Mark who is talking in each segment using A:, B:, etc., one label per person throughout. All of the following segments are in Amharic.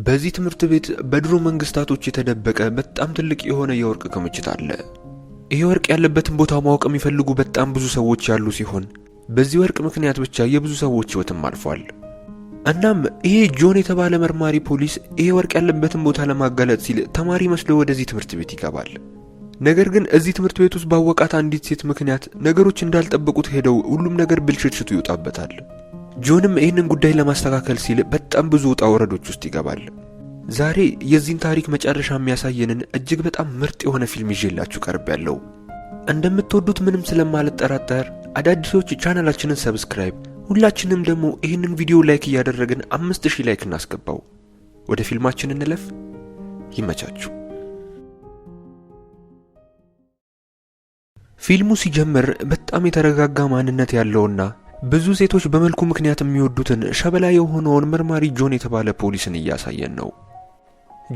A: በዚህ ትምህርት ቤት በድሮ መንግስታቶች የተደበቀ በጣም ትልቅ የሆነ የወርቅ ክምችት አለ። ይህ ወርቅ ያለበትን ቦታ ማወቅ የሚፈልጉ በጣም ብዙ ሰዎች ያሉ ሲሆን በዚህ ወርቅ ምክንያት ብቻ የብዙ ሰዎች ህይወትም አልፏል። እናም ይሄ ጆን የተባለ መርማሪ ፖሊስ ይሄ ወርቅ ያለበትን ቦታ ለማጋለጥ ሲል ተማሪ መስሎ ወደዚህ ትምህርት ቤት ይገባል። ነገር ግን እዚህ ትምህርት ቤት ውስጥ ባወቃት አንዲት ሴት ምክንያት ነገሮች እንዳልጠበቁት ሄደው ሁሉም ነገር ብልሽትሽቱ ይወጣበታል። ጆንም ይህንን ጉዳይ ለማስተካከል ሲል በጣም ብዙ ውጣ ውረዶች ውስጥ ይገባል። ዛሬ የዚህን ታሪክ መጨረሻ የሚያሳየንን እጅግ በጣም ምርጥ የሆነ ፊልም ይዤላችሁ ቀርቤያለሁ። እንደምትወዱት ምንም ስለማልጠራጠር አዳዲሶች ቻናላችንን subscribe፣ ሁላችንም ደግሞ ይህንን ቪዲዮ like እያደረግን 5000 like እናስገባው። ወደ ፊልማችን እንለፍ። ይመቻችሁ። ፊልሙ ሲጀምር በጣም የተረጋጋ ማንነት ያለውና ብዙ ሴቶች በመልኩ ምክንያት የሚወዱትን ሸበላ የሆነውን መርማሪ ጆን የተባለ ፖሊስን እያሳየን ነው።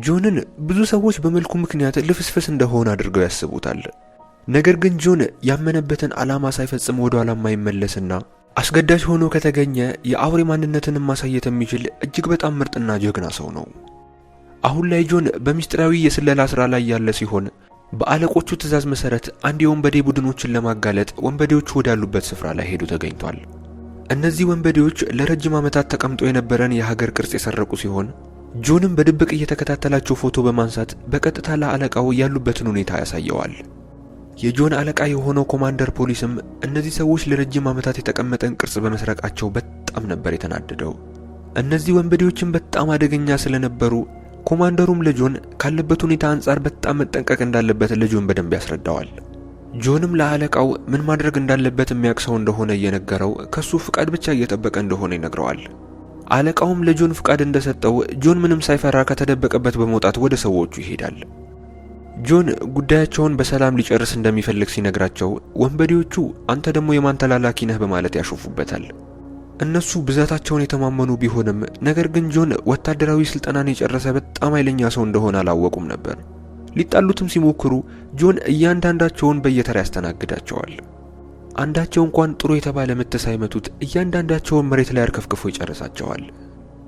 A: ጆንን ብዙ ሰዎች በመልኩ ምክንያት ልፍስፍስ እንደሆነ አድርገው ያስቡታል። ነገር ግን ጆን ያመነበትን ዓላማ ሳይፈጽም ወደ ኋላ የማይመለስና አስገዳጅ ሆኖ ከተገኘ የአውሬ ማንነትን ማሳየት የሚችል እጅግ በጣም ምርጥና ጀግና ሰው ነው። አሁን ላይ ጆን በሚስጥራዊ የስለላ ስራ ላይ ያለ ሲሆን በአለቆቹ ትዕዛዝ መሰረት አንድ የወንበዴ ቡድኖችን ለማጋለጥ ወንበዴዎቹ ወዳሉበት ስፍራ ላይ ሄዶ ተገኝቷል። እነዚህ ወንበዴዎች ለረጅም ዓመታት ተቀምጦ የነበረን የሀገር ቅርጽ የሰረቁ ሲሆን ጆንም በድብቅ እየተከታተላቸው ፎቶ በማንሳት በቀጥታ ለአለቃው ያሉበትን ሁኔታ ያሳየዋል። የጆን አለቃ የሆነው ኮማንደር ፖሊስም እነዚህ ሰዎች ለረጅም ዓመታት የተቀመጠን ቅርጽ በመስረቃቸው በጣም ነበር የተናደደው። እነዚህ ወንበዴዎችም በጣም አደገኛ ስለነበሩ ኮማንደሩም ለጆን ካለበት ሁኔታ አንጻር በጣም መጠንቀቅ እንዳለበት ለጆን በደንብ ያስረዳዋል። ጆንም ለአለቃው ምን ማድረግ እንዳለበት የሚያውቅ ሰው እንደሆነ እየነገረው ከሱ ፍቃድ ብቻ እየጠበቀ እንደሆነ ይነግረዋል። አለቃውም ለጆን ፍቃድ እንደሰጠው ጆን ምንም ሳይፈራ ከተደበቀበት በመውጣት ወደ ሰዎቹ ይሄዳል። ጆን ጉዳያቸውን በሰላም ሊጨርስ እንደሚፈልግ ሲነግራቸው ወንበዴዎቹ አንተ ደግሞ የማን ተላላኪ ነህ በማለት ያሾፉበታል። እነሱ ብዛታቸውን የተማመኑ ቢሆንም ነገር ግን ጆን ወታደራዊ ስልጠናን የጨረሰ በጣም ኃይለኛ ሰው እንደሆነ አላወቁም ነበር። ሊጣሉትም ሲሞክሩ ጆን እያንዳንዳቸውን በየተራ ያስተናግዳቸዋል። አንዳቸው እንኳን ጥሩ የተባለ ምት ሳይመቱት እያንዳንዳቸውን መሬት ላይ አርከፍክፎ ይጨርሳቸዋል።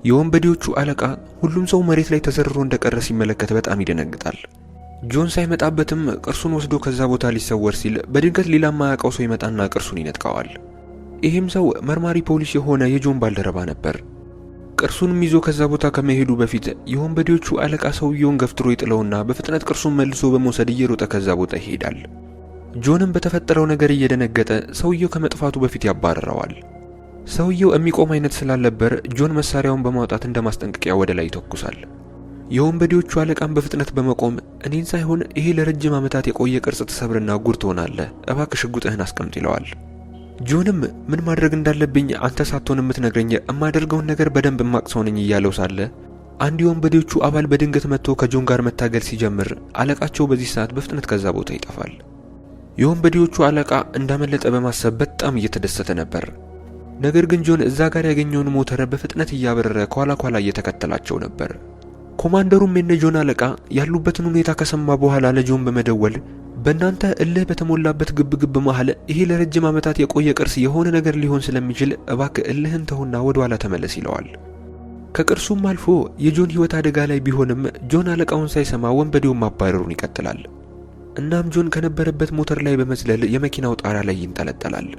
A: የወንበዴዎቹ አለቃ ሁሉም ሰው መሬት ላይ ተዘርሮ እንደቀረ ሲመለከት በጣም ይደነግጣል። ጆን ሳይመጣበትም ቅርሱን ወስዶ ከዛ ቦታ ሊሰወር ሲል በድንገት ሌላ የማያውቀው ሰው ይመጣና ቅርሱን ይነጥቀዋል። ይህም ሰው መርማሪ ፖሊስ የሆነ የጆን ባልደረባ ነበር። ቅርሱንም ይዞ ከዛ ቦታ ከመሄዱ በፊት የወንበዴዎቹ አለቃ ሰውየውን ገፍትሮ ይጥለውና በፍጥነት ቅርሱን መልሶ በመውሰድ እየሮጠ ከዛ ቦታ ይሄዳል። ጆንም በተፈጠረው ነገር እየደነገጠ ሰውየው ከመጥፋቱ በፊት ያባርረዋል። ሰውየው የሚቆም አይነት ስላልነበር ጆን መሳሪያውን በማውጣት እንደ ማስጠንቀቂያ ወደ ላይ ይተኩሳል። የወንበዴዎቹ አለቃም በፍጥነት በመቆም እኔን ሳይሆን ይሄ ለረጅም ዓመታት የቆየ ቅርጽ ትሰብርና ጉድ ትሆናለህ፣ እባክህ ሽጉጥህን አስቀምጥ ይለዋል። ጆንም ምን ማድረግ እንዳለብኝ አንተ ሳትሆን የምትነግረኝ የማደርገውን ነገር በደንብ የማቅ ሰው ነኝ እያለው ሳለ አንድ የወንበዴዎቹ አባል በድንገት መጥቶ ከጆን ጋር መታገል ሲጀምር አለቃቸው በዚህ ሰዓት በፍጥነት ከዛ ቦታ ይጠፋል። የወንበዴዎቹ አለቃ እንዳመለጠ በማሰብ በጣም እየተደሰተ ነበር። ነገር ግን ጆን እዛ ጋር ያገኘውን ሞተር በፍጥነት እያበረረ ኋላ ኋላ እየተከተላቸው ነበር። ኮማንደሩም የነ ጆን አለቃ ያሉበትን ሁኔታ ከሰማ በኋላ ለጆን በመደወል በእናንተ እልህ በተሞላበት ግብግብ መሃል ይሄ ለረጅም ዓመታት የቆየ ቅርስ የሆነ ነገር ሊሆን ስለሚችል እባክህ እልህን ተውና ወደ ኋላ ተመለስ ይለዋል። ከቅርሱም አልፎ የጆን ሕይወት አደጋ ላይ ቢሆንም ጆን አለቃውን ሳይሰማ ወንበዴውን ማባረሩን ይቀጥላል። እናም ጆን ከነበረበት ሞተር ላይ በመዝለል የመኪናው ጣራ ላይ ይንጠለጠላል።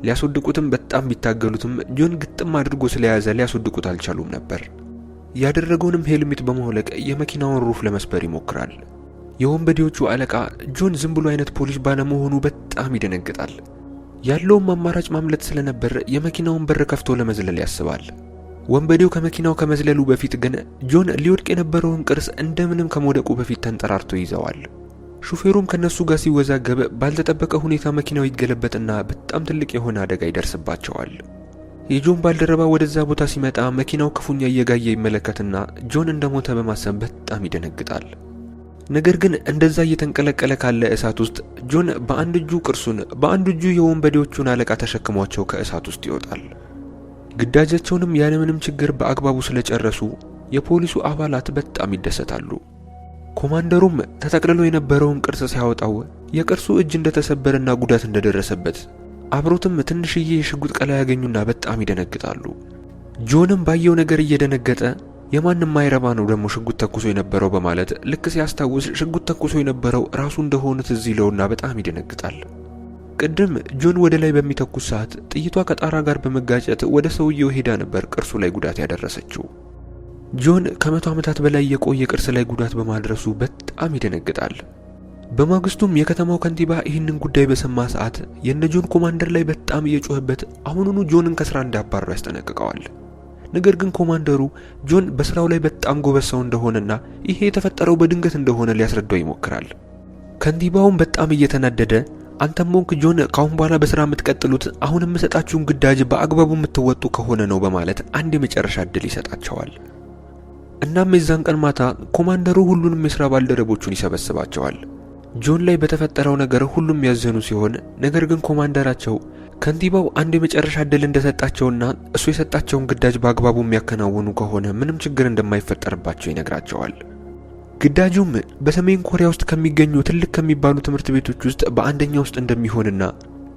A: ሊያስወድቁትም በጣም ቢታገሉትም ጆን ግጥም አድርጎ ስለያዘ ሊያስወድቁት አልቻሉም ነበር። ያደረገውንም ሄልሜት በማውለቅ የመኪናውን roof ለመስበር ይሞክራል። የወንበዴዎቹ አለቃ ጆን ዝም ብሎ አይነት ፖሊስ ባለመሆኑ በጣም ይደነግጣል። ያለውም አማራጭ ማምለጥ ስለነበር የመኪናውን በር ከፍቶ ለመዝለል ያስባል። ወንበዴው ከመኪናው ከመዝለሉ በፊት ግን ጆን ሊወድቅ የነበረውን ቅርስ እንደምንም ከመውደቁ በፊት ተንጠራርቶ ይዘዋል። ሹፌሩም ከነሱ ጋር ሲወዛገብ ባልተጠበቀ ሁኔታ መኪናው ይገለበጥና በጣም ትልቅ የሆነ አደጋ ይደርስባቸዋል። የጆን ባልደረባ ወደዛ ቦታ ሲመጣ መኪናው ክፉኛ እየጋየ ይመለከትና ጆን እንደሞተ በማሰብ በጣም ይደነግጣል። ነገር ግን እንደዛ እየተንቀለቀለ ካለ እሳት ውስጥ ጆን በአንድ እጁ ቅርሱን በአንድ እጁ የወንበዴዎቹን አለቃ ተሸክሟቸው ከእሳት ውስጥ ይወጣል። ግዳጃቸውንም ያለምንም ችግር በአግባቡ ስለጨረሱ የፖሊሱ አባላት በጣም ይደሰታሉ። ኮማንደሩም ተጠቅልሎ የነበረውን ቅርስ ሲያወጣው የቅርሱ እጅ እንደተሰበረና ጉዳት እንደደረሰበት አብሮትም ትንሽዬ የሽጉጥ ቀላ ያገኙና በጣም ይደነግጣሉ። ጆንም ባየው ነገር እየደነገጠ የማንም ማይረባ ነው ደግሞ ሽጉጥ ተኩሶ የነበረው በማለት ልክ ሲያስታውስ ሽጉጥ ተኩሶ የነበረው ራሱ እንደሆነ ትዝ ይለውና በጣም ይደነግጣል። ቅድም ጆን ወደ ላይ በሚተኩስ ሰዓት ጥይቷ ከጣራ ጋር በመጋጨት ወደ ሰውየው ሄዳ ነበር ቅርሱ ላይ ጉዳት ያደረሰችው። ጆን ከ100 ዓመታት በላይ የቆየ ቅርስ ላይ ጉዳት በማድረሱ በጣም ይደነግጣል። በማግስቱም የከተማው ከንቲባ ይህንን ጉዳይ በሰማ ሰዓት የነ ጆን ኮማንደር ላይ በጣም እየጮኸበት አሁኑኑ ጆንን ከስራ እንዳባረው ያስጠነቅቀዋል። ነገር ግን ኮማንደሩ ጆን በስራው ላይ በጣም ጎበዝ ሰው እንደሆነና ይሄ የተፈጠረው በድንገት እንደሆነ ሊያስረዳው ይሞክራል። ከንቲባውም በጣም እየተናደደ አንተም ሆንክ ጆን ካሁን በኋላ በስራ የምትቀጥሉት አሁን የምሰጣችሁን ግዳጅ በአግባቡ የምትወጡ ከሆነ ነው በማለት አንድ የመጨረሻ እድል ይሰጣቸዋል። እናም የዛን ቀን ማታ ኮማንደሩ ሁሉንም የስራ ባልደረቦቹን ይሰበስባቸዋል። ጆን ላይ በተፈጠረው ነገር ሁሉም ያዘኑ ሲሆን ነገር ግን ኮማንደራቸው ከንቲባው አንድ የመጨረሻ እድል እንደሰጣቸውና እሱ የሰጣቸውን ግዳጅ በአግባቡ የሚያከናውኑ ከሆነ ምንም ችግር እንደማይፈጠርባቸው ይነግራቸዋል። ግዳጁም በሰሜን ኮሪያ ውስጥ ከሚገኙ ትልቅ ከሚባሉ ትምህርት ቤቶች ውስጥ በአንደኛው ውስጥ እንደሚሆንና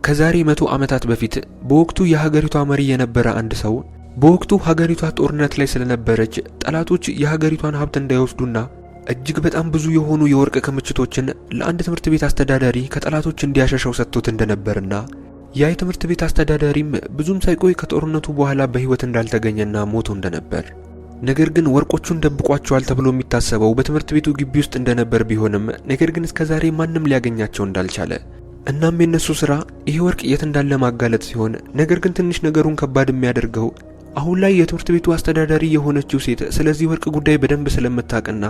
A: ከዛሬ 100 ዓመታት በፊት በወቅቱ የሀገሪቷ መሪ የነበረ አንድ ሰው በወቅቱ ሀገሪቷ ጦርነት ላይ ስለነበረች ጠላቶች የሀገሪቷን ሀብት እንዳይወስዱና እጅግ በጣም ብዙ የሆኑ የወርቅ ክምችቶችን ለአንድ ትምህርት ቤት አስተዳዳሪ ከጠላቶች እንዲያሸሸው ሰጥቶት እንደነበርና ያ የትምህርት ቤት አስተዳዳሪም ብዙም ሳይቆይ ከጦርነቱ በኋላ በሕይወት እንዳልተገኘና ሞቶ እንደነበር፣ ነገር ግን ወርቆቹን ደብቋቸዋል ተብሎ የሚታሰበው በትምህርት ቤቱ ግቢ ውስጥ እንደነበር ቢሆንም ነገር ግን እስከዛሬ ማንም ሊያገኛቸው እንዳልቻለ፣ እናም የነሱ ስራ ይሄ ወርቅ የት እንዳለ ማጋለጥ ሲሆን ነገር ግን ትንሽ ነገሩን ከባድ የሚያደርገው አሁን ላይ የትምህርት ቤቱ አስተዳዳሪ የሆነችው ሴት ስለዚህ ወርቅ ጉዳይ በደንብ ስለምታውቅና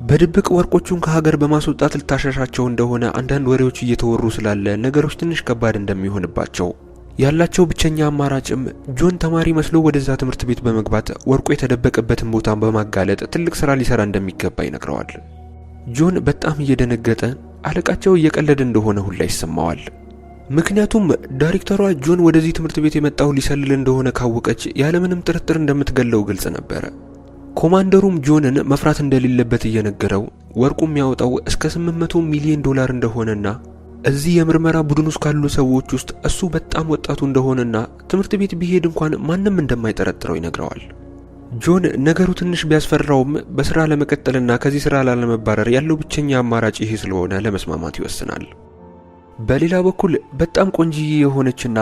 A: በድብቅ ወርቆቹን ከሀገር በማስወጣት ልታሸሻቸው እንደሆነ አንዳንድ ወሬዎች እየተወሩ ስላለ ነገሮች ትንሽ ከባድ እንደሚሆንባቸው፣ ያላቸው ብቸኛ አማራጭም ጆን ተማሪ መስሎ ወደዛ ትምህርት ቤት በመግባት ወርቁ የተደበቀበትን ቦታ በማጋለጥ ትልቅ ስራ ሊሰራ እንደሚገባ ይነግረዋል። ጆን በጣም እየደነገጠ አለቃቸው እየቀለደ እንደሆነ ሁላ ይሰማዋል። ምክንያቱም ዳይሬክተሯ ጆን ወደዚህ ትምህርት ቤት የመጣው ሊሰልል እንደሆነ ካወቀች ያለምንም ጥርጥር እንደምትገለው ግልጽ ነበረ። ኮማንደሩም ጆንን መፍራት እንደሌለበት እየነገረው ወርቁ የሚያወጣው እስከ 800 ሚሊዮን ዶላር እንደሆነና እዚህ የምርመራ ቡድን ውስጥ ካሉ ሰዎች ውስጥ እሱ በጣም ወጣቱ እንደሆነና ትምህርት ቤት ቢሄድ እንኳን ማንም እንደማይጠረጥረው ይነግረዋል። ጆን ነገሩ ትንሽ ቢያስፈራውም በስራ ለመቀጠልና ከዚህ ስራ ላለመባረር ያለው ብቸኛ አማራጭ ይሄ ስለሆነ ለመስማማት ይወስናል። በሌላ በኩል በጣም ቆንጂዬ የሆነችና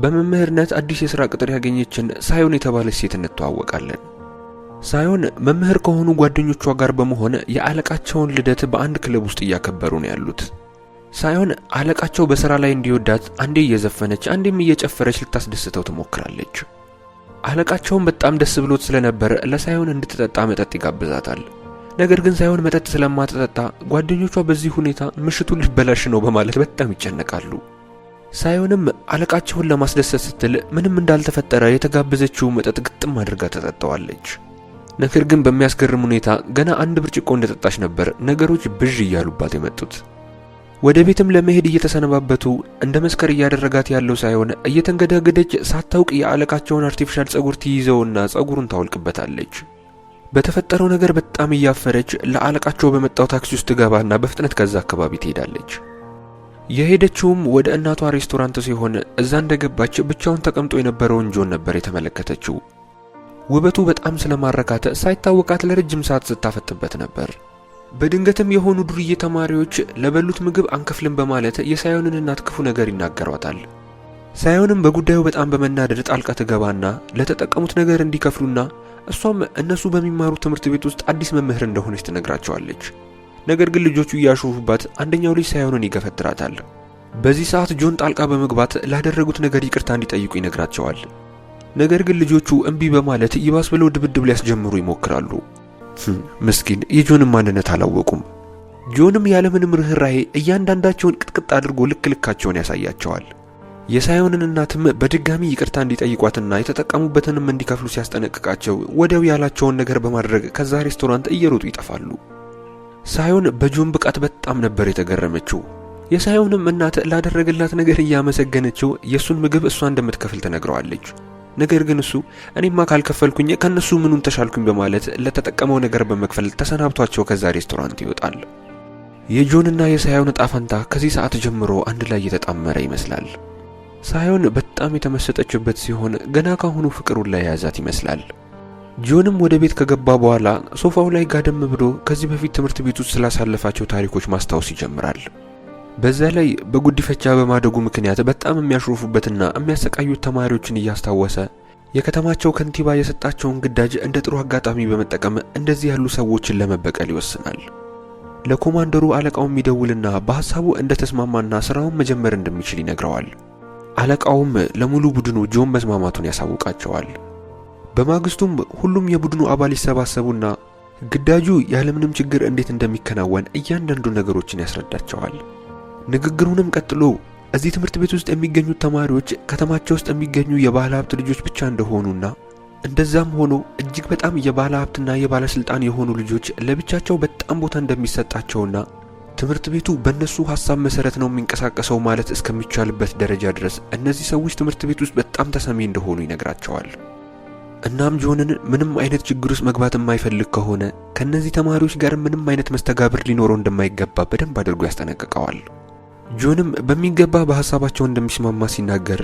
A: በመምህርነት አዲስ የስራ ቅጥር ያገኘችን ሳዮን የተባለች ሴት እንተዋወቃለን። ሳዮን መምህር ከሆኑ ጓደኞቿ ጋር በመሆን የአለቃቸውን ልደት በአንድ ክለብ ውስጥ እያከበሩ ነው ያሉት። ሳዮን አለቃቸው በስራ ላይ እንዲወዳት አንዴ እየዘፈነች አንዴም እየጨፈረች ልታስደስተው ትሞክራለች። አለቃቸውን በጣም ደስ ብሎት ስለነበር ለሳዮን እንድትጠጣ መጠጥ ይጋብዛታል። ነገር ግን ሳዮን መጠጥ ስለማትጠጣ ጓደኞቿ በዚህ ሁኔታ ምሽቱ ሊበላሽ ነው በማለት በጣም ይጨነቃሉ። ሳዮንም አለቃቸውን ለማስደሰት ስትል ምንም እንዳልተፈጠረ የተጋበዘችው መጠጥ ግጥም አድርጋ ተጠጣዋለች። ነገር ግን በሚያስገርም ሁኔታ ገና አንድ ብርጭቆ እንደጠጣች ነበር ነገሮች ብዥ እያሉባት የመጡት። ወደ ቤትም ለመሄድ እየተሰነባበቱ እንደ መስከር እያደረጋት ያለው ሳይሆን እየተንገዳገደች ሳታውቅ የአለቃቸውን artificial ጸጉር ትይዘውና ጸጉሩን ታወልቅበታለች። በተፈጠረው ነገር በጣም እያፈረች ለአለቃቸው በመጣው ታክሲ ውስጥ ትገባና በፍጥነት ከዛ አካባቢ ትሄዳለች። የሄደችውም ወደ እናቷ ሬስቶራንት ሲሆን እዛ እንደገባች ብቻውን ተቀምጦ የነበረውን ጆን ነበር የተመለከተችው። ውበቱ በጣም ስለማረካት ሳይታወቃት ለረጅም ሰዓት ስታፈጥበት ነበር። በድንገትም የሆኑ ዱርዬ ተማሪዎች ለበሉት ምግብ አንከፍልም በማለት የሳዮንን እናት ክፉ ነገር ይናገሯታል። ሳዮንም በጉዳዩ በጣም በመናደድ ጣልቃ ትገባና ለተጠቀሙት ነገር እንዲከፍሉና እሷም እነሱ በሚማሩት ትምህርት ቤት ውስጥ አዲስ መምህር እንደሆነች ትነግራቸዋለች። ነገር ግን ልጆቹ እያሾፉባት አንደኛው ልጅ ሳዮንን ይገፈትራታል። በዚህ ሰዓት ጆን ጣልቃ በመግባት ላደረጉት ነገር ይቅርታ እንዲጠይቁ ይነግራቸዋል። ነገር ግን ልጆቹ እምቢ በማለት ይባስ ብለው ድብድብ ሊያስጀምሩ ይሞክራሉ። ምስኪን የጆንን ማንነት አላወቁም። ጆንም ያለምንም ርኅራሄ እያንዳንዳቸውን ቅጥቅጥ አድርጎ ልክ ልካቸውን ያሳያቸዋል። የሳዮንን እናትም በድጋሚ ይቅርታ እንዲጠይቋትና የተጠቀሙበትንም እንዲከፍሉ ሲያስጠነቅቃቸው ወዲያው ያላቸውን ነገር በማድረግ ከዛ ሬስቶራንት እየሮጡ ይጠፋሉ። ሳዮን በጆን ብቃት በጣም ነበር የተገረመችው። የሳዮንም እናት ላደረገላት ነገር እያመሰገነችው የእሱን ምግብ እሷ እንደምትከፍል ትነግረዋለች። ነገር ግን እሱ እኔማ ካልከፈልኩኝ ከነሱ ምኑን ተሻልኩኝ በማለት ለተጠቀመው ነገር በመክፈል ተሰናብቷቸው ከዛ ሬስቶራንት ይወጣል። የጆንና የሳዮን እጣ ፈንታ ከዚህ ሰዓት ጀምሮ አንድ ላይ የተጣመረ ይመስላል። ሳዮን በጣም የተመሰጠችበት ሲሆን ገና ካሁኑ ፍቅሩን ላይ የያዛት ይመስላል። ጆንም ወደ ቤት ከገባ በኋላ ሶፋው ላይ ጋደም ብሎ ከዚህ በፊት ትምህርት ቤት ውስጥ ስላሳለፋቸው ታሪኮች ማስታወስ ይጀምራል። በዛ ላይ በጉዲፈቻ በማደጉ ምክንያት በጣም የሚያሾፉበትና የሚያሰቃዩት ተማሪዎችን እያስታወሰ የከተማቸው ከንቲባ የሰጣቸውን ግዳጅ እንደ ጥሩ አጋጣሚ በመጠቀም እንደዚህ ያሉ ሰዎችን ለመበቀል ይወስናል። ለኮማንደሩ አለቃው የሚደውልና በሐሳቡ እንደተስማማና ስራውን መጀመር እንደሚችል ይነግረዋል። አለቃውም ለሙሉ ቡድኑ ጆን መስማማቱን ያሳውቃቸዋል። በማግስቱም ሁሉም የቡድኑ አባል ይሰባሰቡና ግዳጁ ያለምንም ችግር እንዴት እንደሚከናወን እያንዳንዱ ነገሮችን ያስረዳቸዋል። ንግግሩንም ቀጥሎ እዚህ ትምህርት ቤት ውስጥ የሚገኙት ተማሪዎች ከተማቸው ውስጥ የሚገኙ የባለ ሀብት ልጆች ብቻ እንደሆኑና እንደዛም ሆኖ እጅግ በጣም የባለ ሀብትና የባለስልጣን የሆኑ ልጆች ለብቻቸው በጣም ቦታ እንደሚሰጣቸውና ትምህርት ቤቱ በእነሱ ሀሳብ መሰረት ነው የሚንቀሳቀሰው ማለት እስከሚቻልበት ደረጃ ድረስ እነዚህ ሰዎች ትምህርት ቤት ውስጥ በጣም ተሰሚ እንደሆኑ ይነግራቸዋል። እናም ጆንን ምንም አይነት ችግር ውስጥ መግባት የማይፈልግ ከሆነ ከነዚህ ተማሪዎች ጋር ምንም አይነት መስተጋብር ሊኖረው እንደማይገባ በደንብ አድርጎ ያስጠነቅቀዋል። ጆንም በሚገባ በሐሳባቸው እንደሚስማማ ሲናገር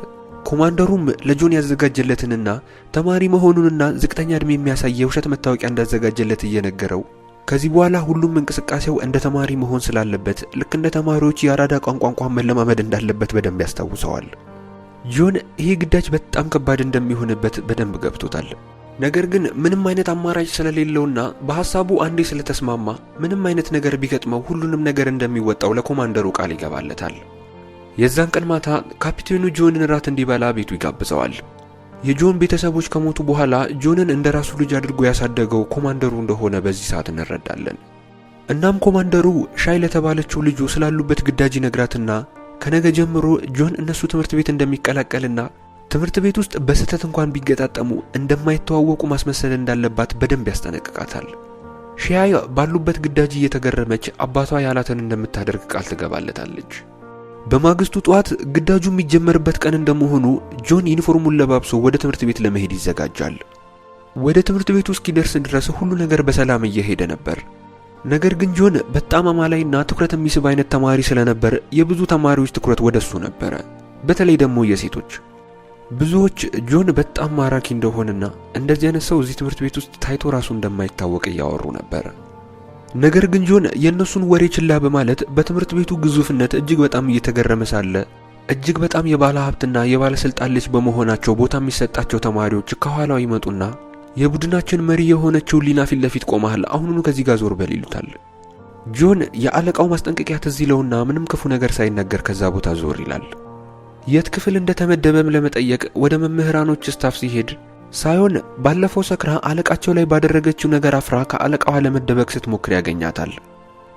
A: ኮማንደሩም ለጆን ያዘጋጀለትንና ተማሪ መሆኑንና ዝቅተኛ ዕድሜ የሚያሳይ የውሸት መታወቂያ እንዳዘጋጀለት እየነገረው ከዚህ በኋላ ሁሉም እንቅስቃሴው እንደ ተማሪ መሆን ስላለበት ልክ እንደ ተማሪዎች የአራዳ ቋንቋ እንኳን መለማመድ እንዳለበት በደንብ ያስታውሰዋል። ጆን ይሄ ግዳጅ በጣም ከባድ እንደሚሆንበት በደንብ ገብቶታል። ነገር ግን ምንም አይነት አማራጭ ስለሌለውና በሐሳቡ አንዴ ስለተስማማ ምንም አይነት ነገር ቢገጥመው ሁሉንም ነገር እንደሚወጣው ለኮማንደሩ ቃል ይገባለታል። የዛን ቀን ማታ ካፒቴኑ ጆንን ራት እንዲበላ ቤቱ ይጋብዘዋል። የጆን ቤተሰቦች ከሞቱ በኋላ ጆንን እንደ ራሱ ልጅ አድርጎ ያሳደገው ኮማንደሩ እንደሆነ በዚህ ሰዓት እንረዳለን። እናም ኮማንደሩ ሻይ ለተባለችው ልጁ ስላሉበት ግዳጅ ይነግራትና ከነገ ጀምሮ ጆን እነሱ ትምህርት ቤት እንደሚቀላቀልና ትምህርት ቤት ውስጥ በስህተት እንኳን ቢገጣጠሙ እንደማይተዋወቁ ማስመሰል እንዳለባት በደንብ ያስጠነቅቃታል። ሺያይ ባሉበት ግዳጅ እየተገረመች አባቷ ያላትን እንደምታደርግ ቃል ትገባለታለች። በማግስቱ ጠዋት ግዳጁ የሚጀመርበት ቀን እንደመሆኑ ጆን ዩኒፎርሙን ለባብሶ ወደ ትምህርት ቤት ለመሄድ ይዘጋጃል። ወደ ትምህርት ቤቱ እስኪደርስ ድረስ ሁሉ ነገር በሰላም እየሄደ ነበር። ነገር ግን ጆን በጣም አማላይና ትኩረት የሚስብ አይነት ተማሪ ስለነበር የብዙ ተማሪዎች ትኩረት ወደሱ ነበረ፣ በተለይ ደግሞ የሴቶች። ብዙዎች ጆን በጣም ማራኪ እንደሆነና እንደዚህ አይነት ሰው እዚህ ትምህርት ቤት ውስጥ ታይቶ ራሱ እንደማይታወቅ እያወሩ ነበር። ነገር ግን ጆን የእነሱን ወሬ ችላ በማለት በትምህርት ቤቱ ግዙፍነት እጅግ በጣም እየተገረመ ሳለ እጅግ በጣም የባለ ሀብትና የባለስልጣን ልጅ በመሆናቸው ቦታ የሚሰጣቸው ተማሪዎች ከኋላው ይመጡና የቡድናችን መሪ የሆነችው ሊና ፊት ለፊት ቆመሃል፣ አሁኑኑ ከዚህ ጋር ዞር በል ይሉታል። ጆን የአለቃው ማስጠንቀቂያ ትዝ ይለውና ምንም ክፉ ነገር ሳይናገር ከዛ ቦታ ዞር ይላል። የት ክፍል እንደተመደበም ለመጠየቅ ወደ መምህራኖች staff ሲሄድ ሳይሆን ባለፈው ሰክራ አለቃቸው ላይ ባደረገችው ነገር አፍራ ከአለቃዋ ለመደበቅ ስትሞክር ያገኛታል።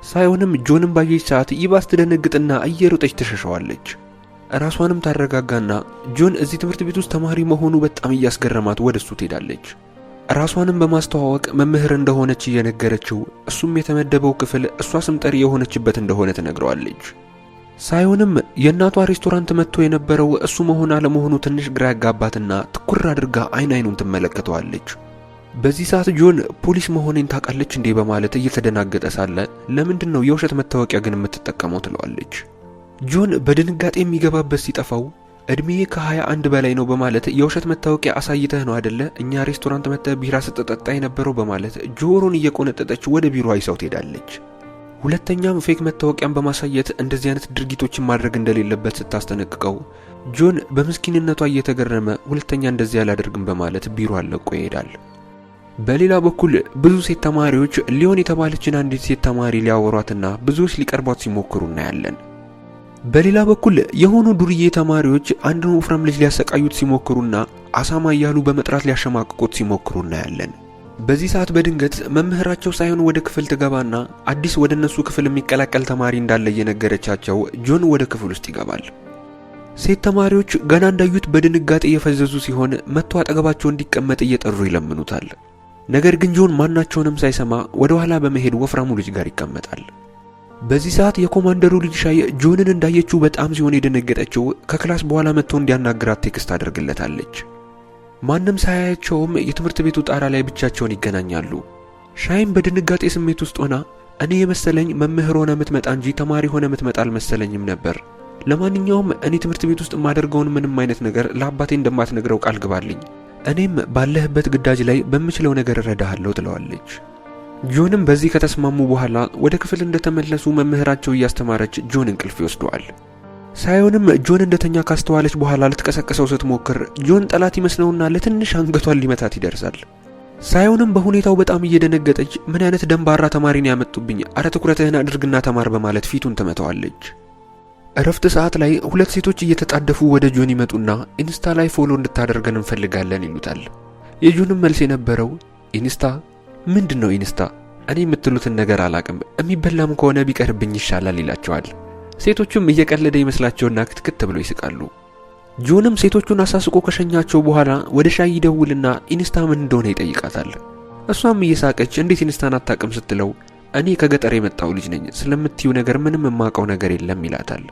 A: ሳይሆንም ጆንም ባየች ሰዓት ይባስ ትደነግጥና እየሮጠች ትሸሸዋለች። ራሷንም ታረጋጋና ጆን እዚህ ትምህርት ቤት ውስጥ ተማሪ መሆኑ በጣም እያስገረማት ወደ እሱ ትሄዳለች። ራሷንም በማስተዋወቅ መምህር እንደሆነች እየነገረችው እሱም የተመደበው ክፍል እሷ ስም ጠሪ የሆነችበት እንደሆነ ትነግረዋለች። ሳይሆንም የእናቷ ሬስቶራንት መጥቶ የነበረው እሱ መሆን አለመሆኑ ትንሽ ግራ ያጋባትና ትኩር አድርጋ አይን አይኑን ትመለከተዋለች። በዚህ ሰዓት ጆን ፖሊስ መሆኔን ታውቃለች እንዴ በማለት እየተደናገጠ ሳለ ለምንድን ነው የውሸት መታወቂያ ግን የምትጠቀመው ትለዋለች። ጆን በድንጋጤ የሚገባበት ሲጠፋው እድሜዬ ከ21 በላይ ነው በማለት የውሸት መታወቂያ አሳይተህ ነው አደለ እኛ ሬስቶራንት መጥተህ ቢራ ስትጠጣ የነበረው በማለት ጆሮን እየቆነጠጠች ወደ ቢሮ ይዛው ትሄዳለች። ሁለተኛም fake መታወቂያን በማሳየት እንደዚህ አይነት ድርጊቶችን ማድረግ እንደሌለበት ስታስጠነቅቀው ጆን በምስኪንነቷ እየተገረመ ሁለተኛ እንደዚህ አላደርግም በማለት ቢሮ አለቆ ይሄዳል። በሌላ በኩል ብዙ ሴት ተማሪዎች ሊዮን የተባለችን አንዲት ሴት ተማሪ ሊያወሯትና ብዙዎች ሊቀርቧት ሲሞክሩ እናያለን። በሌላ በኩል የሆኑ ዱርዬ ተማሪዎች አንድን ወፍራም ልጅ ሊያሰቃዩት ሲሞክሩና አሳማ እያሉ በመጥራት ሊያሸማቅቁት ሲሞክሩ እናያለን። በዚህ ሰዓት በድንገት መምህራቸው ሳይሆን ወደ ክፍል ትገባና አዲስ ወደ እነሱ ክፍል የሚቀላቀል ተማሪ እንዳለ እየነገረቻቸው ጆን ወደ ክፍል ውስጥ ይገባል። ሴት ተማሪዎች ገና እንዳዩት በድንጋጤ የፈዘዙ ሲሆን መጥቶ አጠገባቸው እንዲቀመጥ እየጠሩ ይለምኑታል። ነገር ግን ጆን ማናቸውንም ሳይሰማ ወደ ኋላ በመሄድ ወፍራሙ ልጅ ጋር ይቀመጣል። በዚህ ሰዓት የኮማንደሩ ልጅ ሻይ ጆንን እንዳየችው በጣም ሲሆን የደነገጠችው ከ class በኋላ መጥቶ እንዲያናግራት text አድርግለታለች። ማንም ሳያያቸውም የትምህርት ቤቱ ጣራ ላይ ብቻቸውን ይገናኛሉ። ሻይም በድንጋጤ ስሜት ውስጥ ሆና እኔ የመሰለኝ መምህር ሆነ የምትመጣ እንጂ ተማሪ ሆነ የምትመጣ አልመሰለኝም ነበር። ለማንኛውም እኔ ትምህርት ቤት ውስጥ የማደርገውን ምንም አይነት ነገር ለአባቴ እንደማትነግረው ቃል ግባልኝ። እኔም ባለህበት ግዳጅ ላይ በምችለው ነገር እረዳሃለሁ ትለዋለች። ጆንም በዚህ ከተስማሙ በኋላ ወደ ክፍል እንደተመለሱ መምህራቸው እያስተማረች ጆን እንቅልፍ ይወስደዋል። ሳይሆንም ጆን እንደተኛ ካስተዋለች በኋላ ልትቀሰቅሰው ስትሞክር ጆን ጠላት ይመስለውና ለትንሽ አንገቷን ሊመታት ይደርሳል። ሳይሆንም በሁኔታው በጣም እየደነገጠች ምን አይነት ደንባራ ተማሪን ያመጡብኝ፣ አረ ትኩረትህን አድርግና ተማር በማለት ፊቱን ትመታዋለች። እረፍት ሰዓት ላይ ሁለት ሴቶች እየተጣደፉ ወደ ጆን ይመጡና ኢንስታ ላይ follow እንድታደርገን እንፈልጋለን ይሉታል። የጆንም መልስ የነበረው ኢንስታ ምንድን ነው ኢንስታ? እኔ የምትሉትን ነገር አላቅም፣ የሚበላም ከሆነ ቢቀርብኝ ይሻላል ይላቸዋል። ሴቶቹም እየቀለደ ይመስላቸውና ክትክት ብለው ይስቃሉ። ጆንም ሴቶቹን አሳስቆ ከሸኛቸው በኋላ ወደ ሻይ ይደውልና ኢንስታ ምን እንደሆነ ይጠይቃታል። እሷም እየሳቀች እንዴት ኢንስታን አታቅም ስትለው እኔ ከገጠር የመጣው ልጅ ነኝ፣ ስለምትዩ ነገር ምንም የማውቀው ነገር የለም ይላታል።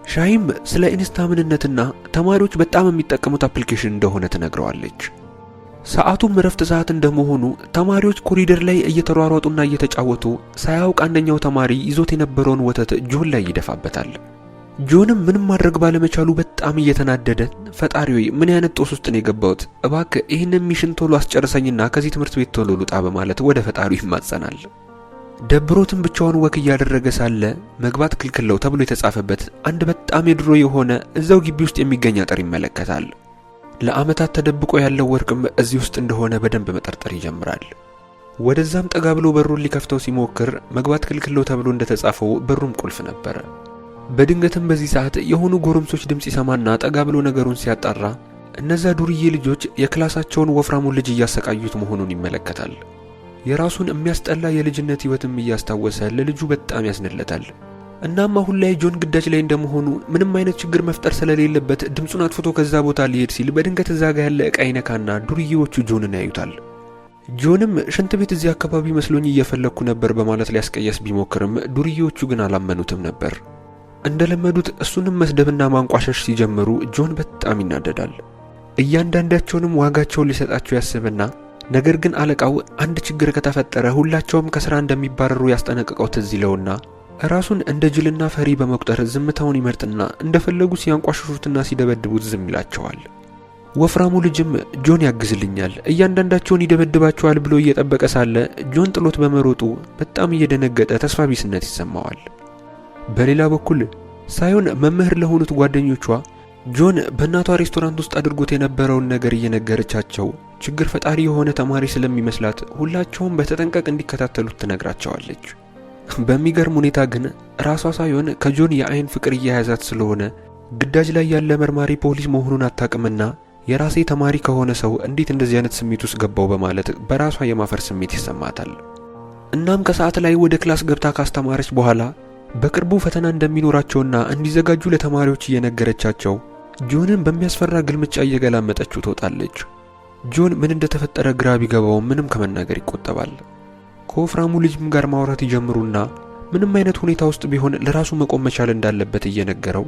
A: ሻይም ስለ ኢንስታ ምንነትና ተማሪዎች በጣም የሚጠቀሙት application እንደሆነ ትነግረዋለች። ሰዓቱም እረፍት ሰዓት እንደመሆኑ ተማሪዎች ኮሪደር ላይ እየተሯሯጡና እየተጫወቱ ሳያውቅ አንደኛው ተማሪ ይዞት የነበረውን ወተት ጆን ላይ ይደፋበታል። ጆንም ምንም ማድረግ ባለመቻሉ በጣም እየተናደደ ፈጣሪ ሆይ ምን አይነት ጦስ ውስጥ ነው የገባሁት? እባክህ ይህንን mission ቶሎ አስጨርሰኝና ከዚህ ትምህርት ቤት ቶሎ ልውጣ በማለት ወደ ፈጣሪው ይማጸናል። ደብሮትም ብቻውን walk እያደረገ ሳለ መግባት ክልክል ነው ተብሎ የተጻፈበት አንድ በጣም የድሮ የሆነ እዛው ግቢ ውስጥ የሚገኝ አጥር ይመለከታል። ለዓመታት ተደብቆ ያለው ወርቅም እዚህ ውስጥ እንደሆነ በደንብ መጠርጠር ይጀምራል። ወደዛም ጠጋ ብሎ በሩን ሊከፍተው ሲሞክር መግባት ክልክል ነው ተብሎ እንደተጻፈው በሩም ቁልፍ ነበረ። በድንገትም በዚህ ሰዓት የሆኑ ጎረምሶች ድምፅ ይሰማና ጠጋ ብሎ ነገሩን ሲያጣራ እነዛ ዱርዬ ልጆች የክላሳቸውን ወፍራሙን ልጅ እያሰቃዩት መሆኑን ይመለከታል። የራሱን የሚያስጠላ የልጅነት ሕይወትም እያስታወሰ ለልጁ በጣም ያዝንለታል። እናም አሁን ላይ ጆን ግዳጅ ላይ እንደመሆኑ ምንም አይነት ችግር መፍጠር ስለሌለበት ድምፁን አጥፍቶ ከዛ ቦታ ሊሄድ ሲል በድንገት እዛ ጋ ያለ ዕቃ ይነካና ዱርዬዎቹ ጆንን ያዩታል። ጆንም ሽንት ቤት እዚህ አካባቢ መስሎኝ እየፈለግኩ ነበር በማለት ሊያስቀየስ ቢሞክርም ዱርዬዎቹ ግን አላመኑትም ነበር። እንደለመዱት እሱንም መስደብና ማንቋሸሽ ሲጀምሩ ጆን በጣም ይናደዳል። እያንዳንዳቸውንም ዋጋቸውን ሊሰጣቸው ያስብና ነገር ግን አለቃው አንድ ችግር ከተፈጠረ ሁላቸውም ከስራ እንደሚባረሩ ያስጠነቅቀው ትዝ ይለውና ራሱን እንደ ጅልና ፈሪ በመቁጠር ዝምታውን ይመርጥና እንደፈለጉ ሲያንቋሽሹትና ሲደበድቡት ዝም ይላቸዋል። ወፍራሙ ልጅም ጆን ያግዝልኛል፣ እያንዳንዳቸውን ይደበድባቸዋል ብሎ እየጠበቀ ሳለ ጆን ጥሎት በመሮጡ በጣም እየደነገጠ ተስፋ ቢስነት ይሰማዋል። በሌላ በኩል ሳይሆን መምህር ለሆኑት ጓደኞቿ ጆን በእናቷ ሬስቶራንት ውስጥ አድርጎት የነበረውን ነገር እየነገረቻቸው ችግር ፈጣሪ የሆነ ተማሪ ስለሚመስላት ሁላቸውም በተጠንቀቅ እንዲከታተሉት ትነግራቸዋለች። በሚገርም ሁኔታ ግን ራሷ ሳይሆን ከጆን የአይን ፍቅር እየያዛት ስለሆነ ግዳጅ ላይ ያለ መርማሪ ፖሊስ መሆኑን አታውቅምና የራሴ ተማሪ ከሆነ ሰው እንዴት እንደዚህ አይነት ስሜት ውስጥ ገባው በማለት በራሷ የማፈር ስሜት ይሰማታል። እናም ከሰዓት ላይ ወደ class ገብታ ካስተማረች በኋላ በቅርቡ ፈተና እንደሚኖራቸውና እንዲዘጋጁ ለተማሪዎች እየነገረቻቸው ጆንን በሚያስፈራ ግልምጫ እየገላመጠችው ትወጣለች። ጆን ምን እንደተፈጠረ ግራ ቢገባው ምንም ከመናገር ይቆጠባል። ከወፍራሙ ልጅም ጋር ማውራት ይጀምሩና ምንም አይነት ሁኔታ ውስጥ ቢሆን ለራሱ መቆም መቻል እንዳለበት እየነገረው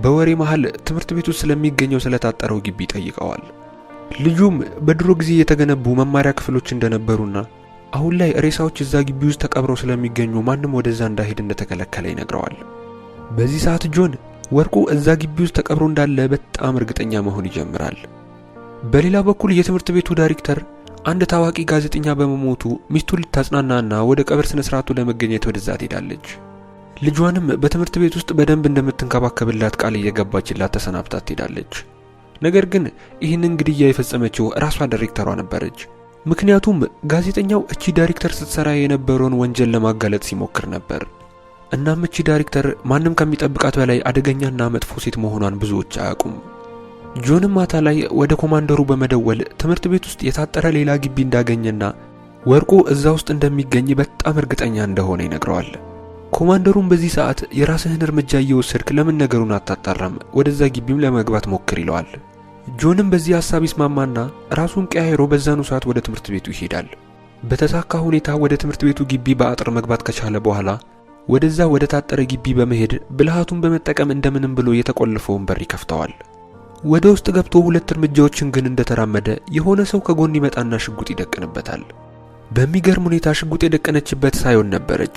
A: በወሬ መሃል ትምህርት ቤቱ ስለሚገኘው ስለታጠረው ግቢ ይጠይቀዋል። ልጁም በድሮ ጊዜ የተገነቡ መማሪያ ክፍሎች እንደነበሩና አሁን ላይ ሬሳዎች እዛ ግቢ ውስጥ ተቀብረው ስለሚገኙ ማንም ወደዛ እንዳይሄድ እንደተከለከለ ይነግረዋል። በዚህ ሰዓት ጆን ወርቁ እዛ ግቢ ውስጥ ተቀብሮ እንዳለ በጣም እርግጠኛ መሆን ይጀምራል። በሌላ በኩል የትምህርት ቤቱ ዳይሬክተር አንድ ታዋቂ ጋዜጠኛ በመሞቱ ሚስቱን ልታጽናናና ወደ ቀብር ስነ ስርዓቱ ለመገኘት ወደዛ ትሄዳለች። ልጇንም በትምህርት ቤት ውስጥ በደንብ እንደምትንከባከብላት ቃል እየገባችላት ተሰናብታት ትሄዳለች። ነገር ግን ይህንን ግድያ የፈጸመችው ራሷ ዳይሬክተሯ ነበረች። ምክንያቱም ጋዜጠኛው እቺ ዳይሬክተር ስትሰራ የነበረውን ወንጀል ለማጋለጥ ሲሞክር ነበር። እናም እቺ ዳይሬክተር ማንም ከሚጠብቃት በላይ አደገኛና መጥፎ ሴት መሆኗን ብዙዎች አያውቁም። ጆንም ማታ ላይ ወደ ኮማንደሩ በመደወል ትምህርት ቤት ውስጥ የታጠረ ሌላ ግቢ እንዳገኘና ወርቁ እዛ ውስጥ እንደሚገኝ በጣም እርግጠኛ እንደሆነ ይነግረዋል። ኮማንደሩም በዚህ ሰዓት የራስህን እርምጃ እየወሰድክ ለምን ነገሩን አታጣራም? ወደዛ ግቢም ለመግባት ሞክር ይለዋል። ጆንም በዚህ ሐሳብ ይስማማና ራሱን ቀያይሮ በዛኑ ሰዓት ወደ ትምህርት ቤቱ ይሄዳል። በተሳካ ሁኔታ ወደ ትምህርት ቤቱ ግቢ በአጥር መግባት ከቻለ በኋላ ወደዛ ወደ ታጠረ ግቢ በመሄድ ብልሃቱን በመጠቀም እንደምንም ብሎ የተቆለፈውን በር ይከፍተዋል። ወደ ውስጥ ገብቶ ሁለት እርምጃዎችን ግን እንደተራመደ የሆነ ሰው ከጎን ይመጣና ሽጉጥ ይደቅንበታል። በሚገርም ሁኔታ ሽጉጥ የደቀነችበት ሳይሆን ነበረች።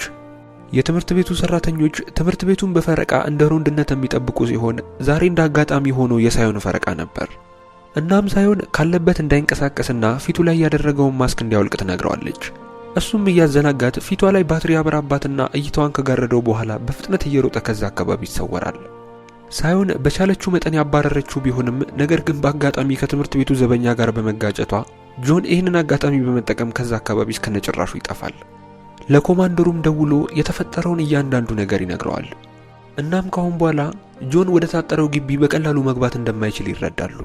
A: የትምህርት ቤቱ ሰራተኞች ትምህርት ቤቱን በፈረቃ እንደ ሮንድነት የሚጠብቁ ሲሆን ዛሬ እንደ አጋጣሚ ሆኖ የሳይሆን ፈረቃ ነበር። እናም ሳይሆን ካለበት እንዳይንቀሳቀስና ፊቱ ላይ ያደረገውን ማስክ እንዲያወልቅ ትነግረዋለች። እሱም እያዘናጋት ፊቷ ላይ ባትሪ ያበራባትና እይታዋን ከጋረደው በኋላ በፍጥነት እየሮጠ ከዛ አካባቢ ይሰወራል። ሳይሆን በቻለችው መጠን ያባረረችው ቢሆንም ነገር ግን በአጋጣሚ ከትምህርት ቤቱ ዘበኛ ጋር በመጋጨቷ ጆን ይህንን አጋጣሚ በመጠቀም ከዛ አካባቢ እስከነጭራሹ ይጠፋል። ለኮማንደሩም ደውሎ የተፈጠረውን እያንዳንዱ ነገር ይነግረዋል። እናም ካሁን በኋላ ጆን ወደ ታጠረው ግቢ በቀላሉ መግባት እንደማይችል ይረዳሉ።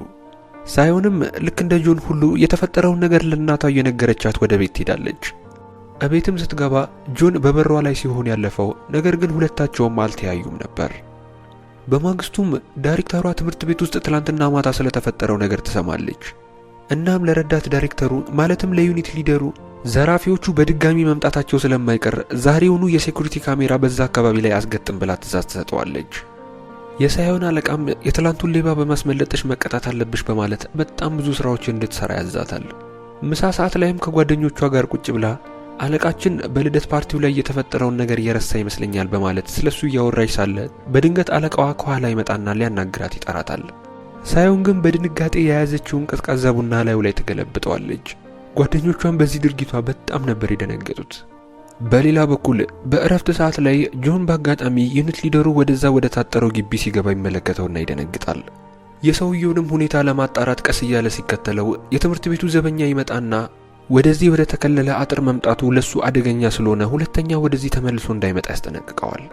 A: ሳይሆንም ልክ እንደ ጆን ሁሉ የተፈጠረውን ነገር ለእናቷ እየነገረቻት ወደ ቤት ትሄዳለች። እቤትም ስትገባ ጆን በበሯ ላይ ሲሆን ያለፈው፣ ነገር ግን ሁለታቸውም አልተያዩም ነበር። በማግስቱም ዳይሬክተሯ ትምህርት ቤት ውስጥ ትላንትና ማታ ስለተፈጠረው ነገር ትሰማለች። እናም ለረዳት ዳይሬክተሩ ማለትም ለ unit leader ኡ ዘራፊዎቹ በድጋሚ መምጣታቸው ስለማይቀር ዛሬውኑ የ security ካሜራ በዛ አካባቢ ላይ አስገጥም ብላ ትዕዛዝ ትሰጠዋለች። የሳይሆን አለቃም የትላንቱን ሌባ በማስመለጥሽ መቀጣት አለብሽ በማለት በጣም ብዙ ስራዎችን እንድትሰራ ያዛታል። ምሳ ሰዓት ላይም ከጓደኞቿ ጋር ቁጭ ብላ አለቃችን በልደት ፓርቲው ላይ የተፈጠረውን ነገር እየረሳ ይመስለኛል በማለት ስለሱ እያወራች ሳለ በድንገት አለቃዋ ከኋላ ይመጣና ሊያናግራት ይጠራታል። ሳይሆን ግን በድንጋጤ የያዘችውን ቀዝቃዛ ቡና ላዩ ላይ ትገለብጠዋለች። ጓደኞቿን በዚህ ድርጊቷ በጣም ነበር የደነገጡት። በሌላ በኩል በእረፍት ሰዓት ላይ ጆን በአጋጣሚ unit leader ኡ ወደዛ ወደ ታጠረው ግቢ ሲገባ ይመለከተውና ይደነግጣል። የሰውየውንም ሁኔታ ለማጣራት ቀስ እያለ ሲከተለው የትምህርት ቤቱ ዘበኛ ይመጣና ወደዚህ ወደ ተከለለ አጥር መምጣቱ ለሱ አደገኛ ስለሆነ ሁለተኛ ወደዚህ ተመልሶ እንዳይመጣ ያስጠነቅቀዋል።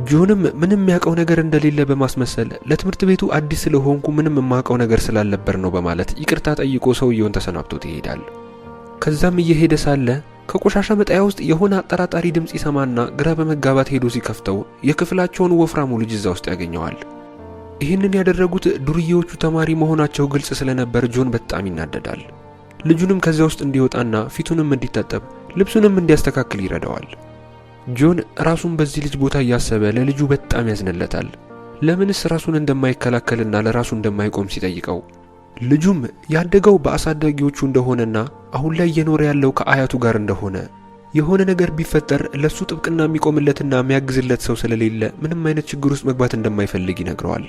A: ጆንም ምንም የሚያውቀው ነገር እንደሌለ በማስመሰል ለትምህርት ቤቱ አዲስ ስለሆንኩ ምንም የማውቀው ነገር ስላልነበር ነው በማለት ይቅርታ ጠይቆ ሰውየውን ተሰናብቶት ይሄዳል። ከዛም እየሄደ ሳለ ከቆሻሻ መጣያ ውስጥ የሆነ አጠራጣሪ ድምፅ ይሰማና ግራ በመጋባት ሄዶ ሲከፍተው የክፍላቸውን ወፍራሙ ልጅ እዛ ውስጥ ያገኘዋል። ይህንን ያደረጉት ዱርዬዎቹ ተማሪ መሆናቸው ግልጽ ስለነበር ጆን በጣም ይናደዳል። ልጁንም ከዚያ ውስጥ እንዲወጣና ፊቱንም እንዲታጠብ ልብሱንም እንዲያስተካክል ይረዳዋል። ጆን ራሱን በዚህ ልጅ ቦታ እያሰበ ለልጁ በጣም ያዝንለታል። ለምንስ ራሱን እንደማይከላከልና ለራሱ እንደማይቆም ሲጠይቀው ልጁም ያደገው በአሳዳጊዎቹ እንደሆነና አሁን ላይ እየኖረ ያለው ከአያቱ ጋር እንደሆነ፣ የሆነ ነገር ቢፈጠር ለሱ ጥብቅና የሚቆምለትና የሚያግዝለት ሰው ስለሌለ ምንም አይነት ችግር ውስጥ መግባት እንደማይፈልግ ይነግረዋል።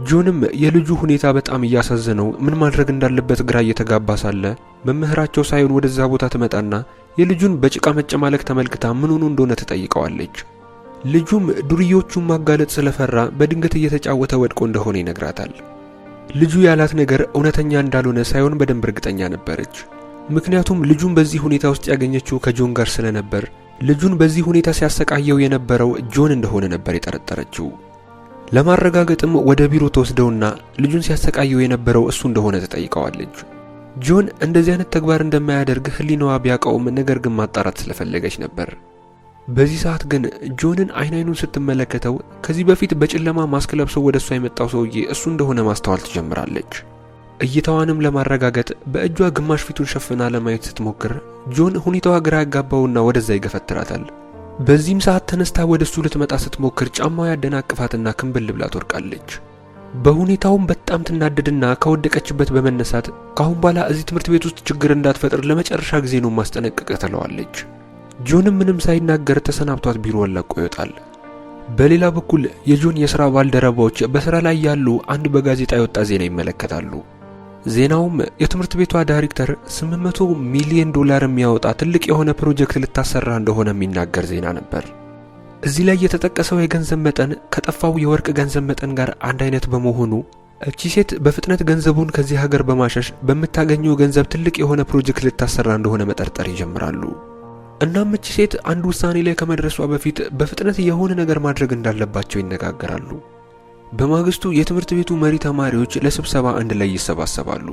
A: ጆንም የልጁ ሁኔታ በጣም እያሳዘነው ምን ማድረግ እንዳለበት ግራ እየተጋባ ሳለ መምህራቸው ሳይሆን ወደዛ ቦታ ትመጣና የልጁን በጭቃ መጨማለቅ ተመልክታ ምን ሆኖ እንደሆነ ትጠይቀዋለች። ልጁም ዱርዬዎቹን ማጋለጥ ስለፈራ በድንገት እየተጫወተ ወድቆ እንደሆነ ይነግራታል። ልጁ ያላት ነገር እውነተኛ እንዳልሆነ ሳይሆን በደንብ እርግጠኛ ነበረች። ምክንያቱም ልጁን በዚህ ሁኔታ ውስጥ ያገኘችው ከጆን ጋር ስለነበር ልጁን በዚህ ሁኔታ ሲያሰቃየው የነበረው ጆን እንደሆነ ነበር የጠረጠረችው። ለማረጋገጥም ወደ ቢሮ ተወስደውና ልጁን ሲያሰቃየው የነበረው እሱ እንደሆነ ትጠይቀዋለች። ጆን እንደዚህ አይነት ተግባር እንደማያደርግ ሕሊናዋ ቢያውቀውም ነገር ግን ማጣራት ስለፈለገች ነበር። በዚህ ሰዓት ግን ጆንን አይን አይኑን ስትመለከተው ከዚህ በፊት በጨለማ ማስክ ለብሶ ወደ እሷ የመጣው ሰውዬ እሱ እንደሆነ ማስተዋል ትጀምራለች። እይታዋንም ለማረጋገጥ በእጇ ግማሽ ፊቱን ሸፍና ለማየት ስትሞክር ጆን ሁኔታዋ ግራ ያጋባውና ወደዛ ይገፈትራታል። በዚህም ሰዓት ተነስታ ወደ እሱ ልትመጣ ስትሞክር ጫማዋ ያደናቅፋትና ክንብል ብላ ትወድቃለች። በሁኔታውም በጣም ትናደድና ከወደቀችበት በመነሳት ካሁን በኋላ እዚህ ትምህርት ቤት ውስጥ ችግር እንዳትፈጥር ለመጨረሻ ጊዜ ነው ማስጠነቅቅህ ትለዋለች። ጆንም ምንም ሳይናገር ተሰናብቷት ቢሮውን ለቆ ይወጣል። በሌላ በኩል የጆን የሥራ ባልደረባዎች በሥራ ላይ ያሉ አንድ በጋዜጣ የወጣ ዜና ይመለከታሉ። ዜናውም የትምህርት ቤቷ ዳይሬክተር 800 ሚሊዮን ዶላር የሚያወጣ ትልቅ የሆነ ፕሮጀክት ልታሰራ እንደሆነ የሚናገር ዜና ነበር። እዚህ ላይ የተጠቀሰው የገንዘብ መጠን ከጠፋው የወርቅ ገንዘብ መጠን ጋር አንድ አይነት በመሆኑ እቺ ሴት በፍጥነት ገንዘቡን ከዚህ ሀገር በማሸሽ በምታገኘው ገንዘብ ትልቅ የሆነ ፕሮጀክት ልታሰራ እንደሆነ መጠርጠር ይጀምራሉ። እናም እቺ ሴት አንድ ውሳኔ ላይ ከመድረሷ በፊት በፍጥነት የሆነ ነገር ማድረግ እንዳለባቸው ይነጋገራሉ። በማግስቱ የትምህርት ቤቱ መሪ ተማሪዎች ለስብሰባ አንድ ላይ ይሰባሰባሉ።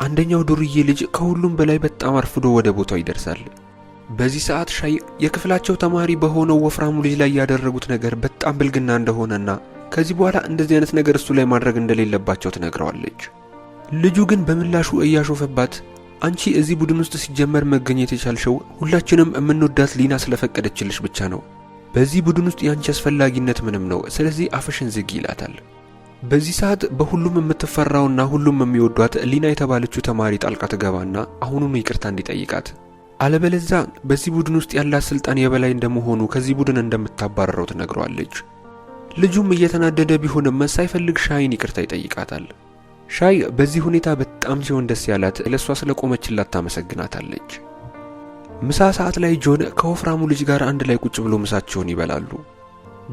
A: አንደኛው ዱርዬ ልጅ ከሁሉም በላይ በጣም አርፍዶ ወደ ቦታው ይደርሳል። በዚህ ሰዓት ሻይ የክፍላቸው ተማሪ በሆነው ወፍራሙ ልጅ ላይ ያደረጉት ነገር በጣም ብልግና እንደሆነና ከዚህ በኋላ እንደዚህ አይነት ነገር እሱ ላይ ማድረግ እንደሌለባቸው ትነግረዋለች። ልጁ ግን በምላሹ እያሾፈባት አንቺ እዚህ ቡድን ውስጥ ሲጀመር መገኘት የቻልሽው ሁላችንም የምንወዳት ሊና ስለፈቀደችልሽ ብቻ ነው። በዚህ ቡድን ውስጥ ያንቺ አስፈላጊነት ምንም ነው። ስለዚህ አፍሽን ዝጊ ይላታል። በዚህ ሰዓት በሁሉም የምትፈራውና ሁሉም የሚወዷት ሊና የተባለችው ተማሪ ጣልቃ ትገባና አሁኑኑ ይቅርታ እንዲጠይቃት አለበለዛ በዚህ ቡድን ውስጥ ያላት ስልጣን የበላይ እንደመሆኑ ከዚህ ቡድን እንደምታባረረው ትነግረዋለች። ልጁም እየተናደደ ቢሆንም ሳይፈልግ ሻይን ይቅርታ ይጠይቃታል። ሻይ በዚህ ሁኔታ በጣም ሲሆን ደስ ያላት ለእሷ ስለቆመችላት ታመሰግናታለች። ምሳ ሰዓት ላይ ጆን ከወፍራሙ ልጅ ጋር አንድ ላይ ቁጭ ብሎ ምሳቸውን ይበላሉ።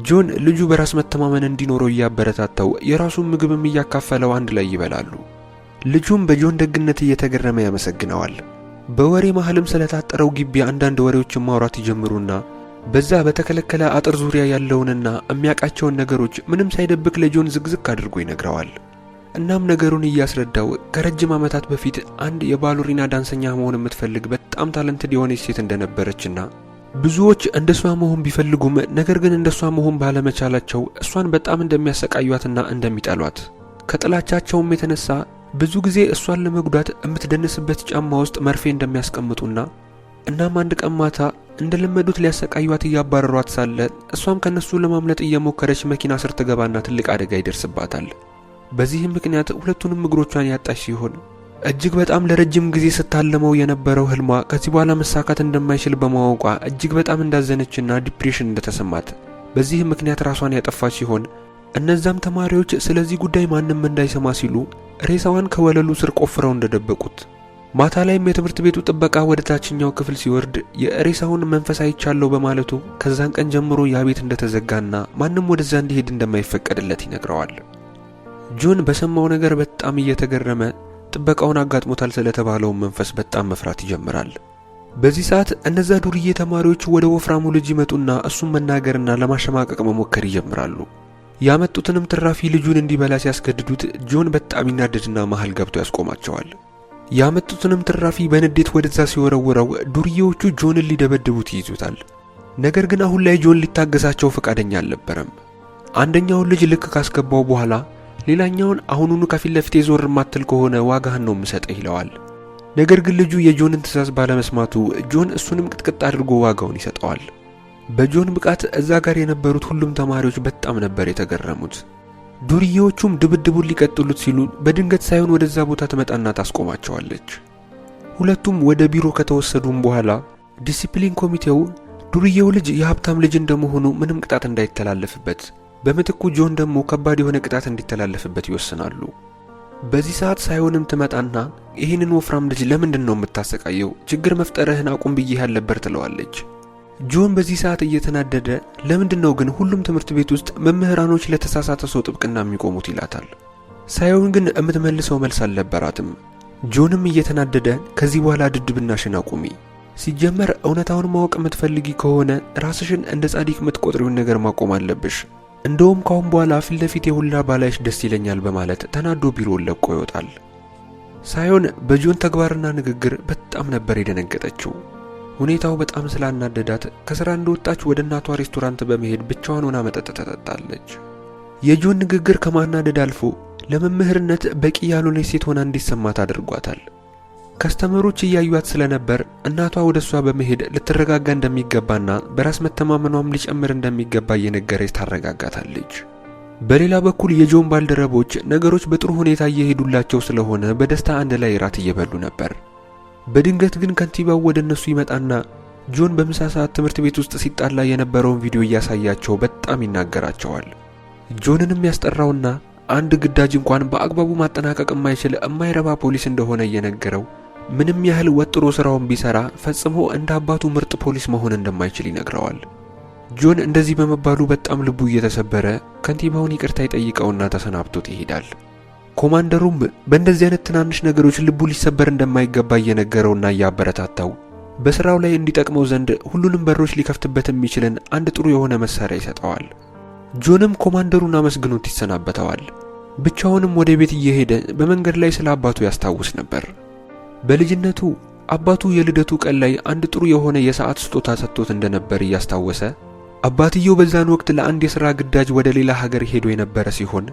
A: ጆን ልጁ በራስ መተማመን እንዲኖረው እያበረታታው የራሱን ምግብም እያካፈለው አንድ ላይ ይበላሉ። ልጁም በጆን ደግነት እየተገረመ ያመሰግነዋል። በወሬ መሃልም ስለታጠረው ግቢ አንዳንድ ወሬዎችን ማውራት ይጀምሩና በዛ በተከለከለ አጥር ዙሪያ ያለውንና የሚያውቃቸውን ነገሮች ምንም ሳይደብቅ ለጆን ዝግዝግ አድርጎ ይነግረዋል። እናም ነገሩን እያስረዳው ከረጅም ዓመታት በፊት አንድ የባሎሪና ዳንሰኛ መሆን የምትፈልግ በጣም talented የሆነች ሴት እንደነበረችና ብዙዎች እንደሷ መሆን ቢፈልጉም ነገር ግን እንደሷ መሆን ባለመቻላቸው እሷን በጣም እንደሚያሰቃዩአትና እንደሚጠሏት፣ ከጥላቻቸውም የተነሳ ብዙ ጊዜ እሷን ለመጉዳት የምትደንስበት ጫማ ውስጥ መርፌ እንደሚያስቀምጡና እናም አንድ ቀን ማታ እንደለመዱት ሊያሰቃዩአት እያባረሯት ሳለ እሷም ከነሱ ለማምለጥ እየሞከረች መኪና ስር ትገባና ትልቅ አደጋ ይደርስባታል። በዚህም ምክንያት ሁለቱንም እግሮቿን ያጣች ሲሆን እጅግ በጣም ለረጅም ጊዜ ስታለመው የነበረው ህልሟ ከዚህ በኋላ መሳካት እንደማይችል በማወቋ እጅግ በጣም እንዳዘነችና depression እንደተሰማት በዚህም ምክንያት ራሷን ያጠፋች ሲሆን እነዛም ተማሪዎች ስለዚህ ጉዳይ ማንም እንዳይሰማ ሲሉ ሬሳዋን ከወለሉ ስር ቆፍረው እንደደበቁት፣ ማታ ላይም የትምህርት ቤቱ ጥበቃ ወደ ታችኛው ክፍል ሲወርድ የሬሳውን መንፈስ አይቻለሁ በማለቱ ከዛን ቀን ጀምሮ ያ ቤት እንደተዘጋና ማንም ወደዛ እንዲሄድ እንደማይፈቀድለት ይነግረዋል። ጆን በሰማው ነገር በጣም እየተገረመ ጥበቃውን አጋጥሞታል ስለተባለው መንፈስ በጣም መፍራት ይጀምራል። በዚህ ሰዓት እነዛ ዱርዬ ተማሪዎች ወደ ወፍራሙ ልጅ ይመጡና እሱን መናገርና ለማሸማቀቅ መሞከር ይጀምራሉ። ያመጡትንም ትራፊ ልጁን እንዲበላ ሲያስገድዱት ጆን በጣም ይናደድና መሃል ገብቶ ያስቆማቸዋል። ያመጡትንም ትራፊ በንዴት ወደዛ ሲወረውረው ዱርዬዎቹ ጆንን ሊደበድቡት ይይዙታል። ነገር ግን አሁን ላይ ጆን ሊታገሳቸው ፈቃደኛ አልነበረም። አንደኛውን ልጅ ልክ ካስገባው በኋላ ሌላኛውን አሁኑኑ ከፊት ለፊቴ ዞር ማትል ከሆነ ዋጋህን ነው የምሰጥህ ይለዋል። ነገር ግን ልጁ የጆንን ትዕዛዝ ባለመስማቱ ጆን እሱንም ቅጥቅጥ አድርጎ ዋጋውን ይሰጠዋል። በጆን ብቃት እዛ ጋር የነበሩት ሁሉም ተማሪዎች በጣም ነበር የተገረሙት። ዱርዬዎቹም ድብድቡን ሊቀጥሉት ሲሉ በድንገት ሳይሆን ወደዛ ቦታ ትመጣና ታስቆማቸዋለች። ሁለቱም ወደ ቢሮ ከተወሰዱም በኋላ ዲሲፕሊን ኮሚቴው ዱርዬው ልጅ የሀብታም ልጅ እንደመሆኑ ምንም ቅጣት እንዳይተላለፍበት፣ በምትኩ ጆን ደግሞ ከባድ የሆነ ቅጣት እንዲተላለፍበት ይወስናሉ። በዚህ ሰዓት ሳይሆንም ትመጣና ይህንን ወፍራም ልጅ ለምንድን ነው የምታሰቃየው? ችግር መፍጠርህን አቁም ብዬህ ያልነበር ትለዋለች። ጆን በዚህ ሰዓት እየተናደደ ለምንድን ነው ግን ሁሉም ትምህርት ቤት ውስጥ መምህራኖች ለተሳሳተ ሰው ጥብቅና የሚቆሙት ይላታል። ሳይሆን ግን የምትመልሰው መልስ አልነበራትም። ጆንም እየተናደደ ከዚህ በኋላ ድድብናሽን አቁሚ፣ ሲጀመር እውነታውን ማወቅ የምትፈልጊ ከሆነ ራስሽን እንደ ጻዲቅ የምትቆጥሪውን ነገር ማቆም አለብሽ፣ እንደውም ካሁን በኋላ ፊት ለፊት የሁላ ባላይሽ ደስ ይለኛል በማለት ተናዶ ቢሮውን ለቆ ይወጣል። ሳይሆን በጆን ተግባርና ንግግር በጣም ነበር የደነገጠችው። ሁኔታው በጣም ስላናደዳት ከስራ እንደወጣች ወደ እናቷ ሬስቶራንት በመሄድ ብቻዋን ሆና መጠጥ ትጠጣለች። የጆን ንግግር ከማናደድ አልፎ ለመምህርነት በቂ ያልሆነች ሴት ሆና እንዲሰማት አድርጓታል። customer ኦች እያዩት ስለነበር እናቷ ወደ እሷ በመሄድ ልትረጋጋ እንደሚገባና በራስ መተማመኗም ሊጨምር እንደሚገባ እየነገረች ታረጋጋታለች። በሌላ በኩል የጆን ባልደረቦች ነገሮች በጥሩ ሁኔታ እየሄዱላቸው ስለሆነ በደስታ አንድ ላይ እራት እየበሉ ነበር። በድንገት ግን ከንቲባው ወደ እነሱ ይመጣና ጆን በምሳ ሰዓት ትምህርት ቤት ውስጥ ሲጣላ የነበረውን ቪዲዮ እያሳያቸው በጣም ይናገራቸዋል። ጆንንም ያስጠራውና አንድ ግዳጅ እንኳን በአግባቡ ማጠናቀቅ የማይችል የማይረባ ፖሊስ እንደሆነ እየነገረው ምንም ያህል ወጥሮ ስራውን ቢሰራ ፈጽሞ እንደ አባቱ ምርጥ ፖሊስ መሆን እንደማይችል ይነግረዋል። ጆን እንደዚህ በመባሉ በጣም ልቡ እየተሰበረ ከንቲባውን ይቅርታ ይጠይቀውና ተሰናብቶት ይሄዳል። ኮማንደሩም በእንደዚህ አይነት ትናንሽ ነገሮች ልቡ ሊሰበር እንደማይገባ እየነገረውና እያበረታታው በስራው ላይ እንዲጠቅመው ዘንድ ሁሉንም በሮች ሊከፍትበት የሚችልን አንድ ጥሩ የሆነ መሳሪያ ይሰጠዋል። ጆንም ኮማንደሩን አመስግኖት ይሰናበተዋል። ብቻውንም ወደ ቤት እየሄደ በመንገድ ላይ ስለ አባቱ ያስታውስ ነበር። በልጅነቱ አባቱ የልደቱ ቀን ላይ አንድ ጥሩ የሆነ የሰዓት ስጦታ ሰጥቶት እንደነበር እያስታወሰ አባትየው በዛን ወቅት ለአንድ የሥራ ግዳጅ ወደ ሌላ ሀገር ሄዶ የነበረ ሲሆን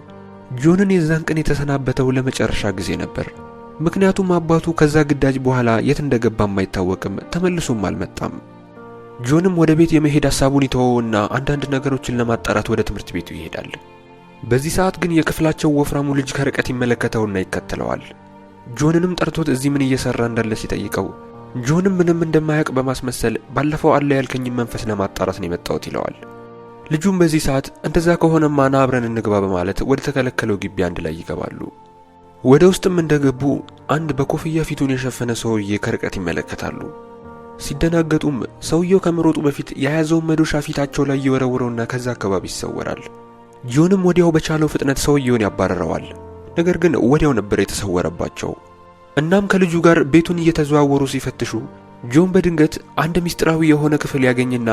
A: ጆንን የዛን ቀን የተሰናበተው ለመጨረሻ ጊዜ ነበር። ምክንያቱም አባቱ ከዛ ግዳጅ በኋላ የት እንደገባም አይታወቅም፣ ተመልሶም አልመጣም። ጆንም ወደ ቤት የመሄድ ሐሳቡን ይተወውና አንዳንድ ነገሮችን ለማጣራት ወደ ትምህርት ቤቱ ይሄዳል። በዚህ ሰዓት ግን የክፍላቸው ወፍራሙ ልጅ ከርቀት ይመለከተውና ይከተለዋል። ጆንንም ጠርቶት እዚህ ምን እየሰራ እንዳለ ሲጠይቀው ጆንም ምንም እንደማያውቅ በማስመሰል ባለፈው አለ ያልከኝን መንፈስ ለማጣራት ነው የመጣሁት ይለዋል። ልጁም በዚህ ሰዓት እንደዛ ከሆነማ ና አብረን እንግባ በማለት ወደ ተከለከለው ግቢ አንድ ላይ ይገባሉ። ወደ ውስጥም እንደገቡ አንድ በኮፍያ ፊቱን የሸፈነ ሰውዬ ከርቀት ይመለከታሉ። ሲደናገጡም ሰውየው ከመሮጡ በፊት የያዘውን መዶሻ ፊታቸው ላይ ይወረውረውና ከዛ አካባቢ ይሰወራል። ጆንም ወዲያው በቻለው ፍጥነት ሰውየውን ያባረረዋል። ነገር ግን ወዲያው ነበር የተሰወረባቸው። እናም ከልጁ ጋር ቤቱን እየተዘዋወሩ ሲፈትሹ ጆን በድንገት አንድ ምስጢራዊ የሆነ ክፍል ያገኝና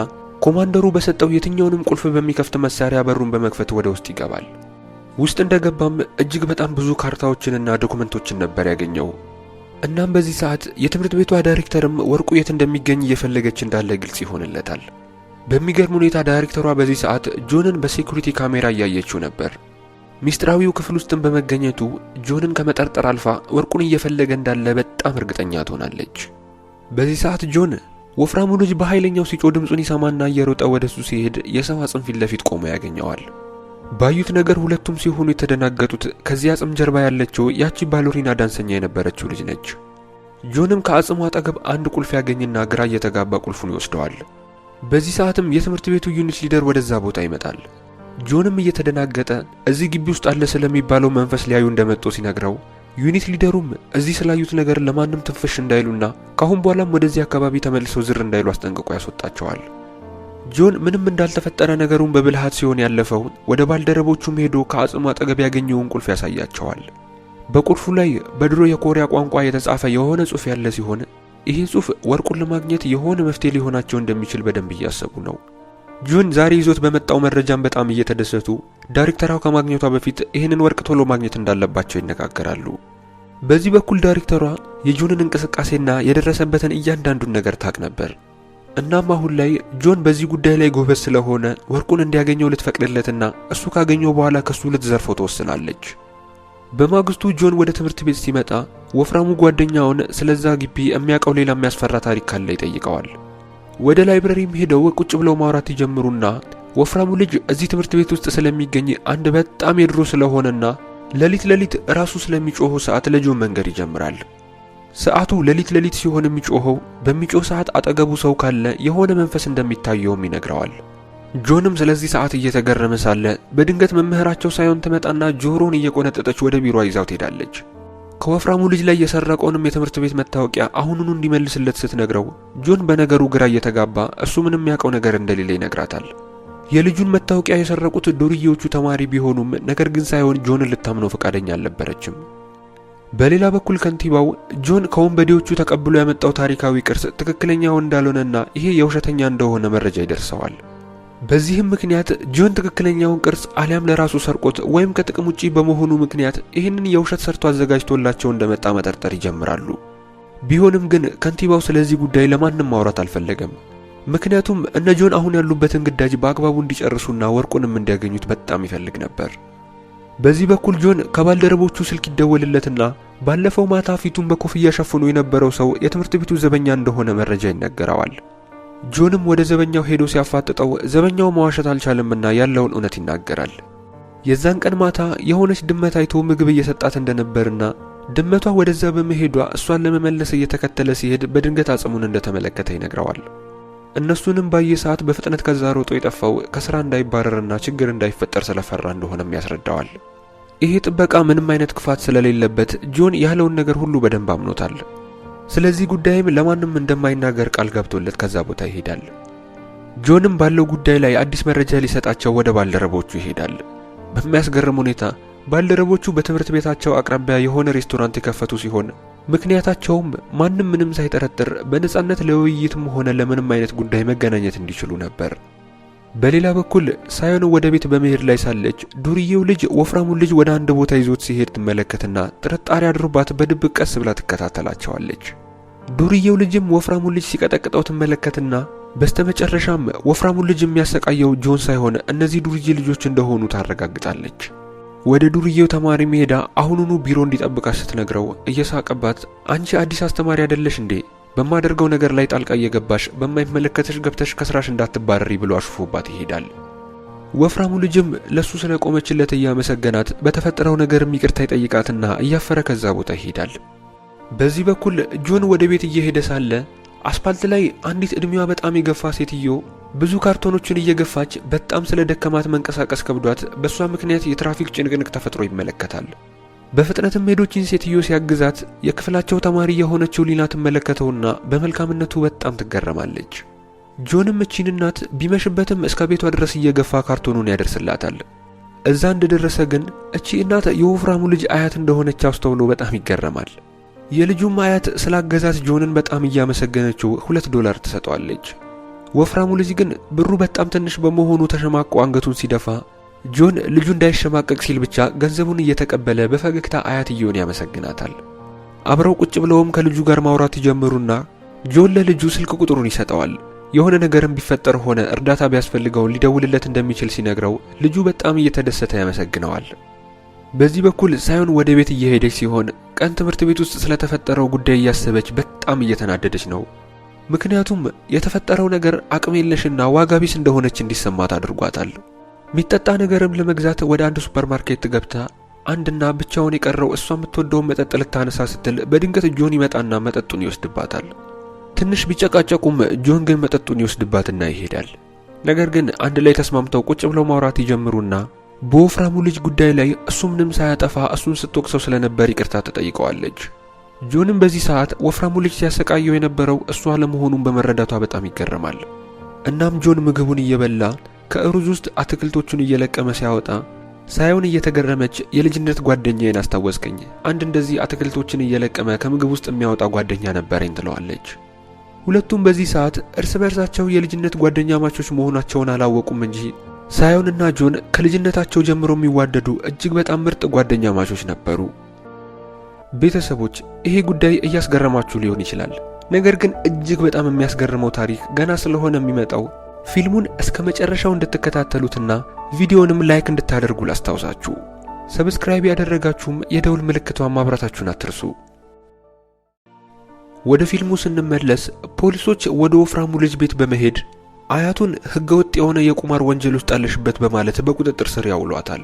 A: ኮማንደሩ በሰጠው የትኛውንም ቁልፍ በሚከፍት መሳሪያ በሩን በመክፈት ወደ ውስጥ ይገባል። ውስጥ እንደገባም እጅግ በጣም ብዙ ካርታዎችንና ዶክመንቶችን ነበር ያገኘው። እናም በዚህ ሰዓት የትምህርት ቤቷ ዳይሬክተርም ወርቁ የት እንደሚገኝ እየፈለገች እንዳለ ግልጽ ይሆንለታል። በሚገርም ሁኔታ ዳይሬክተሯ በዚህ ሰዓት ጆንን በ security ካሜራ እያየችው ነበር። ሚስጥራዊው ክፍል ውስጥም በመገኘቱ ጆንን ከመጠርጠር አልፋ ወርቁን እየፈለገ እንዳለ በጣም እርግጠኛ ትሆናለች። በዚህ ሰዓት ጆን ወፍራሙ ልጅ በኃይለኛው ሲጮህ ድምፁን ይሰማና እየሮጠ ወደ እሱ ሲሄድ የሰው አጽም ፊት ለፊት ቆሞ ያገኘዋል። ባዩት ነገር ሁለቱም ሲሆኑ የተደናገጡት ከዚህ አጽም ጀርባ ያለችው ያቺ ባሎሪና ዳንሰኛ የነበረችው ልጅ ነች። ጆንም ከአጽሙ አጠገብ አንድ ቁልፍ ያገኝና ግራ እየተጋባ ቁልፉን ይወስደዋል። በዚህ ሰዓትም የትምህርት ቤቱ unit leader ወደዛ ቦታ ይመጣል። ጆንም እየተደናገጠ እዚህ ግቢ ውስጥ አለ ስለሚባለው መንፈስ ሊያዩ እንደመጡ ሲነግረው unit leader ኡም እዚህ ስላዩት ነገር ለማንም ትንፍሽ እንዳይሉና ካሁን በኋላም ወደዚህ አካባቢ ተመልሰው ዝር እንዳይሉ አስጠንቅቆ ያስወጣቸዋል። ጆን ምንም እንዳልተፈጠረ ነገሩን በብልሃት ሲሆን ያለፈው ወደ ባልደረቦቹም ሄዶ ከአጽሙ አጠገብ ያገኘውን ቁልፍ ያሳያቸዋል። በቁልፉ ላይ በድሮ የኮሪያ ቋንቋ የተጻፈ የሆነ ጽሑፍ ያለ ሲሆን ይህ ጽሑፍ ወርቁን ለማግኘት የሆነ መፍትሄ ሊሆናቸው እንደሚችል በደንብ እያሰቡ ነው። ጆን ዛሬ ይዞት በመጣው መረጃም በጣም እየተደሰቱ ዳይሬክተሯ ከማግኘቷ በፊት ይህንን ወርቅ ቶሎ ማግኘት እንዳለባቸው ይነጋገራሉ። በዚህ በኩል ዳይሬክተሯ የጆንን እንቅስቃሴና የደረሰበትን እያንዳንዱን ነገር ታቅ ነበር። እናም አሁን ላይ ጆን በዚህ ጉዳይ ላይ ጎበዝ ስለሆነ ወርቁን እንዲያገኘው ልትፈቅድለትና እሱ ካገኘው በኋላ ከሱ ልትዘርፈው ትወስናለች። በማግስቱ ጆን ወደ ትምህርት ቤት ሲመጣ ወፍራሙ ጓደኛውን ስለዛ ግቢ የሚያውቀው ሌላ የሚያስፈራ ታሪክ ካለ ይጠይቀዋል። ወደ library ም ሄደው ቁጭ ብለው ማውራት ይጀምሩና ወፍራሙ ልጅ እዚህ ትምህርት ቤት ውስጥ ስለሚገኝ አንድ በጣም የድሮ ስለሆነና ሌሊት ሌሊት ራሱ ስለሚጮኸው ሰዓት ለጆን መንገር ይጀምራል። ሰዓቱ ሌሊት ሌሊት ሲሆን የሚጮኸው በሚጮህ ሰዓት አጠገቡ ሰው ካለ የሆነ መንፈስ እንደሚታየውም ይነግረዋል። ጆንም ስለዚህ ሰዓት እየተገረመ ሳለ በድንገት መምህራቸው ሳይሆን ትመጣና ጆሮውን እየቆነጠጠች ወደ ቢሮ ይዛው ትሄዳለች። ከወፍራሙ ልጅ ላይ የሰረቀውንም የትምህርት ቤት መታወቂያ አሁኑኑ እንዲመልስለት ስትነግረው ጆን በነገሩ ግራ እየተጋባ እሱ ምንም ያውቀው ነገር እንደሌለ ይነግራታል። የልጁን መታወቂያ የሰረቁት ዱርዬዎቹ ተማሪ ቢሆኑም ነገር ግን ሳይሆን ጆንን ልታምነው ፈቃደኛ አልነበረችም። በሌላ በኩል ከንቲባው ጆን ከወንበዴዎቹ ተቀብሎ ያመጣው ታሪካዊ ቅርስ ትክክለኛው እንዳልሆነና ይሄ የውሸተኛ እንደሆነ መረጃ ይደርሰዋል። በዚህም ምክንያት ጆን ትክክለኛውን ቅርጽ አሊያም ለራሱ ሰርቆት ወይም ከጥቅም ውጪ በመሆኑ ምክንያት ይህንን የውሸት ሰርቶ አዘጋጅቶላቸው እንደመጣ መጠርጠር ይጀምራሉ። ቢሆንም ግን ከንቲባው ስለዚህ ጉዳይ ለማንም ማውራት አልፈለገም። ምክንያቱም እነ ጆን አሁን ያሉበትን ግዳጅ በአግባቡ እንዲጨርሱና ወርቁንም እንዲያገኙት በጣም ይፈልግ ነበር። በዚህ በኩል ጆን ከባልደረቦቹ ስልክ ይደወልለትና ባለፈው ማታ ፊቱን በኮፍያ ሸፍኖ የነበረው ሰው የትምህርት ቤቱ ዘበኛ እንደሆነ መረጃ ይነገረዋል። ጆንም ወደ ዘበኛው ሄዶ ሲያፋጥጠው ዘበኛው መዋሸት አልቻለምና ያለውን እውነት ይናገራል። የዛን ቀን ማታ የሆነች ድመት አይቶ ምግብ እየሰጣት እንደነበርና ድመቷ ወደዛ በመሄዷ እሷን ለመመለስ እየተከተለ ሲሄድ በድንገት አጽሙን እንደተመለከተ ይነግረዋል። እነሱንም ባየ ሰዓት በፍጥነት ከዛ ሮጦ የጠፋው ከስራ እንዳይባረርና ችግር እንዳይፈጠር ስለፈራ እንደሆነም ያስረዳዋል። ይሄ ጥበቃ ምንም አይነት ክፋት ስለሌለበት ጆን ያለውን ነገር ሁሉ በደንብ አምኖታል። ስለዚህ ጉዳይም ለማንም እንደማይናገር ቃል ገብቶለት ከዛ ቦታ ይሄዳል። ጆንም ባለው ጉዳይ ላይ አዲስ መረጃ ሊሰጣቸው ወደ ባልደረቦቹ ይሄዳል። በሚያስገርም ሁኔታ ባልደረቦቹ በትምህርት ቤታቸው አቅራቢያ የሆነ ሬስቶራንት የከፈቱ ሲሆን ምክንያታቸውም ማንም ምንም ሳይጠረጥር በነጻነት ለውይይትም ሆነ ለምንም አይነት ጉዳይ መገናኘት እንዲችሉ ነበር። በሌላ በኩል ሳይሆን ወደ ቤት በመሄድ ላይ ሳለች ዱርዬው ልጅ ወፍራሙን ልጅ ወደ አንድ ቦታ ይዞት ሲሄድ ትመለከትና ጥርጣሬ አድሮባት በድብቅ ቀስ ብላ ትከታተላቸዋለች። ዱርዬው ልጅም ወፍራሙን ልጅ ሲቀጠቅጠው ትመለከትና በስተመጨረሻም ወፍራሙን ልጅ የሚያሰቃየው ጆን ሳይሆን እነዚህ ዱርዬ ልጆች እንደሆኑ ታረጋግጣለች። ወደ ዱርዬው ተማሪ ሄዳ አሁኑኑ ቢሮ እንዲጠብቃት ስትነግረው እየሳቀባት አንቺ አዲስ አስተማሪ አይደለሽ እንዴ? በማደርገው ነገር ላይ ጣልቃ እየገባሽ በማይመለከተሽ ገብተሽ ከስራሽ እንዳትባረሪ ብሎ አሹፎባት ይሄዳል። ወፍራሙ ልጅም ለሱ ስለቆመችለት እያመሰገናት በተፈጠረው ነገርም ይቅርታ ይጠይቃትና እያፈረ ከዛ ቦታ ይሄዳል። በዚህ በኩል ጆን ወደ ቤት እየሄደ ሳለ አስፓልት ላይ አንዲት እድሜዋ በጣም የገፋ ሴትዮ ብዙ ካርቶኖችን እየገፋች በጣም ስለ ደከማት መንቀሳቀስ ከብዷት በእሷ ምክንያት የትራፊክ ጭንቅንቅ ተፈጥሮ ይመለከታል። በፍጥነትም ሄዶ እቺን ሴትዮ ሲያግዛት የክፍላቸው ተማሪ የሆነችው ሊና ትመለከተውና በመልካምነቱ በጣም ትገረማለች። ጆንም እቺን እናት ቢመሽበትም እስከ ቤቷ ድረስ እየገፋ ካርቶኑን ያደርስላታል። እዛ እንደደረሰ ግን እቺ እናት የወፍራሙ ልጅ አያት እንደሆነች አስተውሎ በጣም ይገረማል። የልጁም አያት ስላገዛት ጆንን በጣም እያመሰገነችው $2 ትሰጠዋለች። ወፍራሙ ልጅ ግን ብሩ በጣም ትንሽ በመሆኑ ተሸማቆ አንገቱን ሲደፋ ጆን ልጁ እንዳይሸማቀቅ ሲል ብቻ ገንዘቡን እየተቀበለ በፈገግታ አያትየውን ያመሰግናታል። አብረው ቁጭ ብለውም ከልጁ ጋር ማውራት ይጀምሩና ጆን ለልጁ ስልክ ቁጥሩን ይሰጠዋል። የሆነ ነገርም ቢፈጠር ሆነ እርዳታ ቢያስፈልገው ሊደውልለት እንደሚችል ሲነግረው ልጁ በጣም እየተደሰተ ያመሰግነዋል። በዚህ በኩል ሳይሆን ወደ ቤት እየሄደች ሲሆን ቀን ትምህርት ቤት ውስጥ ስለተፈጠረው ጉዳይ እያሰበች በጣም እየተናደደች ነው። ምክንያቱም የተፈጠረው ነገር አቅም የለሽና ዋጋ ቢስ እንደሆነች እንዲሰማት አድርጓታል። ሚጠጣ ነገርም ለመግዛት ወደ አንድ ሱፐርማርኬት ገብታ አንድና ብቻውን የቀረው እሷ የምትወደውን መጠጥ ልታነሳ ስትል በድንገት ጆን ይመጣና መጠጡን ይወስድባታል። ትንሽ ቢጨቃጨቁም ጆን ግን መጠጡን ይወስድባትና ይሄዳል። ነገር ግን አንድ ላይ ተስማምተው ቁጭ ብለው ማውራት ይጀምሩና በወፍራሙ ልጅ ጉዳይ ላይ እሱ ምንም ሳያጠፋ እሱን ስትወቅሰው ስለነበር ይቅርታ ትጠይቀዋለች። ጆንም በዚህ ሰዓት ወፍራሙ ልጅ ሲያሰቃየው የነበረው እሱ አለመሆኑን በመረዳቷ በጣም ይገረማል። እናም ጆን ምግቡን እየበላ ከሩዝ ውስጥ አትክልቶቹን እየለቀመ ሲያወጣ ሳይሆን እየተገረመች የልጅነት ጓደኛዬን አስታወስከኝ፣ አንድ እንደዚህ አትክልቶችን እየለቀመ ከምግብ ውስጥ የሚያወጣ ጓደኛ ነበረኝ ትለዋለች። ሁለቱም በዚህ ሰዓት እርስ በእርሳቸው የልጅነት ጓደኛማቾች መሆናቸውን አላወቁም እንጂ ሳይሆንና ጆን ከልጅነታቸው ጀምሮ የሚዋደዱ እጅግ በጣም ምርጥ ጓደኛማቾች ነበሩ። ቤተሰቦች፣ ይሄ ጉዳይ እያስገረማችሁ ሊሆን ይችላል። ነገር ግን እጅግ በጣም የሚያስገርመው ታሪክ ገና ስለሆነ የሚመጣው ፊልሙን እስከ መጨረሻው እንድትከታተሉትና ቪዲዮንም like እንድታደርጉ ላስታውሳችሁ። Subscribe ያደረጋችሁም የደውል ምልክቷን ማብራታችሁን አትርሱ። ወደ ፊልሙ ስንመለስ ፖሊሶች ወደ ወፍራሙ ልጅ ቤት በመሄድ አያቱን ህገወጥ የሆነ የቁማር ወንጀል ውስጥ አለሽበት በማለት በቁጥጥር ስር ያውሏታል።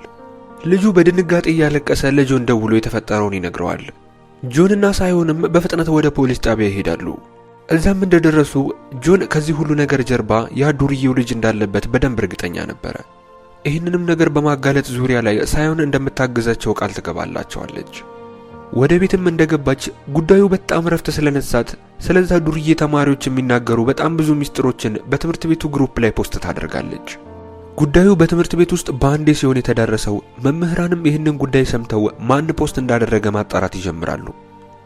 A: ልጁ በድንጋጤ እያለቀሰ ለጆን ደውሎ የተፈጠረውን ይነግረዋል። ጆንና ሳይሆንም በፍጥነት ወደ ፖሊስ ጣቢያ ይሄዳሉ። እዛም እንደደረሱ ጆን ከዚህ ሁሉ ነገር ጀርባ ያ ዱርዬው ልጅ እንዳለበት በደንብ እርግጠኛ ነበረ። ይህንንም ነገር በማጋለጥ ዙሪያ ላይ ሳይሆን እንደምታግዛቸው ቃል ትገባላቸዋለች። ወደ ቤትም እንደገባች ጉዳዩ በጣም ረፍት ስለነሳት ስለዛ ዱርዬ ተማሪዎች የሚናገሩ በጣም ብዙ ሚስጥሮችን በትምህርት ቤቱ group ላይ post ታደርጋለች። ጉዳዩ በትምህርት ቤት ውስጥ በአንዴ ሲሆን የተዳረሰው መምህራንም ይህንን ጉዳይ ሰምተው ማን post እንዳደረገ ማጣራት ይጀምራሉ።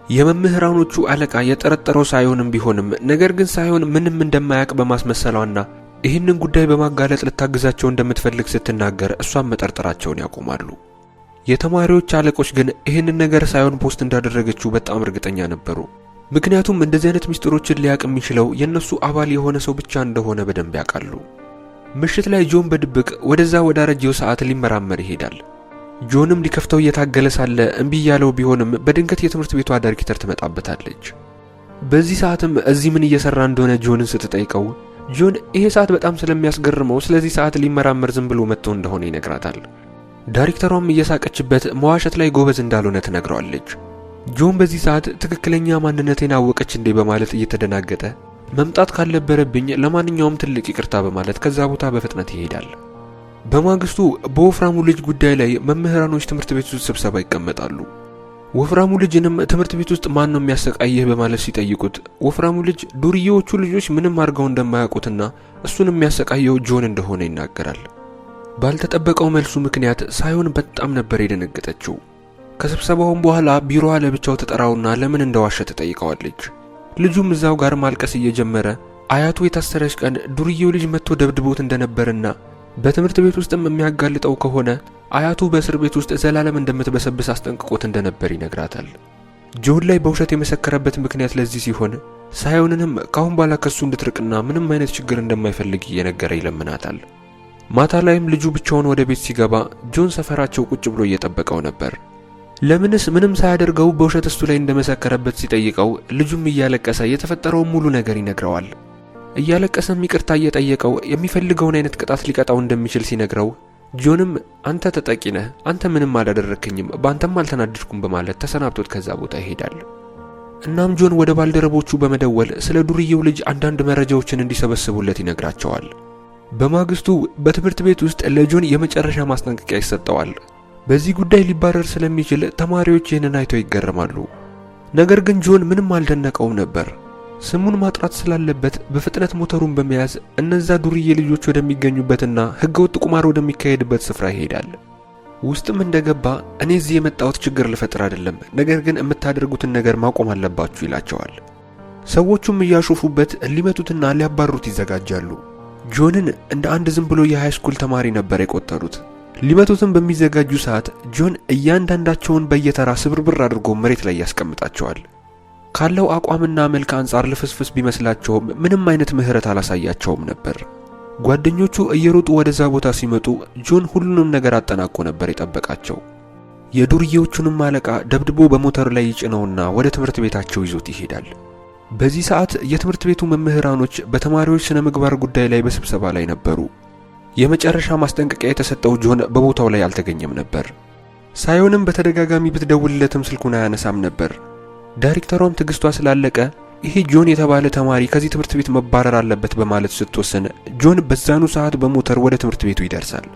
A: የመምህራኖቹ አለቃ የጠረጠረው ሳይሆንም ቢሆንም ነገር ግን ሳይሆን ምንም እንደማያውቅ በማስመሰሏና ይህንን ጉዳይ በማጋለጥ ልታግዛቸው እንደምትፈልግ ስትናገር እሷን መጠርጠራቸውን ያቆማሉ። የተማሪዎች አለቆች ግን ይህንን ነገር ሳይሆን post እንዳደረገችው በጣም እርግጠኛ ነበሩ። ምክንያቱም እንደዚህ አይነት ሚስጥሮችን ሊያውቅ የሚችለው የእነሱ አባል የሆነ ሰው ብቻ እንደሆነ በደንብ ያውቃሉ። ምሽት ላይ ጆን በድብቅ ወደዛ ወዳረጀው ሰዓት ሊመራመር ይሄዳል። ጆንም ሊከፍተው እየታገለ ሳለ እምቢ እያለው ቢሆንም በድንገት የትምህርት ቤቷ ዳይሬክተር ትመጣበታለች። በዚህ ሰዓትም እዚህ ምን እየሰራ እንደሆነ ጆንን ስትጠይቀው ጆን ይሄ ሰዓት በጣም ስለሚያስገርመው ስለዚህ ሰዓት ሊመራመር ዝም ብሎ መጥቶ እንደሆነ ይነግራታል። ዳይሬክተሯም እየሳቀችበት መዋሸት ላይ ጎበዝ እንዳልሆነ ትነግረዋለች። ጆን በዚህ ሰዓት ትክክለኛ ማንነቴን አወቀች እንዴ በማለት እየተደናገጠ መምጣት ካልነበረብኝ ለማንኛውም ትልቅ ይቅርታ በማለት ከዛ ቦታ በፍጥነት ይሄዳል። በማግስቱ በወፍራሙ ልጅ ጉዳይ ላይ መምህራኖች ትምህርት ቤት ውስጥ ስብሰባ ይቀመጣሉ። ወፍራሙ ልጅንም ትምህርት ቤት ውስጥ ማን ነው የሚያሰቃይህ በማለት ሲጠይቁት ወፍራሙ ልጅ ዱርዬዎቹ ልጆች ምንም አድርገው እንደማያውቁትና እሱን የሚያሰቃየው ጆን እንደሆነ ይናገራል። ባልተጠበቀው መልሱ ምክንያት ሳይሆን በጣም ነበር የደነገጠችው። ከስብሰባውም በኋላ ቢሮዋ ለብቻው ተጠራውና ለምን እንደዋሸ ትጠይቀዋለች። ልጁም እዛው ጋር ማልቀስ እየጀመረ አያቱ የታሰረች ቀን ዱርዬው ልጅ መጥቶ ደብድቦት እንደነበርና በትምህርት ቤት ውስጥም የሚያጋልጠው ከሆነ አያቱ በእስር ቤት ውስጥ ዘላለም እንደምትበሰብስ አስጠንቅቆት እንደነበር ይነግራታል። ጆን ላይ በውሸት የመሰከረበት ምክንያት ለዚህ ሲሆን ሳይሆንንም ካሁን በኋላ ከሱ እንድትርቅና ምንም አይነት ችግር እንደማይፈልግ እየነገረ ይለምናታል። ማታ ላይም ልጁ ብቻውን ወደ ቤት ሲገባ ጆን ሰፈራቸው ቁጭ ብሎ እየጠበቀው ነበር። ለምንስ ምንም ሳያደርገው በውሸት እሱ ላይ እንደመሰከረበት ሲጠይቀው ልጁም እያለቀሰ የተፈጠረውን ሙሉ ነገር ይነግረዋል። እያለቀሰም ይቅርታ እየጠየቀው የሚፈልገውን አይነት ቅጣት ሊቀጣው እንደሚችል ሲነግረው ጆንም አንተ ተጠቂ ነህ፣ አንተ ምንም አላደረክኝም፣ በአንተም አልተናደድኩም በማለት ተሰናብቶት ከዛ ቦታ ይሄዳል። እናም ጆን ወደ ባልደረቦቹ በመደወል ስለ ዱርዬው ልጅ አንዳንድ መረጃዎችን እንዲሰበስቡለት ይነግራቸዋል። በማግስቱ በትምህርት ቤት ውስጥ ለጆን የመጨረሻ ማስጠንቀቂያ ይሰጠዋል። በዚህ ጉዳይ ሊባረር ስለሚችል ተማሪዎች ይህንን አይተው ይገረማሉ። ነገር ግን ጆን ምንም አልደነቀውም ነበር። ስሙን ማጥራት ስላለበት በፍጥነት ሞተሩን በመያዝ እነዛ ዱርዬ ልጆች ወደሚገኙበትና ህገወጥ ቁማር ወደሚካሄድበት ስፍራ ይሄዳል። ውስጥም እንደገባ እኔ እዚህ የመጣሁት ችግር ልፈጥር አይደለም፣ ነገር ግን የምታደርጉትን ነገር ማቆም አለባችሁ ይላቸዋል። ሰዎቹም እያሾፉበት ሊመቱትና ሊያባርሩት ይዘጋጃሉ። ጆንን እንደ አንድ ዝም ብሎ የ high school ተማሪ ነበር የቆጠሩት። ሊመቱትም በሚዘጋጁ ሰዓት ጆን እያንዳንዳቸውን በየተራ ስብርብር አድርጎ መሬት ላይ ያስቀምጣቸዋል። ካለው አቋምና መልክ አንጻር ልፍስፍስ ቢመስላቸውም ምንም አይነት ምህረት አላሳያቸውም ነበር። ጓደኞቹ እየሮጡ ወደዛ ቦታ ሲመጡ ጆን ሁሉንም ነገር አጠናቆ ነበር የጠበቃቸው። የዱርዬዎቹንም አለቃ ደብድቦ በሞተር ላይ ይጭነውና ወደ ትምህርት ቤታቸው ይዞት ይሄዳል። በዚህ ሰዓት የትምህርት ቤቱ መምህራኖች በተማሪዎች ስነ ምግባር ጉዳይ ላይ በስብሰባ ላይ ነበሩ። የመጨረሻ ማስጠንቀቂያ የተሰጠው ጆን በቦታው ላይ አልተገኘም ነበር። ሳይሆንም በተደጋጋሚ ብትደውልለትም ስልኩን አያነሳም ነበር። ዳይሬክተሯም ትዕግስቷ ስላለቀ ይሄ ጆን የተባለ ተማሪ ከዚህ ትምህርት ቤት መባረር አለበት በማለት ስትወስን ጆን በዛኑ ሰዓት በሞተር ወደ ትምህርት ቤቱ ይደርሳል።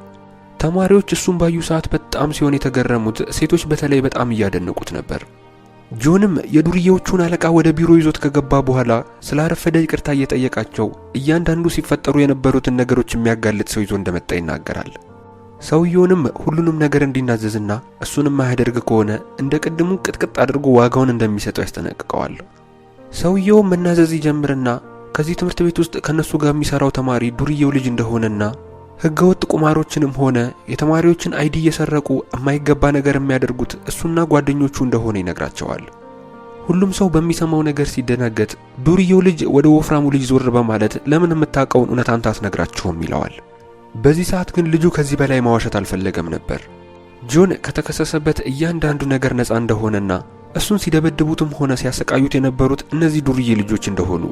A: ተማሪዎች እሱን ባዩ ሰዓት በጣም ሲሆን የተገረሙት፣ ሴቶች በተለይ በጣም እያደነቁት ነበር። ጆንም የዱርዬዎቹን አለቃ ወደ ቢሮ ይዞት ከገባ በኋላ ስላረፈደ ይቅርታ እየጠየቃቸው እያንዳንዱ ሲፈጠሩ የነበሩትን ነገሮች የሚያጋልጥ ሰው ይዞ እንደመጣ ይናገራል። ሰውየውንም ሁሉንም ነገር እንዲናዘዝና እሱንም የማያደርግ ከሆነ እንደ ቅድሙ ቅጥቅጥ አድርጎ ዋጋውን እንደሚሰጠው ያስጠነቅቀዋል። ሰውየውም መናዘዝ ይጀምርና ከዚህ ትምህርት ቤት ውስጥ ከነሱ ጋር የሚሰራው ተማሪ ዱርዬው ልጅ እንደሆነና ህገወጥ ቁማሮችንም ሆነ የተማሪዎችን ID እየሰረቁ የማይገባ ነገር የሚያደርጉት እሱና ጓደኞቹ እንደሆነ ይነግራቸዋል። ሁሉም ሰው በሚሰማው ነገር ሲደናገጥ ዱርዬው ልጅ ወደ ወፍራሙ ልጅ ዞር በማለት ለምን የምታውቀውን እውነት አንተ አትነግራቸውም ይለዋል። በዚህ ሰዓት ግን ልጁ ከዚህ በላይ ማዋሸት አልፈለገም ነበር። ጆን ከተከሰሰበት እያንዳንዱ ነገር ነፃ እንደሆነና እሱን ሲደበድቡትም ሆነ ሲያሰቃዩት የነበሩት እነዚህ ዱርዬ ልጆች እንደሆኑ፣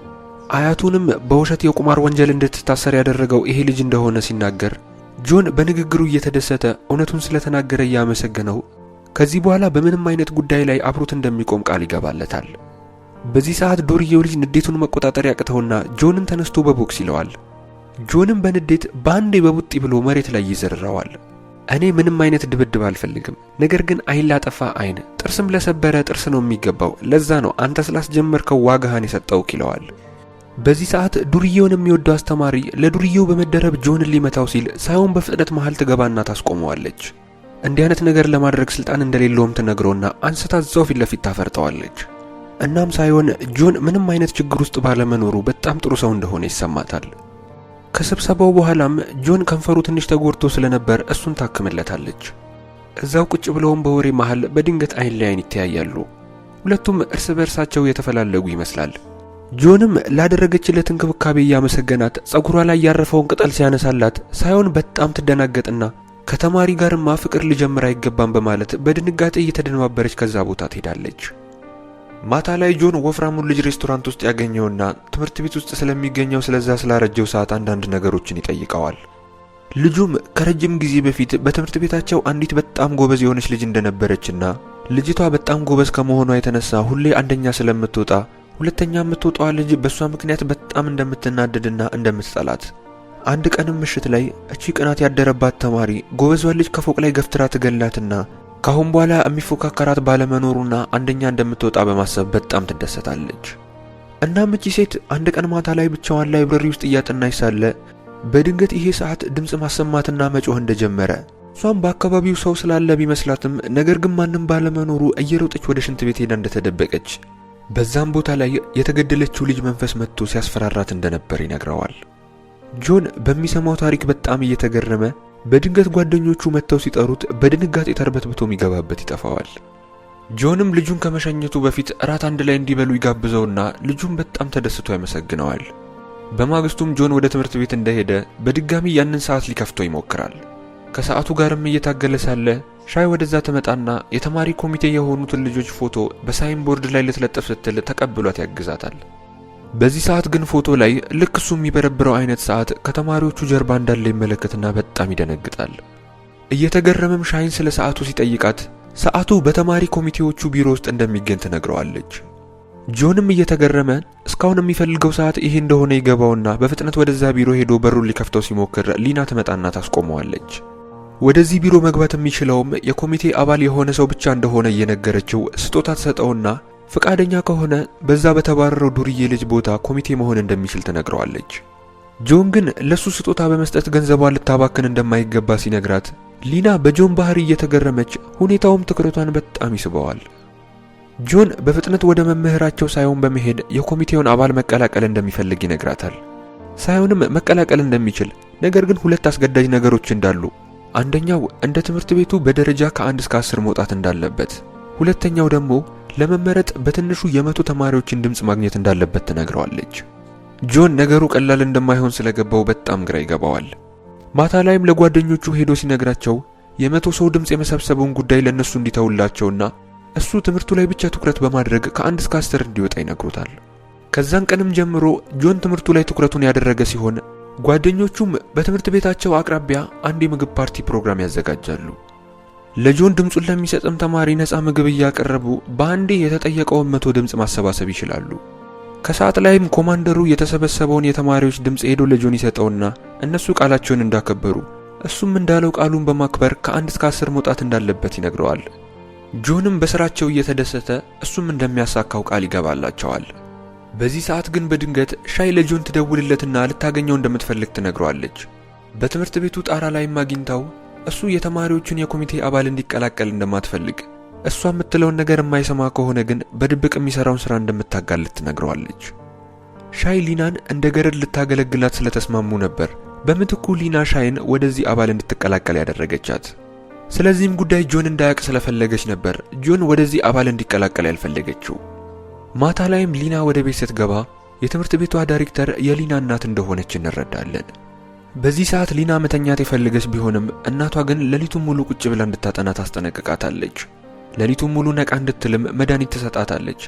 A: አያቱንም በውሸት የቁማር ወንጀል እንድትታሰር ያደረገው ይሄ ልጅ እንደሆነ ሲናገር ጆን በንግግሩ እየተደሰተ እውነቱን ስለተናገረ እያመሰገነው ከዚህ በኋላ በምንም አይነት ጉዳይ ላይ አብሮት እንደሚቆም ቃል ይገባለታል። በዚህ ሰዓት ዱርዬው ልጅ ንዴቱን መቆጣጠር ያቅተውና ጆንን ተነስቶ በቦክስ ይለዋል። ጆንም በንዴት በአንዴ በቡጢ ብሎ መሬት ላይ ይዘርረዋል። እኔ ምንም አይነት ድብድብ አልፈልግም፣ ነገር ግን አይን ላጠፋ አይን፣ ጥርስም ለሰበረ ጥርስ ነው የሚገባው። ለዛ ነው አንተ ስላስጀመርከው ዋጋህን የሰጠውክ ይለዋል። በዚህ ሰዓት ዱርዬውን የሚወደው አስተማሪ ለዱርዬው በመደረብ ጆንን ሊመታው ሲል ሳይሆን በፍጥነት መሃል ትገባና ታስቆመዋለች። እንዲህ አይነት ነገር ለማድረግ ስልጣን እንደሌለውም ትነግረውና አንስታ እዛው ፊት ለፊት ታፈርጠዋለች። እናም ሳይሆን ጆን ምንም አይነት ችግር ውስጥ ባለመኖሩ በጣም ጥሩ ሰው እንደሆነ ይሰማታል። ከስብሰባው በኋላም ጆን ከንፈሩ ትንሽ ተጎድቶ ስለነበር እሱን ታክምለታለች። እዛው ቁጭ ብለውም በወሬ መሃል በድንገት አይን ለአይን ይተያያሉ። ሁለቱም እርስ በእርሳቸው የተፈላለጉ ይመስላል። ጆንም ላደረገችለት እንክብካቤ እያመሰገናት ጸጉሯ ላይ ያረፈውን ቅጠል ሲያነሳላት ሳይሆን በጣም ትደናገጥና ከተማሪ ጋርማ ፍቅር ሊጀምር አይገባም በማለት በድንጋጤ እየተደነባበረች ከዛ ቦታ ትሄዳለች። ማታ ላይ ጆን ወፍራሙን ልጅ ሬስቶራንት ውስጥ ያገኘውና ትምህርት ቤት ውስጥ ስለሚገኘው ስለዛ ስላረጀው ሰዓት አንዳንድ ነገሮችን ይጠይቀዋል። ልጁም ከረጅም ጊዜ በፊት በትምህርት ቤታቸው አንዲት በጣም ጎበዝ የሆነች ልጅ እንደነበረችና ልጅቷ በጣም ጎበዝ ከመሆኗ የተነሳ ሁሌ አንደኛ ስለምትወጣ ሁለተኛ የምትወጣዋ ልጅ በእሷ ምክንያት በጣም እንደምትናደድና እንደምትጠላት፣ አንድ ቀንም ምሽት ላይ እቺ ቅናት ያደረባት ተማሪ ጎበዟን ልጅ ከፎቅ ላይ ገፍትራ ትገላትና ካሁን በኋላ የሚፎካከራት ባለመኖሩና አንደኛ እንደምትወጣ በማሰብ በጣም ትደሰታለች። እናም እቺ ሴት አንድ ቀን ማታ ላይ ብቻዋን library ውስጥ እያጠናች ሳለ በድንገት ይሄ ሰዓት ድምፅ ማሰማትና መጮህ እንደጀመረ እሷም በአካባቢው ሰው ስላለ ቢመስላትም ነገር ግን ማንም ባለመኖሩ እየሮጠች ወደ ሽንት ቤት ሄዳ እንደተደበቀች በዛም ቦታ ላይ የተገደለችው ልጅ መንፈስ መጥቶ ሲያስፈራራት እንደነበር ይነግረዋል። ጆን በሚሰማው ታሪክ በጣም እየተገረመ በድንገት ጓደኞቹ መጥተው ሲጠሩት በድንጋጤ ተርበትብቶ የሚገባበት ይጠፋዋል። ጆንም ልጁን ከመሸኘቱ በፊት እራት አንድ ላይ እንዲበሉ ይጋብዘውና ልጁን በጣም ተደስቶ ያመሰግነዋል። በማግስቱም ጆን ወደ ትምህርት ቤት እንደሄደ በድጋሚ ያንን ሰዓት ሊከፍተው ይሞክራል። ከሰዓቱ ጋርም እየታገለ ሳለ ሻይ ወደዛ ትመጣና የተማሪ ኮሚቴ የሆኑትን ልጆች ፎቶ በ sign board ላይ ልትለጥፍ ስትል ተቀብሏት ያግዛታል። በዚህ ሰዓት ግን ፎቶ ላይ ልክ እሱ የሚበረብረው አይነት ሰዓት ከተማሪዎቹ ጀርባ እንዳለ ይመለከትና በጣም ይደነግጣል። እየተገረመም ሻይን ስለ ሰዓቱ ሲጠይቃት ሰዓቱ በተማሪ ኮሚቴዎቹ ቢሮ ውስጥ እንደሚገኝ ትነግረዋለች። ጆንም እየተገረመ እስካሁን የሚፈልገው ሰዓት ይሄ እንደሆነ ይገባውና በፍጥነት ወደዛ ቢሮ ሄዶ በሩን ሊከፍተው ሲሞክር ሊና ትመጣና ታስቆመዋለች። ወደዚህ ቢሮ መግባት የሚችለውም የኮሚቴ አባል የሆነ ሰው ብቻ እንደሆነ እየነገረችው ስጦታ ትሰጠውና ፈቃደኛ ከሆነ በዛ በተባረረው ዱርዬ ልጅ ቦታ ኮሚቴ መሆን እንደሚችል ትነግረዋለች። ጆን ግን ለሱ ስጦታ በመስጠት ገንዘቧን ልታባክን እንደማይገባ ሲነግራት ሊና በጆን ባህሪ እየተገረመች ሁኔታውም ትኩረቷን በጣም ይስበዋል። ጆን በፍጥነት ወደ መምህራቸው ሳይሆን በመሄድ የኮሚቴውን አባል መቀላቀል እንደሚፈልግ ይነግራታል። ሳይሆንም መቀላቀል እንደሚችል ነገር ግን ሁለት አስገዳጅ ነገሮች እንዳሉ፣ አንደኛው እንደ ትምህርት ቤቱ በደረጃ ከ1 እስከ 10 መውጣት እንዳለበት፣ ሁለተኛው ደግሞ ለመመረጥ በትንሹ የ100 ተማሪዎችን ድምፅ ማግኘት እንዳለበት ትነግረዋለች። ጆን ነገሩ ቀላል እንደማይሆን ስለገባው በጣም ግራ ይገባዋል። ማታ ላይም ለጓደኞቹ ሄዶ ሲነግራቸው የ100 ሰው ድምፅ የመሰብሰቡን ጉዳይ ለእነሱ እንዲተውላቸውና እሱ ትምህርቱ ላይ ብቻ ትኩረት በማድረግ ከ1 እስከ 10 እንዲወጣ ይነግሩታል። ከዛን ቀንም ጀምሮ ጆን ትምህርቱ ላይ ትኩረቱን ያደረገ ሲሆን ጓደኞቹም በትምህርት ቤታቸው አቅራቢያ አንድ የምግብ ፓርቲ ፕሮግራም ያዘጋጃሉ። ለጆን ድምፁን ለሚሰጥም ተማሪ ነፃ ምግብ እያቀረቡ በአንዴ የተጠየቀውን 100 ድምፅ ማሰባሰብ ይችላሉ። ከሰዓት ላይም ኮማንደሩ የተሰበሰበውን የተማሪዎች ድምፅ ሄዶ ለጆን ይሰጠውና እነሱ ቃላቸውን እንዳከበሩ እሱም እንዳለው ቃሉን በማክበር ከ1 እስከ 10 መውጣት እንዳለበት ይነግረዋል። ጆንም በስራቸው እየተደሰተ እሱም እንደሚያሳካው ቃል ይገባላቸዋል። በዚህ ሰዓት ግን በድንገት ሻይ ለጆን ትደውልለትና ልታገኘው እንደምትፈልግ ትነግረዋለች። በትምህርት ቤቱ ጣራ ላይም አግኝታው እሱ የተማሪዎቹን የኮሚቴ አባል እንዲቀላቀል እንደማትፈልግ፣ እሷ የምትለውን ነገር የማይሰማ ከሆነ ግን በድብቅ የሚሰራውን ስራ እንደምታጋልጥ ትነግረዋለች። ሻይ ሊናን እንደ ገረድ ልታገለግላት ስለተስማሙ ነበር በምትኩ ሊና ሻይን ወደዚህ አባል እንድትቀላቀል ያደረገቻት። ስለዚህም ጉዳይ ጆን እንዳያውቅ ስለፈለገች ነበር ጆን ወደዚህ አባል እንዲቀላቀል ያልፈለገችው። ማታ ላይም ሊና ወደ ቤት ስትገባ የትምህርት ቤቷ ዳይሬክተር የሊና እናት እንደሆነች እንረዳለን። በዚህ ሰዓት ሊና መተኛት የፈለገች ቢሆንም እናቷ ግን ሌሊቱን ሙሉ ቁጭ ብላ እንድታጠና ታስጠነቅቃታለች። ሌሊቱን ሙሉ ነቃ እንድትልም መድኃኒት ትሰጣታለች።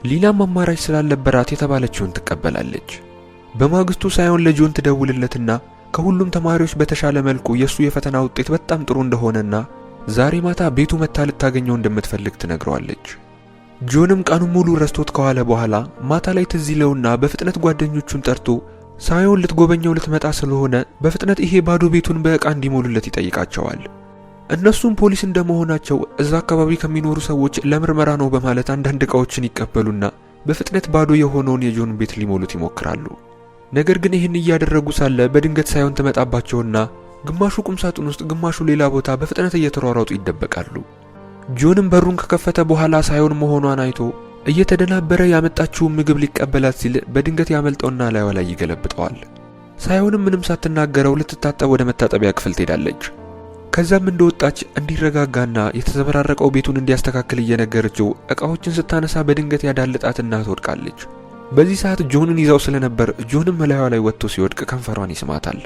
A: ሊናም አማራጭ ስላልነበራት የተባለችውን ትቀበላለች። በማግስቱ ሳይሆን ለጆን ትደውልለትና ከሁሉም ተማሪዎች በተሻለ መልኩ የእሱ የፈተና ውጤት በጣም ጥሩ እንደሆነና ዛሬ ማታ ቤቱ መጥታ ልታገኘው እንደምትፈልግ ትነግረዋለች። ጆንም ቀኑን ሙሉ ረስቶት ከዋለ በኋላ ማታ ላይ ትዝ ይለውና በፍጥነት ጓደኞቹን ጠርቶ ሳይሆን ልትጎበኘው ልትመጣ ስለሆነ በፍጥነት ይሄ ባዶ ቤቱን በዕቃ እንዲሞሉለት ይጠይቃቸዋል። እነሱም ፖሊስ እንደመሆናቸው እዛ አካባቢ ከሚኖሩ ሰዎች ለምርመራ ነው በማለት አንዳንድ ዕቃዎችን ይቀበሉና በፍጥነት ባዶ የሆነውን የጆን ቤት ሊሞሉት ይሞክራሉ። ነገር ግን ይህን እያደረጉ ሳለ በድንገት ሳይሆን ትመጣባቸውና ግማሹ ቁም ሳጥን ውስጥ፣ ግማሹ ሌላ ቦታ በፍጥነት እየተሯሯጡ ይደበቃሉ። ጆንም በሩን ከከፈተ በኋላ ሳይሆን መሆኗን አይቶ እየተደናበረ ያመጣችውን ምግብ ሊቀበላት ሲል በድንገት ያመልጠውና ላይዋ ላይ ይገለብጠዋል። ሳይሆንም ምንም ሳትናገረው ልትታጠብ ወደ መታጠቢያ ክፍል ትሄዳለች። ከዛም እንደወጣች እንዲረጋጋና የተዘበራረቀው ቤቱን እንዲያስተካክል እየነገረችው እቃዎችን ስታነሳ በድንገት ያዳልጣትና ትወድቃለች። በዚህ ሰዓት ጆንን ይዛው ስለነበር ጆንም እላይዋ ላይ ወጥቶ ሲወድቅ ከንፈሯን ይስማታል።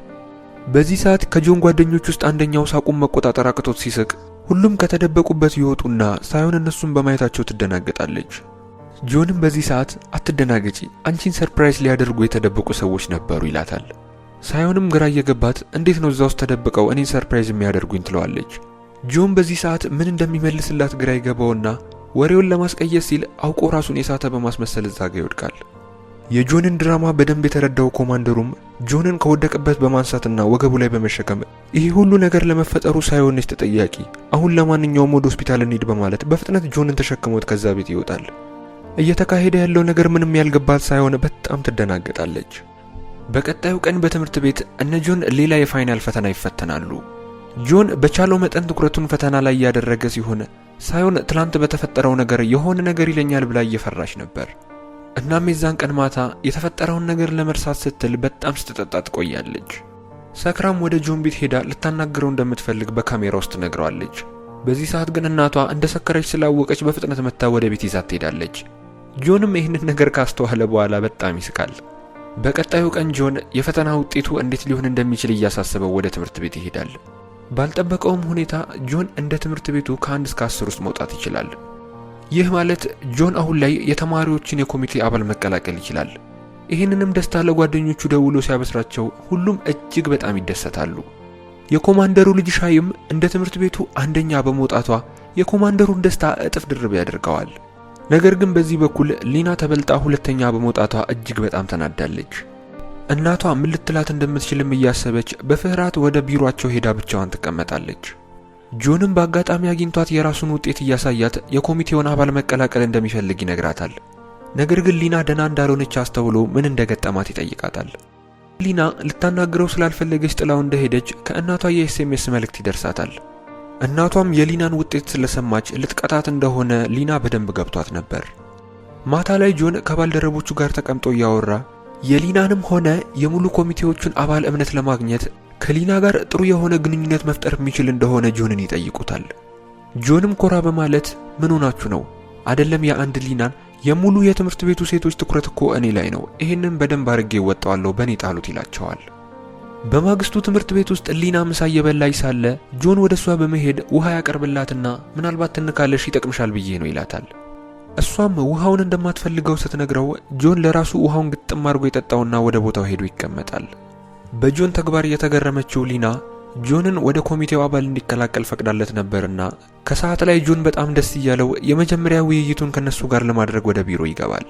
A: በዚህ ሰዓት ከጆን ጓደኞች ውስጥ አንደኛው ሳቁን መቆጣጠር አቅቶት ሲስቅ ሁሉም ከተደበቁበት ይወጡና ሳይሆን እነሱን በማየታቸው ትደናገጣለች። ጆንም በዚህ ሰዓት አትደናገጪ፣ አንቺን surprise ሊያደርጉ የተደበቁ ሰዎች ነበሩ ይላታል። ሳይሆንም ግራ እየገባት እንዴት ነው እዛ ውስጥ ተደብቀው እኔን surprise የሚያደርጉኝ ትለዋለች። ጆን በዚህ ሰዓት ምን እንደሚመልስላት ግራ ይገባውና ወሬውን ለማስቀየስ ሲል አውቆ ራሱን የሳተ በማስመሰል እዛ ጋ ይወድቃል። የጆንን ድራማ በደንብ የተረዳው ኮማንደሩም ጆንን ከወደቀበት በማንሳትና ወገቡ ላይ በመሸከም ይህ ሁሉ ነገር ለመፈጠሩ ሳይሆን ነች ተጠያቂ፣ አሁን ለማንኛውም ወደ ሆስፒታል እንሂድ በማለት በፍጥነት ጆንን ተሸክሞት ከዛ ቤት ይወጣል። እየተካሄደ ያለው ነገር ምንም ያልገባት ሳይሆን በጣም ትደናገጣለች። በቀጣዩ ቀን በትምህርት ቤት እነ ጆን ሌላ የ final ፈተና ይፈተናሉ። ጆን በቻለው መጠን ትኩረቱን ፈተና ላይ እያደረገ ሲሆን ሳይሆን ትላንት በተፈጠረው ነገር የሆነ ነገር ይለኛል ብላ እየፈራች ነበር። እናም የዛን ቀን ማታ የተፈጠረውን ነገር ለመርሳት ስትል በጣም ስትጠጣ ትቆያለች። ሰክራም ወደ ጆን ቤት ሄዳ ልታናግረው እንደምትፈልግ በካሜራ ውስጥ ትነግረዋለች። በዚህ ሰዓት ግን እናቷ እንደ ሰከረች ስላወቀች በፍጥነት መጥታ ወደ ቤት ይዛት ትሄዳለች። ጆንም ይህንን ነገር ካስተዋለ በኋላ በጣም ይስቃል። በቀጣዩ ቀን ጆን የፈተና ውጤቱ እንዴት ሊሆን እንደሚችል እያሳሰበው ወደ ትምህርት ቤት ይሄዳል። ባልጠበቀውም ሁኔታ ጆን እንደ ትምህርት ቤቱ ከ1 እስከ 10 ውስጥ መውጣት ይችላል። ይህ ማለት ጆን አሁን ላይ የተማሪዎችን የኮሚቴ አባል መቀላቀል ይችላል። ይህንንም ደስታ ለጓደኞቹ ደውሎ ሲያበስራቸው ሁሉም እጅግ በጣም ይደሰታሉ። የኮማንደሩ ልጅ ሻይም እንደ ትምህርት ቤቱ አንደኛ በመውጣቷ የኮማንደሩን ደስታ እጥፍ ድርብ ያደርገዋል። ነገር ግን በዚህ በኩል ሊና ተበልጣ ሁለተኛ በመውጣቷ እጅግ በጣም ተናዳለች። እናቷ ምን ልትላት እንደምትችልም እያሰበች በፍርሃት ወደ ቢሮአቸው ሄዳ ብቻዋን ትቀመጣለች። ጆንም በአጋጣሚ አግኝቷት የራሱን ውጤት እያሳያት የኮሚቴውን አባል መቀላቀል እንደሚፈልግ ይነግራታል። ነገር ግን ሊና ደህና እንዳልሆነች አስተውሎ ምን እንደገጠማት ይጠይቃታል። ሊና ልታናግረው ስላልፈለገች ጥላው እንደሄደች ከእናቷ የ SMS መልእክት ይደርሳታል። እናቷም የሊናን ውጤት ስለሰማች ልትቀጣት እንደሆነ ሊና በደንብ ገብቷት ነበር። ማታ ላይ ጆን ከባልደረቦቹ ጋር ተቀምጦ እያወራ የሊናንም ሆነ የሙሉ ኮሚቴዎቹን አባል እምነት ለማግኘት ከሊና ጋር ጥሩ የሆነ ግንኙነት መፍጠር የሚችል እንደሆነ ጆንን ይጠይቁታል። ጆንም ኮራ በማለት ምን ሆናችሁ ነው? አይደለም የአንድ ሊናን የሙሉ የትምህርት ቤቱ ሴቶች ትኩረት እኮ እኔ ላይ ነው። ይህንን በደንብ አድርጌ እወጣዋለሁ፣ በእኔ ጣሉት ይላቸዋል። በማግስቱ ትምህርት ቤት ውስጥ ሊና ምሳ እየበላች ሳለ ጆን ወደ እሷ በመሄድ ውሃ ያቀርብላትና ምናልባት ትንካለሽ ይጠቅምሻል ብዬ ነው ይላታል። እሷም ውሃውን እንደማትፈልገው ስትነግረው ጆን ለራሱ ውሃውን ግጥም አድርጎ የጠጣውና ወደ ቦታው ሄዶ ይቀመጣል። በጆን ተግባር የተገረመችው ሊና ጆንን ወደ ኮሚቴው አባል እንዲቀላቀል ፈቅዳለት ነበርና ከሰዓት ላይ ጆን በጣም ደስ እያለው የመጀመሪያ ውይይቱን ከነሱ ጋር ለማድረግ ወደ ቢሮ ይገባል።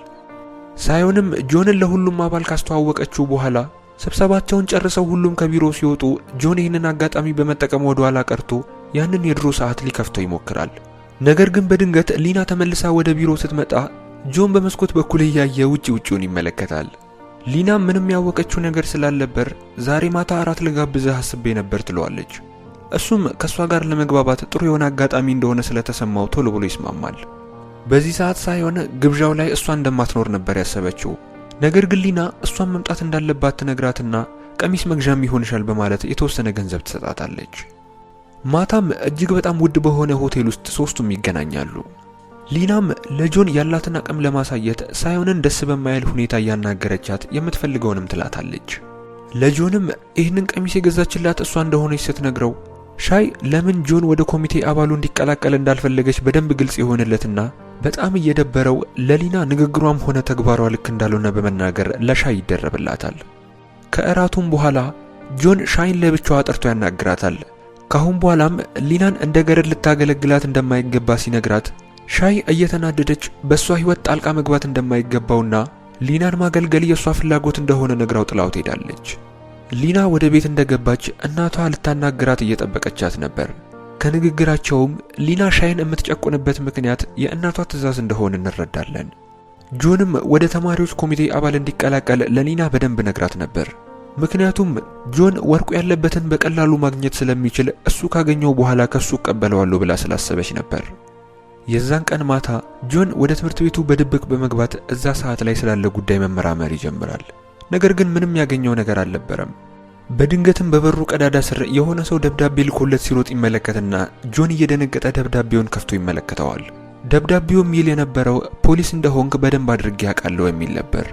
A: ሳይሆንም ጆንን ለሁሉም አባል ካስተዋወቀችው በኋላ ስብሰባቸውን ጨርሰው ሁሉም ከቢሮ ሲወጡ ጆን ይህንን አጋጣሚ በመጠቀም ወደ ኋላ ቀርቶ ያንን የድሮ ሰዓት ሊከፍተው ይሞክራል። ነገር ግን በድንገት ሊና ተመልሳ ወደ ቢሮ ስትመጣ ጆን በመስኮት በኩል እያየ ውጪ ውጪውን ይመለከታል። ሊና ምንም ያወቀችው ነገር ስላልነበር ዛሬ ማታ እራት ልጋብዝህ አስቤ ነበር ትለዋለች። እሱም ከእሷ ጋር ለመግባባት ጥሩ የሆነ አጋጣሚ እንደሆነ ስለተሰማው ቶሎ ብሎ ይስማማል። በዚህ ሰዓት ሳይሆን ግብዣው ላይ እሷ እንደማትኖር ነበር ያሰበችው። ነገር ግን ሊና እሷን መምጣት እንዳለባት ትነግራትና ቀሚስ መግዣም ይሆንሻል በማለት የተወሰነ ገንዘብ ትሰጣታለች። ማታም እጅግ በጣም ውድ በሆነ ሆቴል ውስጥ ሶስቱም ይገናኛሉ። ሊናም ለጆን ያላትን አቅም ለማሳየት ሳይሆንን ደስ በማይል ሁኔታ እያናገረቻት የምትፈልገውንም ትላታለች። ለጆንም ይህንን ቀሚስ የገዛችላት እሷ እንደሆነች ስትነግረው ሻይ ለምን ጆን ወደ ኮሚቴ አባሉ እንዲቀላቀል እንዳልፈለገች በደንብ ግልጽ የሆነለትና በጣም እየደበረው ለሊና ንግግሯም ሆነ ተግባሯ ልክ እንዳልሆነ በመናገር ለሻይ ይደረብላታል። ከእራቱም በኋላ ጆን ሻይን ለብቻዋ ጠርቶ ያናግራታል። ካሁን በኋላም ሊናን እንደ ገረድ ልታገለግላት እንደማይገባ ሲነግራት ሻይ እየተናደደች በእሷ ሕይወት ጣልቃ መግባት እንደማይገባውና ሊናን ማገልገል የእሷ ፍላጎት እንደሆነ ነግራው ጥላው ትሄዳለች። ሊና ወደ ቤት እንደገባች እናቷ ልታናግራት እየጠበቀቻት ነበር። ከንግግራቸውም ሊና ሻይን የምትጨቁንበት ምክንያት የእናቷ ትዕዛዝ እንደሆነ እንረዳለን። ጆንም ወደ ተማሪዎች ኮሚቴ አባል እንዲቀላቀል ለሊና በደንብ ነግራት ነበር። ምክንያቱም ጆን ወርቁ ያለበትን በቀላሉ ማግኘት ስለሚችል እሱ ካገኘው በኋላ ከሱ እቀበለዋለሁ ብላ ስላሰበች ነበር። የዛን ቀን ማታ ጆን ወደ ትምህርት ቤቱ በድብቅ በመግባት እዛ ሰዓት ላይ ስላለ ጉዳይ መመራመር ይጀምራል። ነገር ግን ምንም ያገኘው ነገር አልነበረም። በድንገትም በበሩ ቀዳዳ ስር የሆነ ሰው ደብዳቤ ልኮለት ሲሮጥ ይመለከትና ጆን እየደነገጠ ደብዳቤውን ከፍቶ ይመለከተዋል። ደብዳቤው የሚል የነበረው ፖሊስ እንደሆንክ በደንብ አድርጌ ያውቃለሁ የሚል ነበር።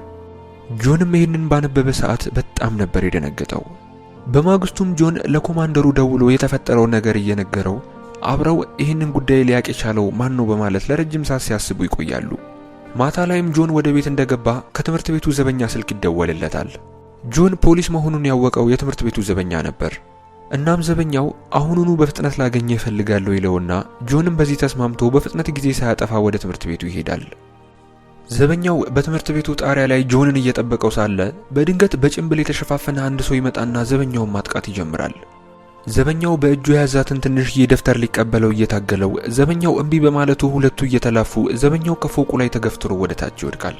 A: ጆንም ይህንን ባነበበ ሰዓት በጣም ነበር የደነገጠው። በማግስቱም ጆን ለኮማንደሩ ደውሎ የተፈጠረውን ነገር እየነገረው አብረው ይህንን ጉዳይ ሊያቅ የቻለው ማን ነው በማለት ለረጅም ሰዓት ሲያስቡ ይቆያሉ። ማታ ላይም ጆን ወደ ቤት እንደገባ ከትምህርት ቤቱ ዘበኛ ስልክ ይደወልለታል። ጆን ፖሊስ መሆኑን ያወቀው የትምህርት ቤቱ ዘበኛ ነበር። እናም ዘበኛው አሁኑኑ በፍጥነት ላገኘህ እፈልጋለሁ ይለውና ጆንም በዚህ ተስማምቶ በፍጥነት ጊዜ ሳያጠፋ ወደ ትምህርት ቤቱ ይሄዳል። ዘበኛው በትምህርት ቤቱ ጣሪያ ላይ ጆንን እየጠበቀው ሳለ በድንገት በጭንብል የተሸፋፈነ አንድ ሰው ይመጣና ዘበኛውን ማጥቃት ይጀምራል። ዘበኛው በእጁ የያዛትን ትንሽዬ ደብተር ሊቀበለው እየታገለው ዘበኛው እምቢ በማለቱ ሁለቱ እየተላፉ ዘበኛው ከፎቁ ላይ ተገፍትሮ ወደ ታች ይወድቃል።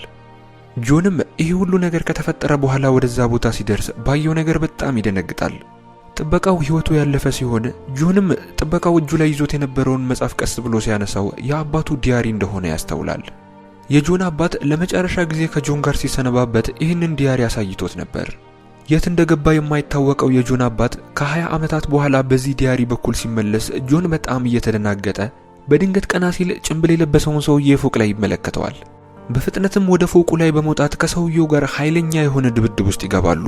A: ጆንም ይህ ሁሉ ነገር ከተፈጠረ በኋላ ወደዛ ቦታ ሲደርስ ባየው ነገር በጣም ይደነግጣል። ጥበቃው ሕይወቱ ያለፈ ሲሆን ጆንም ጥበቃው እጁ ላይ ይዞት የነበረውን መጽሐፍ ቀስ ብሎ ሲያነሳው የአባቱ diary እንደሆነ ያስተውላል። የጆን አባት ለመጨረሻ ጊዜ ከጆን ጋር ሲሰነባበት ይህንን diary አሳይቶት ነበር። የት እንደገባ የማይታወቀው የጆን አባት ከ20 ዓመታት በኋላ በዚህ diary በኩል ሲመለስ ጆን በጣም እየተደናገጠ በድንገት ቀና ሲል ጭንብል የለበሰውን ሰውዬ ፎቅ ላይ ይመለከተዋል። በፍጥነትም ወደ ፎቁ ላይ በመውጣት ከሰውየው ጋር ኃይለኛ የሆነ ድብድብ ውስጥ ይገባሉ።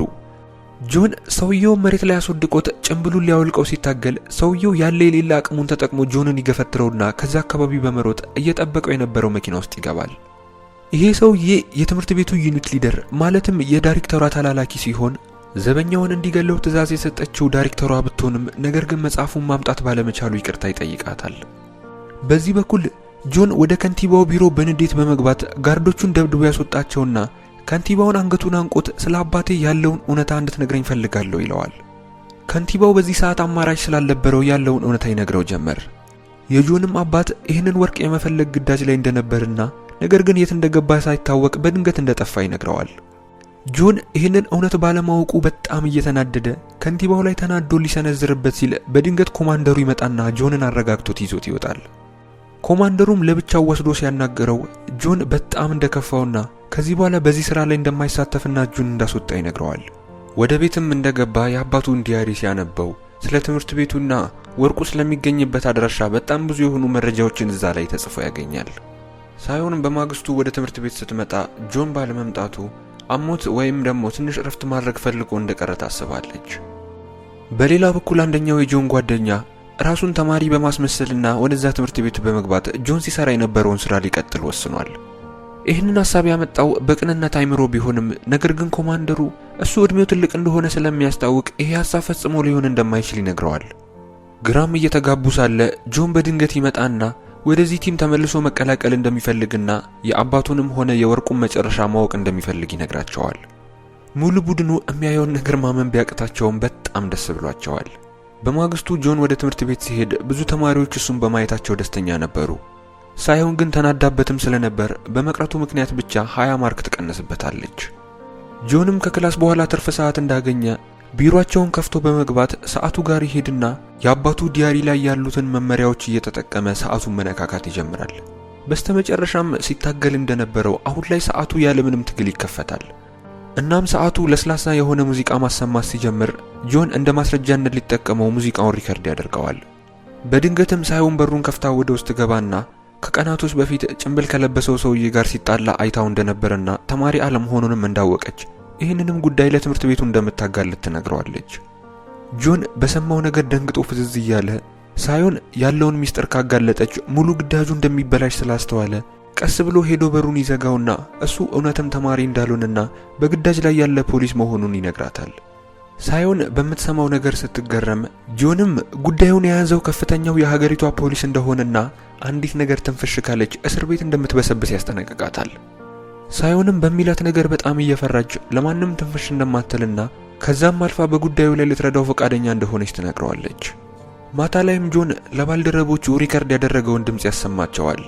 A: ጆን ሰውየውን መሬት ላይ አስወድቆት ጭንብሉን ሊያወልቀው ሲታገል ሰውየው ያለ የሌለ አቅሙን ተጠቅሞ ጆንን ይገፈትረውና ከዛ አካባቢ በመሮጥ እየጠበቀው የነበረው መኪና ውስጥ ይገባል። ይሄ ሰውዬ የትምህርት ቤቱ unit leader ማለትም የዳይሬክተሯ ተላላኪ ሲሆን ዘበኛውን እንዲገለው ትዕዛዝ የሰጠችው ዳይሬክተሯ ብትሆንም ነገር ግን መጽሐፉን ማምጣት ባለመቻሉ ይቅርታ ይጠይቃታል። በዚህ በኩል ጆን ወደ ከንቲባው ቢሮ በንዴት በመግባት guard ኦቹን ደብድቦ ያስወጣቸውና ከንቲባውን አንገቱን አንቆት ስለ አባቴ ያለውን እውነታ እንድትነግረኝ ፈልጋለሁ ይለዋል። ከንቲባው በዚህ ሰዓት አማራጭ ስላልነበረው ያለውን እውነታ ይነግረው ጀመር። የጆንም አባት ይህንን ወርቅ የመፈለግ ግዳጅ ላይ እንደነበርና ነገር ግን የት እንደገባ ሳይታወቅ በድንገት እንደጠፋ ይነግረዋል። ጆን ይህንን እውነት ባለማወቁ በጣም እየተናደደ ከንቲባው ላይ ተናዶ ሊሰነዝርበት ሲል በድንገት ኮማንደሩ ይመጣና ጆንን አረጋግቶት ይዞት ይወጣል። ኮማንደሩም ለብቻው ወስዶ ሲያናገረው ጆን በጣም እንደከፋውና ከዚህ በኋላ በዚህ ስራ ላይ እንደማይሳተፍና እጁን እንዳስወጣ ይነግረዋል። ወደ ቤትም እንደገባ የአባቱን diary ሲያነበው ስለ ትምህርት ቤቱና ወርቁ ስለሚገኝበት አድራሻ በጣም ብዙ የሆኑ መረጃዎችን እዛ ላይ ተጽፎ ያገኛል። ሳይሆንም በማግስቱ ወደ ትምህርት ቤት ስትመጣ ጆን ባለመምጣቱ አሞት ወይም ደግሞ ትንሽ እረፍት ማድረግ ፈልጎ እንደቀረ ታስባለች። በሌላ በኩል አንደኛው የጆን ጓደኛ ራሱን ተማሪ በማስመሰልና ወደዛ ትምህርት ቤት በመግባት ጆን ሲሰራ የነበረውን ስራ ሊቀጥል ወስኗል። ይህንን ሀሳብ ያመጣው በቅንነት አይምሮ ቢሆንም ነገር ግን ኮማንደሩ እሱ እድሜው ትልቅ እንደሆነ ስለሚያስታውቅ ይሄ ሀሳብ ፈጽሞ ሊሆን እንደማይችል ይነግረዋል። ግራም እየተጋቡ ሳለ ጆን በድንገት ይመጣና ወደዚህ team ተመልሶ መቀላቀል እንደሚፈልግና የአባቱንም ሆነ የወርቁን መጨረሻ ማወቅ እንደሚፈልግ ይነግራቸዋል። ሙሉ ቡድኑ የሚያየውን ነገር ማመን ቢያቅታቸውም በጣም ደስ ብሏቸዋል። በማግስቱ ጆን ወደ ትምህርት ቤት ሲሄድ ብዙ ተማሪዎች እሱን በማየታቸው ደስተኛ ነበሩ። ሳይሆን ግን ተናዳበትም ስለነበር በመቅረቱ ምክንያት ብቻ 20 mark ትቀንስበታለች። ጆንም ከ class በኋላ ትርፍ ሰዓት እንዳገኘ ቢሮአቸውን ከፍቶ በመግባት ሰዓቱ ጋር ይሄድና የአባቱ diary ላይ ያሉትን መመሪያዎች እየተጠቀመ ሰዓቱን መነካካት ይጀምራል። በስተመጨረሻም ሲታገል እንደነበረው አሁን ላይ ሰዓቱ ያለምንም ትግል ይከፈታል። እናም ሰዓቱ ለስላሳ የሆነ ሙዚቃ ማሰማት ሲጀምር ጆን እንደ ማስረጃነት ሊጠቀመው ሙዚቃውን record ያደርገዋል። በድንገትም ሳይሆን በሩን ከፍታ ወደ ውስጥ ገባና ከቀናቶች በፊት ጭንብል ከለበሰው ሰውዬ ጋር ሲጣላ አይታው እንደነበረና ተማሪ አለመሆኑንም እንዳወቀች ይህንንም ጉዳይ ለትምህርት ቤቱ እንደምታጋልጥ ትነግረዋለች። ጆን በሰማው ነገር ደንግጦ ፍዝዝ እያለ ሳይሆን ያለውን ሚስጥር ካጋለጠች ሙሉ ግዳጁ እንደሚበላሽ ስላስተዋለ ቀስ ብሎ ሄዶ በሩን ይዘጋውና እሱ እውነትም ተማሪ እንዳልሆነና በግዳጅ ላይ ያለ ፖሊስ መሆኑን ይነግራታል። ሳይሆን በምትሰማው ነገር ስትገረም ጆንም ጉዳዩን የያዘው ከፍተኛው የሀገሪቷ ፖሊስ እንደሆነና አንዲት ነገር ትንፍሽ ካለች እስር ቤት እንደምትበሰብስ ያስጠነቅቃታል። ሳይሆንም በሚላት ነገር በጣም እየፈራች ለማንም ትንፍሽ እንደማትልና ከዛም አልፋ በጉዳዩ ላይ ልትረዳው ፈቃደኛ እንደሆነች ትነግረዋለች። ማታ ላይም ጆን ለባልደረቦቹ record ያደረገውን ድምፅ ያሰማቸዋል።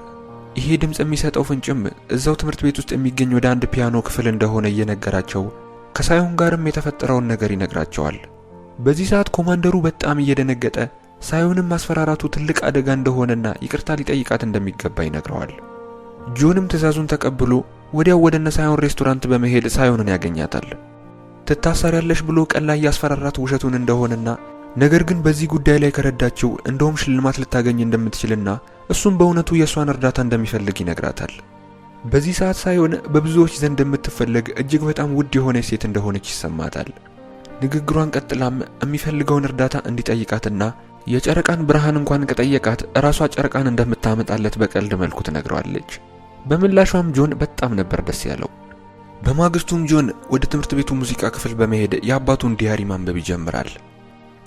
A: ይሄ ድምፅ የሚሰጠው ፍንጭም እዛው ትምህርት ቤት ውስጥ የሚገኝ ወደ አንድ ፒያኖ ክፍል እንደሆነ እየነገራቸው ከሳይሆን ጋርም የተፈጠረውን ነገር ይነግራቸዋል። በዚህ ሰዓት ኮማንደሩ በጣም እየደነገጠ ሳይሆንም ማስፈራራቱ ትልቅ አደጋ እንደሆነና ይቅርታ ሊጠይቃት እንደሚገባ ይነግረዋል። ጆንም ትዕዛዙን ተቀብሎ ወዲያው ወደ እነ ሳይሆን ሬስቶራንት በመሄድ ሳይሆንን ያገኛታል። ትታሰሪያለሽ ብሎ ቀን ላይ ያስፈራራት ውሸቱን እንደሆነና ነገር ግን በዚህ ጉዳይ ላይ ከረዳችው እንደውም ሽልማት ልታገኝ እንደምትችልና እሱም በእውነቱ የእሷን እርዳታ እንደሚፈልግ ይነግራታል። በዚህ ሰዓት ሳይሆን በብዙዎች ዘንድ የምትፈለግ እጅግ በጣም ውድ የሆነች ሴት እንደሆነች ይሰማታል። ንግግሯን ቀጥላም የሚፈልገውን እርዳታ እንዲጠይቃትና የጨረቃን ብርሃን እንኳን ከጠየቃት እራሷ ጨረቃን እንደምታመጣለት በቀልድ መልኩ ትነግረዋለች። በምላሿም ጆን በጣም ነበር ደስ ያለው። በማግስቱም ጆን ወደ ትምህርት ቤቱ ሙዚቃ ክፍል በመሄድ የአባቱን diary ማንበብ ይጀምራል።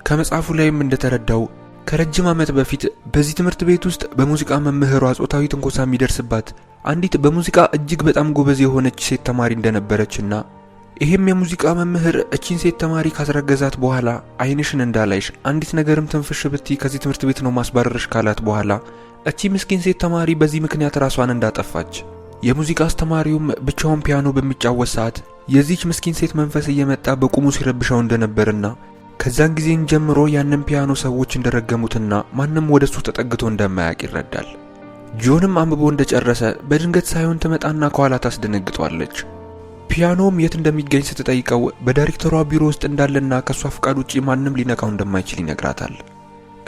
A: ከመጽሐፉ ላይም እንደተረዳው ከረጅም ዓመት በፊት በዚህ ትምህርት ቤት ውስጥ በሙዚቃ መምህሯ ጾታዊ ትንኮሳ የሚደርስባት አንዲት በሙዚቃ እጅግ በጣም ጎበዝ የሆነች ሴት ተማሪ እንደነበረችና ይህም የሙዚቃ መምህር እቺን ሴት ተማሪ ካስረገዛት በኋላ ዓይንሽን እንዳላይሽ አንዲት ነገርም ትንፍሽ ብትይ ከዚህ ትምህርት ቤት ነው ማስባረርሽ ካላት በኋላ እቺ ምስኪን ሴት ተማሪ በዚህ ምክንያት ራሷን እንዳጠፋች፣ የሙዚቃ አስተማሪውም ብቻውን ፒያኖ በሚጫወት ሰዓት የዚች ምስኪን ሴት መንፈስ እየመጣ በቁሙ ሲረብሻው እንደነበርና ከዛን ጊዜም ጀምሮ ያንን ፒያኖ ሰዎች እንደረገሙትና ማንም ወደሱ ተጠግቶ እንደማያውቅ ይረዳል። ጆንም አንብቦ እንደጨረሰ በድንገት ሳይሆን ትመጣና ከኋላ ታስደነግጧለች። ፒያኖም የት እንደሚገኝ ስትጠይቀው በዳይሬክተሯ ቢሮ ውስጥ እንዳለና ከሷ ፍቃድ ውጪ ማንም ሊነካው እንደማይችል ይነግራታል።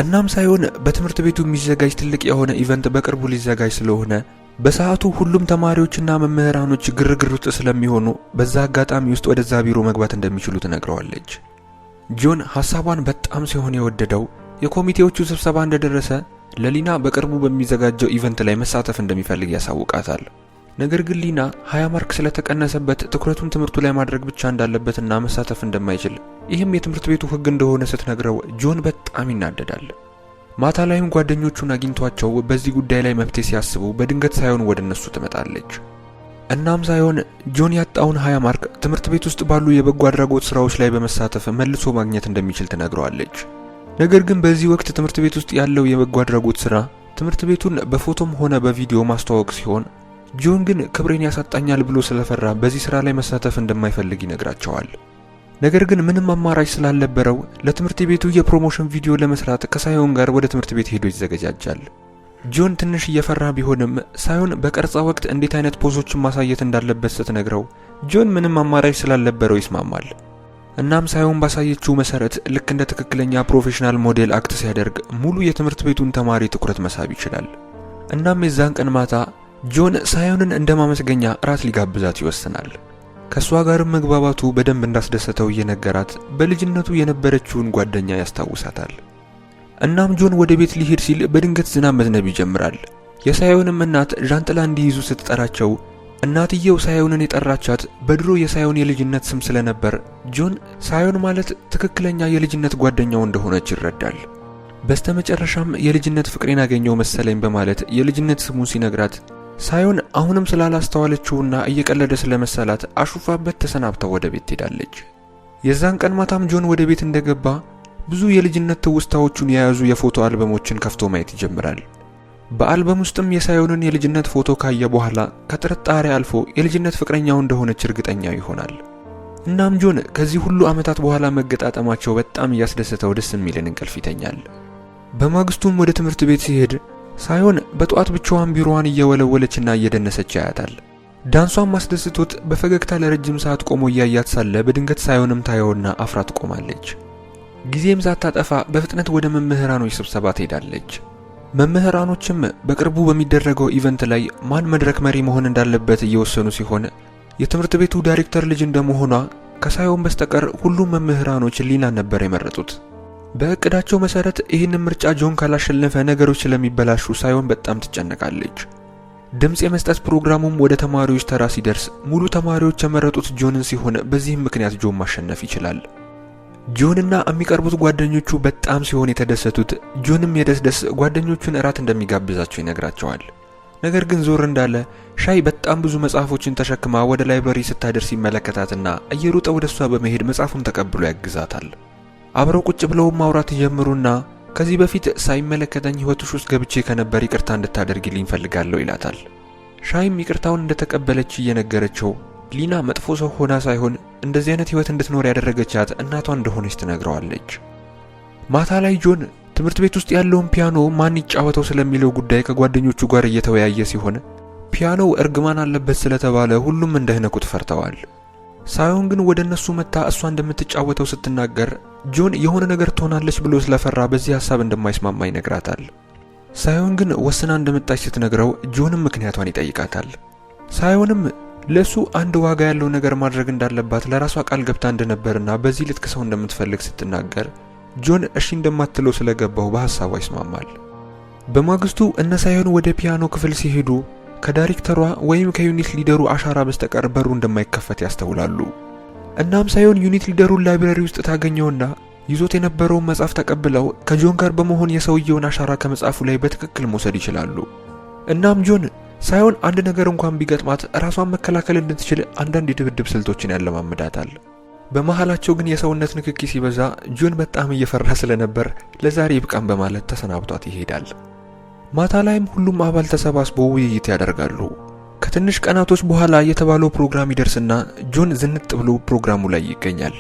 A: እናም ሳይሆን በትምህርት ቤቱ የሚዘጋጅ ትልቅ የሆነ event በቅርቡ ሊዘጋጅ ስለሆነ በሰዓቱ ሁሉም ተማሪዎችና መምህራኖች ግርግር ውስጥ ስለሚሆኑ በዛ አጋጣሚ ውስጥ ወደዛ ቢሮ መግባት እንደሚችሉ ትነግረዋለች። ጆን ሐሳቧን በጣም ሲሆን የወደደው የኮሚቴዎቹ ስብሰባ እንደደረሰ ለሊና በቅርቡ በሚዘጋጀው event ላይ መሳተፍ እንደሚፈልግ ያሳውቃታል። ነገር ግን ሊና 20 mark ስለተቀነሰበት ትኩረቱን ትምህርቱ ላይ ማድረግ ብቻ እንዳለበትና መሳተፍ እንደማይችል ይህም የትምህርት ቤቱ ሕግ እንደሆነ ስትነግረው ጆን በጣም ይናደዳል። ማታ ላይም ጓደኞቹን አግኝቷቸው በዚህ ጉዳይ ላይ መፍትሄ ሲያስቡ በድንገት ሳይሆን ወደ እነሱ ትመጣለች። እናም ሳይሆን ጆን ያጣውን 20 ማርክ ትምህርት ቤት ውስጥ ባሉ የበጎ አድራጎት ስራዎች ላይ በመሳተፍ መልሶ ማግኘት እንደሚችል ትነግረዋለች። ነገር ግን በዚህ ወቅት ትምህርት ቤት ውስጥ ያለው የበጎ አድራጎት ስራ ትምህርት ቤቱን በፎቶም ሆነ በቪዲዮ ማስተዋወቅ ሲሆን፣ ጆን ግን ክብሬን ያሳጣኛል ብሎ ስለፈራ በዚህ ስራ ላይ መሳተፍ እንደማይፈልግ ይነግራቸዋል። ነገር ግን ምንም አማራጭ ስላልነበረው ለትምህርት ቤቱ የ promotion ቪዲዮ ለመስራት ከሳይሆን ጋር ወደ ትምህርት ቤት ሄዶ ይዘገጃጃል። ጆን ትንሽ እየፈራ ቢሆንም ሳይሆን በቀረጻ ወቅት እንዴት አይነት pose ኦችን ማሳየት እንዳለበት ስትነግረው ጆን ምንም አማራጭ ስላልነበረው ይስማማል። እናም ሳይሆን ባሳየችው መሰረት ልክ እንደ ትክክለኛ professional model act ሲያደርግ ሙሉ የትምህርት ቤቱን ተማሪ ትኩረት መሳብ ይችላል። እናም የዛን ቀን ማታ ጆን ሳይሆንን እንደ ማመስገኛ እራት ሊጋብዛት ይወስናል። ከእሷ ጋርም መግባባቱ በደንብ እንዳስደሰተው እየነገራት በልጅነቱ የነበረችውን ጓደኛ ያስታውሳታል። እናም ጆን ወደ ቤት ሊሄድ ሲል በድንገት ዝናብ መዝነብ ይጀምራል። የሳይሆንም እናት ዣንጥላ እንዲይዙ ስትጠራቸው እናትየው ሳይሆንን የጠራቻት በድሮ የሳይሆን የልጅነት ስም ስለነበር ጆን ሳይሆን ማለት ትክክለኛ የልጅነት ጓደኛው እንደሆነች ይረዳል። በስተመጨረሻም የልጅነት ፍቅሬን አገኘው መሰለኝ በማለት የልጅነት ስሙን ሲነግራት ሳይሆን አሁንም ስላላስተዋለችውና እየቀለደ ስለመሰላት አሹፋበት ተሰናብታው ወደ ቤት ትሄዳለች። የዛን ቀን ማታም ጆን ወደ ቤት እንደገባ ብዙ የልጅነት ትውስታዎቹን የያዙ የፎቶ አልበሞችን ከፍቶ ማየት ይጀምራል። በአልበም ውስጥም የሳይሆንን የልጅነት ፎቶ ካየ በኋላ ከጥርጣሬ አልፎ የልጅነት ፍቅረኛው እንደሆነች እርግጠኛ ይሆናል። እናም ጆን ከዚህ ሁሉ ዓመታት በኋላ መገጣጠማቸው በጣም እያስደሰተው ደስ የሚልን እንቅልፍ ይተኛል። በማግስቱም ወደ ትምህርት ቤት ሲሄድ ሳይሆን በጠዋት ብቻዋን ቢሮዋን እየወለወለችና እየደነሰች ያያታል። ዳንሷን ማስደስቶት በፈገግታ ለረጅም ሰዓት ቆሞ እያያት ሳለ በድንገት ሳይሆንም ታየውና አፍራ ትቆማለች። ጊዜም ሳታጠፋ በፍጥነት ወደ መምህራኖች ስብሰባ ትሄዳለች። መምህራኖችም በቅርቡ በሚደረገው event ላይ ማን መድረክ መሪ መሆን እንዳለበት እየወሰኑ ሲሆን፣ የትምህርት ቤቱ ዳይሬክተር ልጅ እንደመሆኗ ከሳይሆን በስተቀር ሁሉም መምህራኖች ሊናን ነበር የመረጡት። በእቅዳቸው መሰረት ይህንን ምርጫ ጆን ካላሸነፈ ነገሮች ስለሚበላሹ ሳይሆን በጣም ትጨነቃለች። ድምፅ የመስጠት ፕሮግራሙም ወደ ተማሪዎች ተራ ሲደርስ ሙሉ ተማሪዎች የመረጡት ጆንን ሲሆን፣ በዚህም ምክንያት ጆን ማሸነፍ ይችላል። ጆንና የሚቀርቡት ጓደኞቹ በጣም ሲሆን የተደሰቱት፣ ጆንም የደስደስ ጓደኞቹን እራት እንደሚጋብዛቸው ይነግራቸዋል። ነገር ግን ዞር እንዳለ ሻይ በጣም ብዙ መጽሐፎችን ተሸክማ ወደ library ስታደርስ ይመለከታትና እየሮጠ ወደ እሷ በመሄድ መጽሐፉን ተቀብሎ ያግዛታል። አብረው ቁጭ ብለው ማውራት ይጀምሩና ከዚህ በፊት ሳይመለከተኝ ሕይወትሽ ውስጥ ገብቼ ከነበር ይቅርታ እንድታደርጊልኝ እፈልጋለሁ ይላታል። ሻይም ይቅርታውን እንደተቀበለች እየነገረችው ሊና መጥፎ ሰው ሆና ሳይሆን እንደዚህ አይነት ሕይወት እንድትኖር ያደረገቻት እናቷ እንደሆነች ትነግረዋለች። ማታ ላይ ጆን ትምህርት ቤት ውስጥ ያለውን ፒያኖ ማን ይጫወተው ስለሚለው ጉዳይ ከጓደኞቹ ጋር እየተወያየ ሲሆን፣ ፒያኖው እርግማን አለበት ስለተባለ ሁሉም እንዳይነኩት ፈርተዋል። ሳይሆን ግን ወደ እነሱ መጥታ እሷ እንደምትጫወተው ስትናገር ጆን የሆነ ነገር ትሆናለች ብሎ ስለፈራ በዚህ ሀሳብ እንደማይስማማ ይነግራታል። ሳይሆን ግን ወስና እንደመጣች ስትነግረው ጆንም ምክንያቷን ይጠይቃታል። ሳይሆንም ለእሱ አንድ ዋጋ ያለው ነገር ማድረግ እንዳለባት ለራሷ ቃል ገብታ እንደነበርና በዚህ ልትክሰው እንደምትፈልግ ስትናገር ጆን እሺ እንደማትለው ስለገባው በሀሳቧ ይስማማል። በማግስቱ እነ ሳይሆን ወደ ፒያኖ ክፍል ሲሄዱ ከዳይሬክተሯ ወይም ከ unit leader ኡ አሻራ በስተቀር በሩ እንደማይከፈት ያስተውላሉ። እናም ሳይሆን unit leader ኡን library ውስጥ ታገኘውና ይዞት የነበረውን መጽሐፍ ተቀብለው ከጆን ጋር በመሆን የሰውየውን አሻራ ከመጽሐፉ ላይ በትክክል መውሰድ ይችላሉ። እናም ጆን ሳይሆን አንድ ነገር እንኳን ቢገጥማት ራሷን መከላከል እንድትችል አንዳንድ የድብድብ ስልቶችን ያለማምዳታል። በመሃላቸው ግን የሰውነት ንክኪ ሲበዛ ጆን በጣም እየፈራ ስለነበር ለዛሬ ይብቃን በማለት ተሰናብቷት ይሄዳል። ማታ ላይም ሁሉም አባል ተሰባስቦ ውይይት ያደርጋሉ። ከትንሽ ቀናቶች በኋላ የተባለው ፕሮግራም ይደርስና ጆን ዝንጥ ብሎ ፕሮግራሙ ላይ ይገኛል።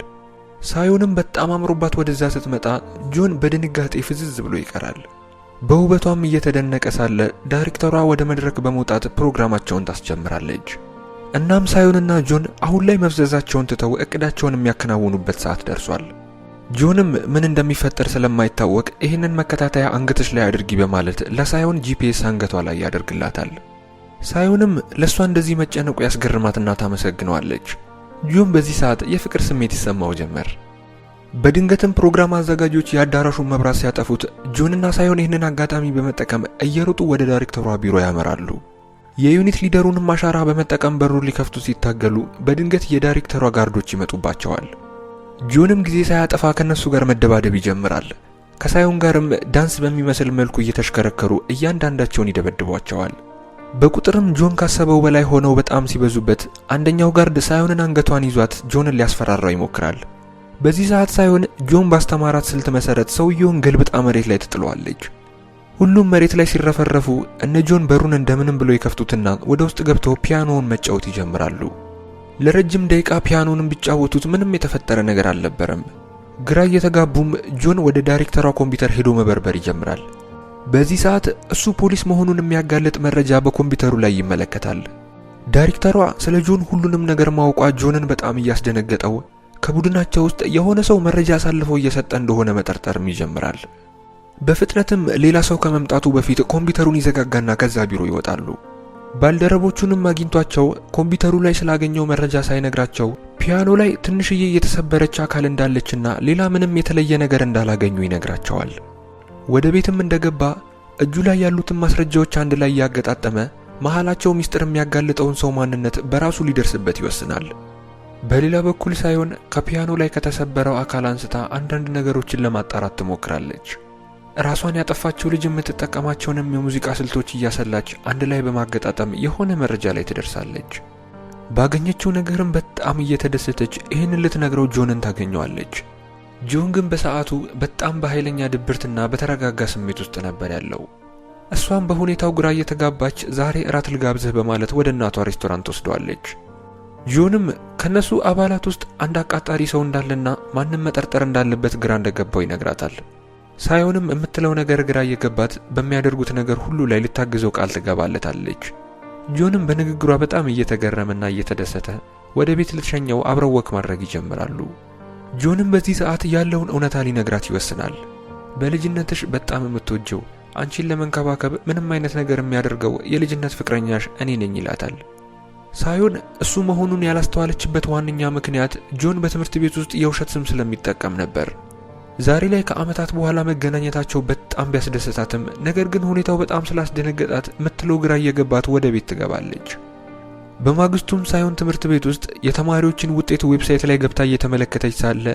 A: ሳይሆንም በጣም አምሮባት ወደዛ ስትመጣ ጆን በድንጋጤ ፍዝዝ ብሎ ይቀራል። በውበቷም እየተደነቀ ሳለ ዳይሬክተሯ ወደ መድረክ በመውጣት ፕሮግራማቸውን ታስጀምራለች። እናም ሳይሆንና ጆን አሁን ላይ መፍዘዛቸውን ትተው እቅዳቸውን የሚያከናውኑበት ሰዓት ደርሷል። ጆንም ምን እንደሚፈጠር ስለማይታወቅ ይህንን መከታተያ አንገትሽ ላይ አድርጊ በማለት ለሳይሆን GPS አንገቷ ላይ ያደርግላታል። ሳይሆንም ለእሷ እንደዚህ መጨነቁ ያስገርማትና ታመሰግነዋለች። ጆን በዚህ ሰዓት የፍቅር ስሜት ይሰማው ጀመር። በድንገትም ፕሮግራም አዘጋጆች የአዳራሹን መብራት ሲያጠፉት ጆንና ሳይሆን ይህንን አጋጣሚ በመጠቀም እየሮጡ ወደ ዳይሬክተሯ ቢሮ ያመራሉ። የ unit leader ኡንም አሻራ በመጠቀም በሩን ሊከፍቱ ሲታገሉ በድንገት የዳይሬክተሯ guard ኦች ይመጡባቸዋል። ጆንም ጊዜ ሳያጠፋ ከነሱ ጋር መደባደብ ይጀምራል። ከሳይሆን ጋርም ዳንስ በሚመስል መልኩ እየተሽከረከሩ እያንዳንዳቸውን ይደበድቧቸዋል። በቁጥርም ጆን ካሰበው በላይ ሆነው በጣም ሲበዙበት አንደኛው guard ሳይሆንን አንገቷን ይዟት ጆንን ሊያስፈራራው ይሞክራል። በዚህ ሰዓት ሳይሆን ጆን ባስተማራት ስልት መሰረት ሰውየውን ገልብጣ መሬት ላይ ትጥለዋለች። ሁሉም መሬት ላይ ሲረፈረፉ እነ ጆን በሩን እንደምንም ብለው ይከፍቱትና ወደ ውስጥ ገብተው ፒያኖውን መጫወት ይጀምራሉ። ለረጅም ደቂቃ ፒያኖውን ቢጫወቱት ምንም የተፈጠረ ነገር አልነበረም። ግራ እየተጋቡም ጆን ወደ ዳይሬክተሯ ኮምፒውተር ሄዶ መበርበር ይጀምራል። በዚህ ሰዓት እሱ ፖሊስ መሆኑን የሚያጋልጥ መረጃ በኮምፒውተሩ ላይ ይመለከታል። ዳይሬክተሯ ስለ ጆን ሁሉንም ነገር ማወቋ ጆንን በጣም እያስደነገጠው ከቡድናቸው ውስጥ የሆነ ሰው መረጃ አሳልፎ እየሰጠ እንደሆነ መጠርጠርም ይጀምራል። በፍጥነትም ሌላ ሰው ከመምጣቱ በፊት ኮምፒውተሩን ይዘጋጋና ከዛ ቢሮ ይወጣሉ። ባልደረቦቹንም አግኝቷቸው ኮምፒውተሩ ላይ ስላገኘው መረጃ ሳይነግራቸው ፒያኖ ላይ ትንሽዬ የተሰበረች አካል እንዳለችና ሌላ ምንም የተለየ ነገር እንዳላገኙ ይነግራቸዋል። ወደ ቤትም እንደገባ እጁ ላይ ያሉትን ማስረጃዎች አንድ ላይ እያገጣጠመ መሃላቸው ሚስጥር የሚያጋልጠውን ሰው ማንነት በራሱ ሊደርስበት ይወስናል። በሌላ በኩል ሳይሆን ከፒያኖ ላይ ከተሰበረው አካል አንስታ አንዳንድ ነገሮችን ለማጣራት ትሞክራለች። ራሷን ያጠፋችው ልጅ የምትጠቀማቸውንም የሙዚቃ ስልቶች እያሰላች አንድ ላይ በማገጣጠም የሆነ መረጃ ላይ ትደርሳለች። ባገኘችው ነገርም በጣም እየተደሰተች ይህንን ልትነግረው ጆንን ታገኘዋለች። ጆን ግን በሰዓቱ በጣም በኃይለኛ ድብርትና በተረጋጋ ስሜት ውስጥ ነበር ያለው። እሷም በሁኔታው ግራ እየተጋባች ዛሬ እራት ልጋብዝህ በማለት ወደ እናቷ ሬስቶራንት ወስደዋለች። ጆንም ከነሱ አባላት ውስጥ አንድ አቃጣሪ ሰው እንዳለና ማንም መጠርጠር እንዳለበት ግራ እንደገባው ይነግራታል። ሳይሆንም የምትለው ነገር ግራ እየገባት በሚያደርጉት ነገር ሁሉ ላይ ልታግዘው ቃል ትገባለታለች። ጆንም በንግግሯ በጣም እየተገረመና እየተደሰተ ወደ ቤት ልትሸኘው አብረው walk ማድረግ ይጀምራሉ። ጆንም በዚህ ሰዓት ያለውን እውነታ ሊነግራት ይወስናል። በልጅነትሽ በጣም የምትወጂው አንቺን ለመንከባከብ ምንም አይነት ነገር የሚያደርገው የልጅነት ፍቅረኛሽ እኔ ነኝ ይላታል። ሳይሆን እሱ መሆኑን ያላስተዋለችበት ዋነኛ ምክንያት ጆን በትምህርት ቤት ውስጥ የውሸት ስም ስለሚጠቀም ነበር። ዛሬ ላይ ከዓመታት በኋላ መገናኘታቸው በጣም ቢያስደስታትም ነገር ግን ሁኔታው በጣም ስላስደነገጣት ምትለው ግራ እየገባት ወደ ቤት ትገባለች። በማግስቱም ሳይሆን ትምህርት ቤት ውስጥ የተማሪዎችን ውጤት website ላይ ገብታ እየተመለከተች ሳለ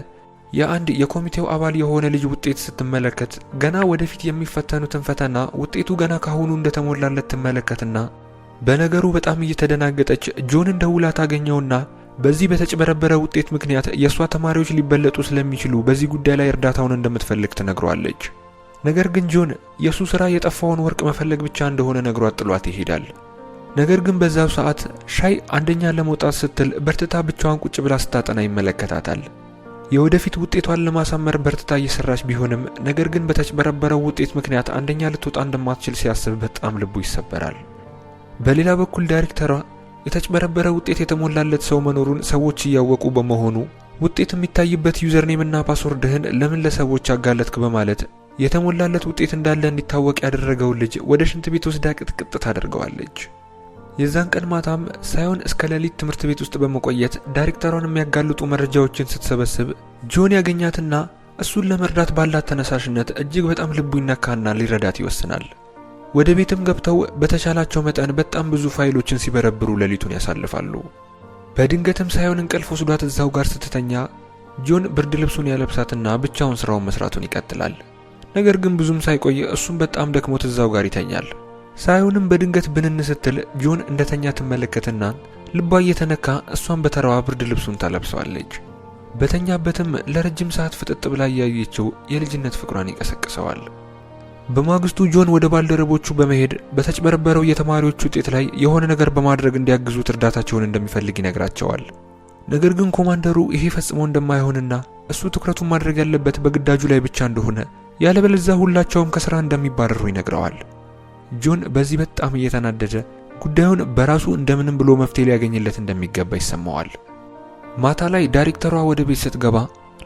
A: የአንድ የኮሚቴው አባል የሆነ ልጅ ውጤት ስትመለከት ገና ወደፊት የሚፈተኑትን ፈተና ውጤቱ ገና ካሁኑ እንደተሞላለት ትመለከትና በነገሩ በጣም እየተደናገጠች ጆንን ደውላ ታገኘውና በዚህ በተጭበረበረ ውጤት ምክንያት የእሷ ተማሪዎች ሊበለጡ ስለሚችሉ በዚህ ጉዳይ ላይ እርዳታውን እንደምትፈልግ ትነግሯለች። ነገር ግን ጆን የእሱ ስራ የጠፋውን ወርቅ መፈለግ ብቻ እንደሆነ ነግሯት ጥሏት ይሄዳል። ነገር ግን በዛው ሰዓት ሻይ አንደኛ ለመውጣት ስትል በርትታ ብቻዋን ቁጭ ብላ ስታጠና ይመለከታታል። የወደፊት ውጤቷን ለማሳመር በርትታ እየሰራች ቢሆንም ነገር ግን በተጭበረበረው ውጤት ምክንያት አንደኛ ልትወጣ እንደማትችል ሲያስብ በጣም ልቡ ይሰበራል። በሌላ በኩል ዳይሬክተሯ የተጭበረበረ ውጤት የተሞላለት ሰው መኖሩን ሰዎች እያወቁ በመሆኑ ውጤት የሚታይበት username እና password ህን ለምን ለሰዎች አጋለጥክ በማለት የተሞላለት ውጤት እንዳለ እንዲታወቅ ያደረገውን ልጅ ወደ ሽንት ቤት ወስዳ ቅጥቅጥ ታደርገዋለች። የዛን ቀን ማታም ሳይሆን እስከ ሌሊት ትምህርት ቤት ውስጥ በመቆየት ዳይሬክተሯን የሚያጋልጡ መረጃዎችን ስትሰበስብ ጆን ያገኛትና እሱን ለመርዳት ባላት ተነሳሽነት እጅግ በጣም ልቡ ይነካና ሊረዳት ይወስናል። ወደ ቤትም ገብተው በተቻላቸው መጠን በጣም ብዙ ፋይሎችን ሲበረብሩ ሌሊቱን ያሳልፋሉ። በድንገትም ሳይሆን እንቅልፍ ወስዷት እዛው ጋር ስትተኛ ጆን ብርድ ልብሱን ያለብሳትና ብቻውን ስራውን መስራቱን ይቀጥላል። ነገር ግን ብዙም ሳይቆይ እሱም በጣም ደክሞት እዛው ጋር ይተኛል። ሳይሆንም በድንገት ብንን ስትል ጆን እንደተኛ ትመለከትና ልቧ እየተነካ እሷን በተራዋ ብርድ ልብሱን ታለብሰዋለች። በተኛበትም ለረጅም ሰዓት ፍጥጥ ብላ እያየችው የልጅነት ፍቅሯን ይቀሰቅሰዋል። በማግስቱ ጆን ወደ ባልደረቦቹ በመሄድ በተጭበረበረው የተማሪዎች ውጤት ላይ የሆነ ነገር በማድረግ እንዲያግዙት እርዳታቸውን እንደሚፈልግ ይነግራቸዋል። ነገር ግን ኮማንደሩ ይሄ ፈጽሞ እንደማይሆንና እሱ ትኩረቱን ማድረግ ያለበት በግዳጁ ላይ ብቻ እንደሆነ ያለበለዚያ ሁላቸውም ከስራ እንደሚባረሩ ይነግረዋል። ጆን በዚህ በጣም እየተናደደ ጉዳዩን በራሱ እንደምንም ብሎ መፍትሄ ሊያገኝለት እንደሚገባ ይሰማዋል። ማታ ላይ ዳይሬክተሯ ወደ ቤት ስትገባ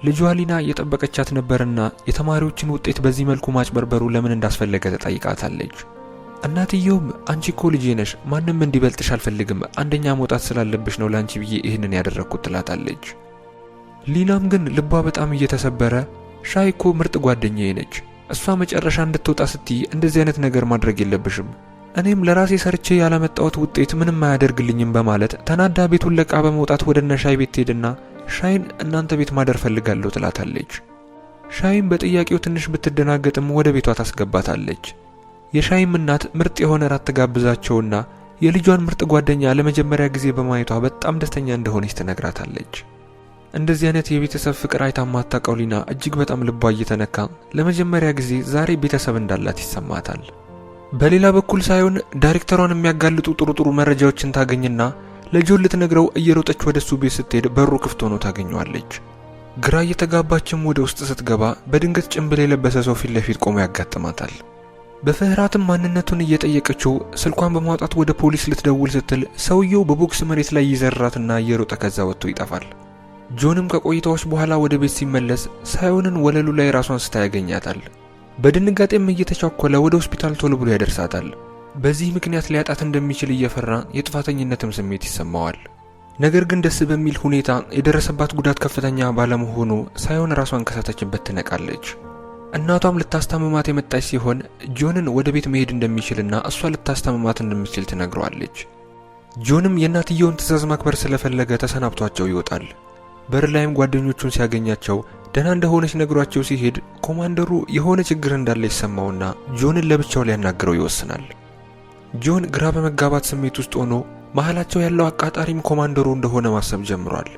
A: ልጇ ሊና እየጠበቀቻት ነበርና የተማሪዎችን ውጤት በዚህ መልኩ ማጭበርበሩ ለምን እንዳስፈለገ ተጠይቃታለች። እናትየውም አንቺ እኮ ልጄ ነሽ፣ ማንም እንዲበልጥሽ አልፈልግም፣ አንደኛ መውጣት ስላለብሽ ነው ለአንቺ ብዬ ይህንን ያደረግኩት ትላታለች። ሊናም ግን ልቧ በጣም እየተሰበረ ሻይ እኮ ምርጥ ጓደኛዬ ነች፣ እሷ መጨረሻ እንድትወጣ ስትይ እንደዚህ አይነት ነገር ማድረግ የለብሽም፣ እኔም ለራሴ ሰርቼ ያላመጣሁት ውጤት ምንም አያደርግልኝም በማለት ተናዳ ቤቱን ለቃ በመውጣት ወደ እነ ሻይ ቤት ትሄድና ሻይን እናንተ ቤት ማደር ፈልጋለሁ ትላታለች። ሻይም በጥያቄው ትንሽ ብትደናገጥም ወደ ቤቷ ታስገባታለች። የሻይም እናት ምርጥ የሆነ ራት ትጋብዛቸውና የልጇን ምርጥ ጓደኛ ለመጀመሪያ ጊዜ በማየቷ በጣም ደስተኛ እንደሆነች ትነግራታለች። እንደዚህ አይነት የቤተሰብ ፍቅር አይታ ማታውቀው ሊና እጅግ በጣም ልቧ እየተነካ ለመጀመሪያ ጊዜ ዛሬ ቤተሰብ እንዳላት ይሰማታል። በሌላ በኩል ሳይሆን ዳይሬክተሯን የሚያጋልጡ ጥሩ ጥሩ መረጃዎችን ታገኝና ለጆን ልትነግረው እየሮጠች ወደ እሱ ቤት ስትሄድ በሩ ክፍት ሆኖ ታገኘዋለች። ግራ እየተጋባችም ወደ ውስጥ ስትገባ በድንገት ጭንብል የለበሰ ሰው ፊት ለፊት ቆሞ ያጋጥማታል። በፍርሃትም ማንነቱን እየጠየቀችው ስልኳን በማውጣት ወደ ፖሊስ ልትደውል ስትል ሰውየው በቦክስ መሬት ላይ ይዘራትና እየሮጠ ከዛ ወጥቶ ይጠፋል። ጆንም ከቆይታዎች በኋላ ወደ ቤት ሲመለስ ሳይሆንን ወለሉ ላይ ራሷን ስታ ያገኛታል። በድንጋጤም እየተቻኮለ ወደ ሆስፒታል ቶሎ ብሎ ያደርሳታል። በዚህ ምክንያት ሊያጣት እንደሚችል እየፈራ የጥፋተኝነትም ስሜት ይሰማዋል። ነገር ግን ደስ በሚል ሁኔታ የደረሰባት ጉዳት ከፍተኛ ባለመሆኑ ሳይሆን ራሷን ከሳተችበት ትነቃለች። እናቷም ልታስታምማት የመጣች ሲሆን ጆንን ወደ ቤት መሄድ እንደሚችልና እሷ ልታስታምማት እንደምትችል ትነግረዋለች። ጆንም የእናትየውን ትዕዛዝ ማክበር ስለፈለገ ተሰናብቷቸው ይወጣል። በር ላይም ጓደኞቹን ሲያገኛቸው ደህና እንደሆነች ነግሯቸው ሲሄድ ኮማንደሩ የሆነ ችግር እንዳለ ይሰማውና ጆንን ለብቻው ሊያናግረው ይወስናል። ጆን ግራ በመጋባት ስሜት ውስጥ ሆኖ መሃላቸው ያለው አቃጣሪም ኮማንደሩ እንደሆነ ማሰብ ጀምሯል።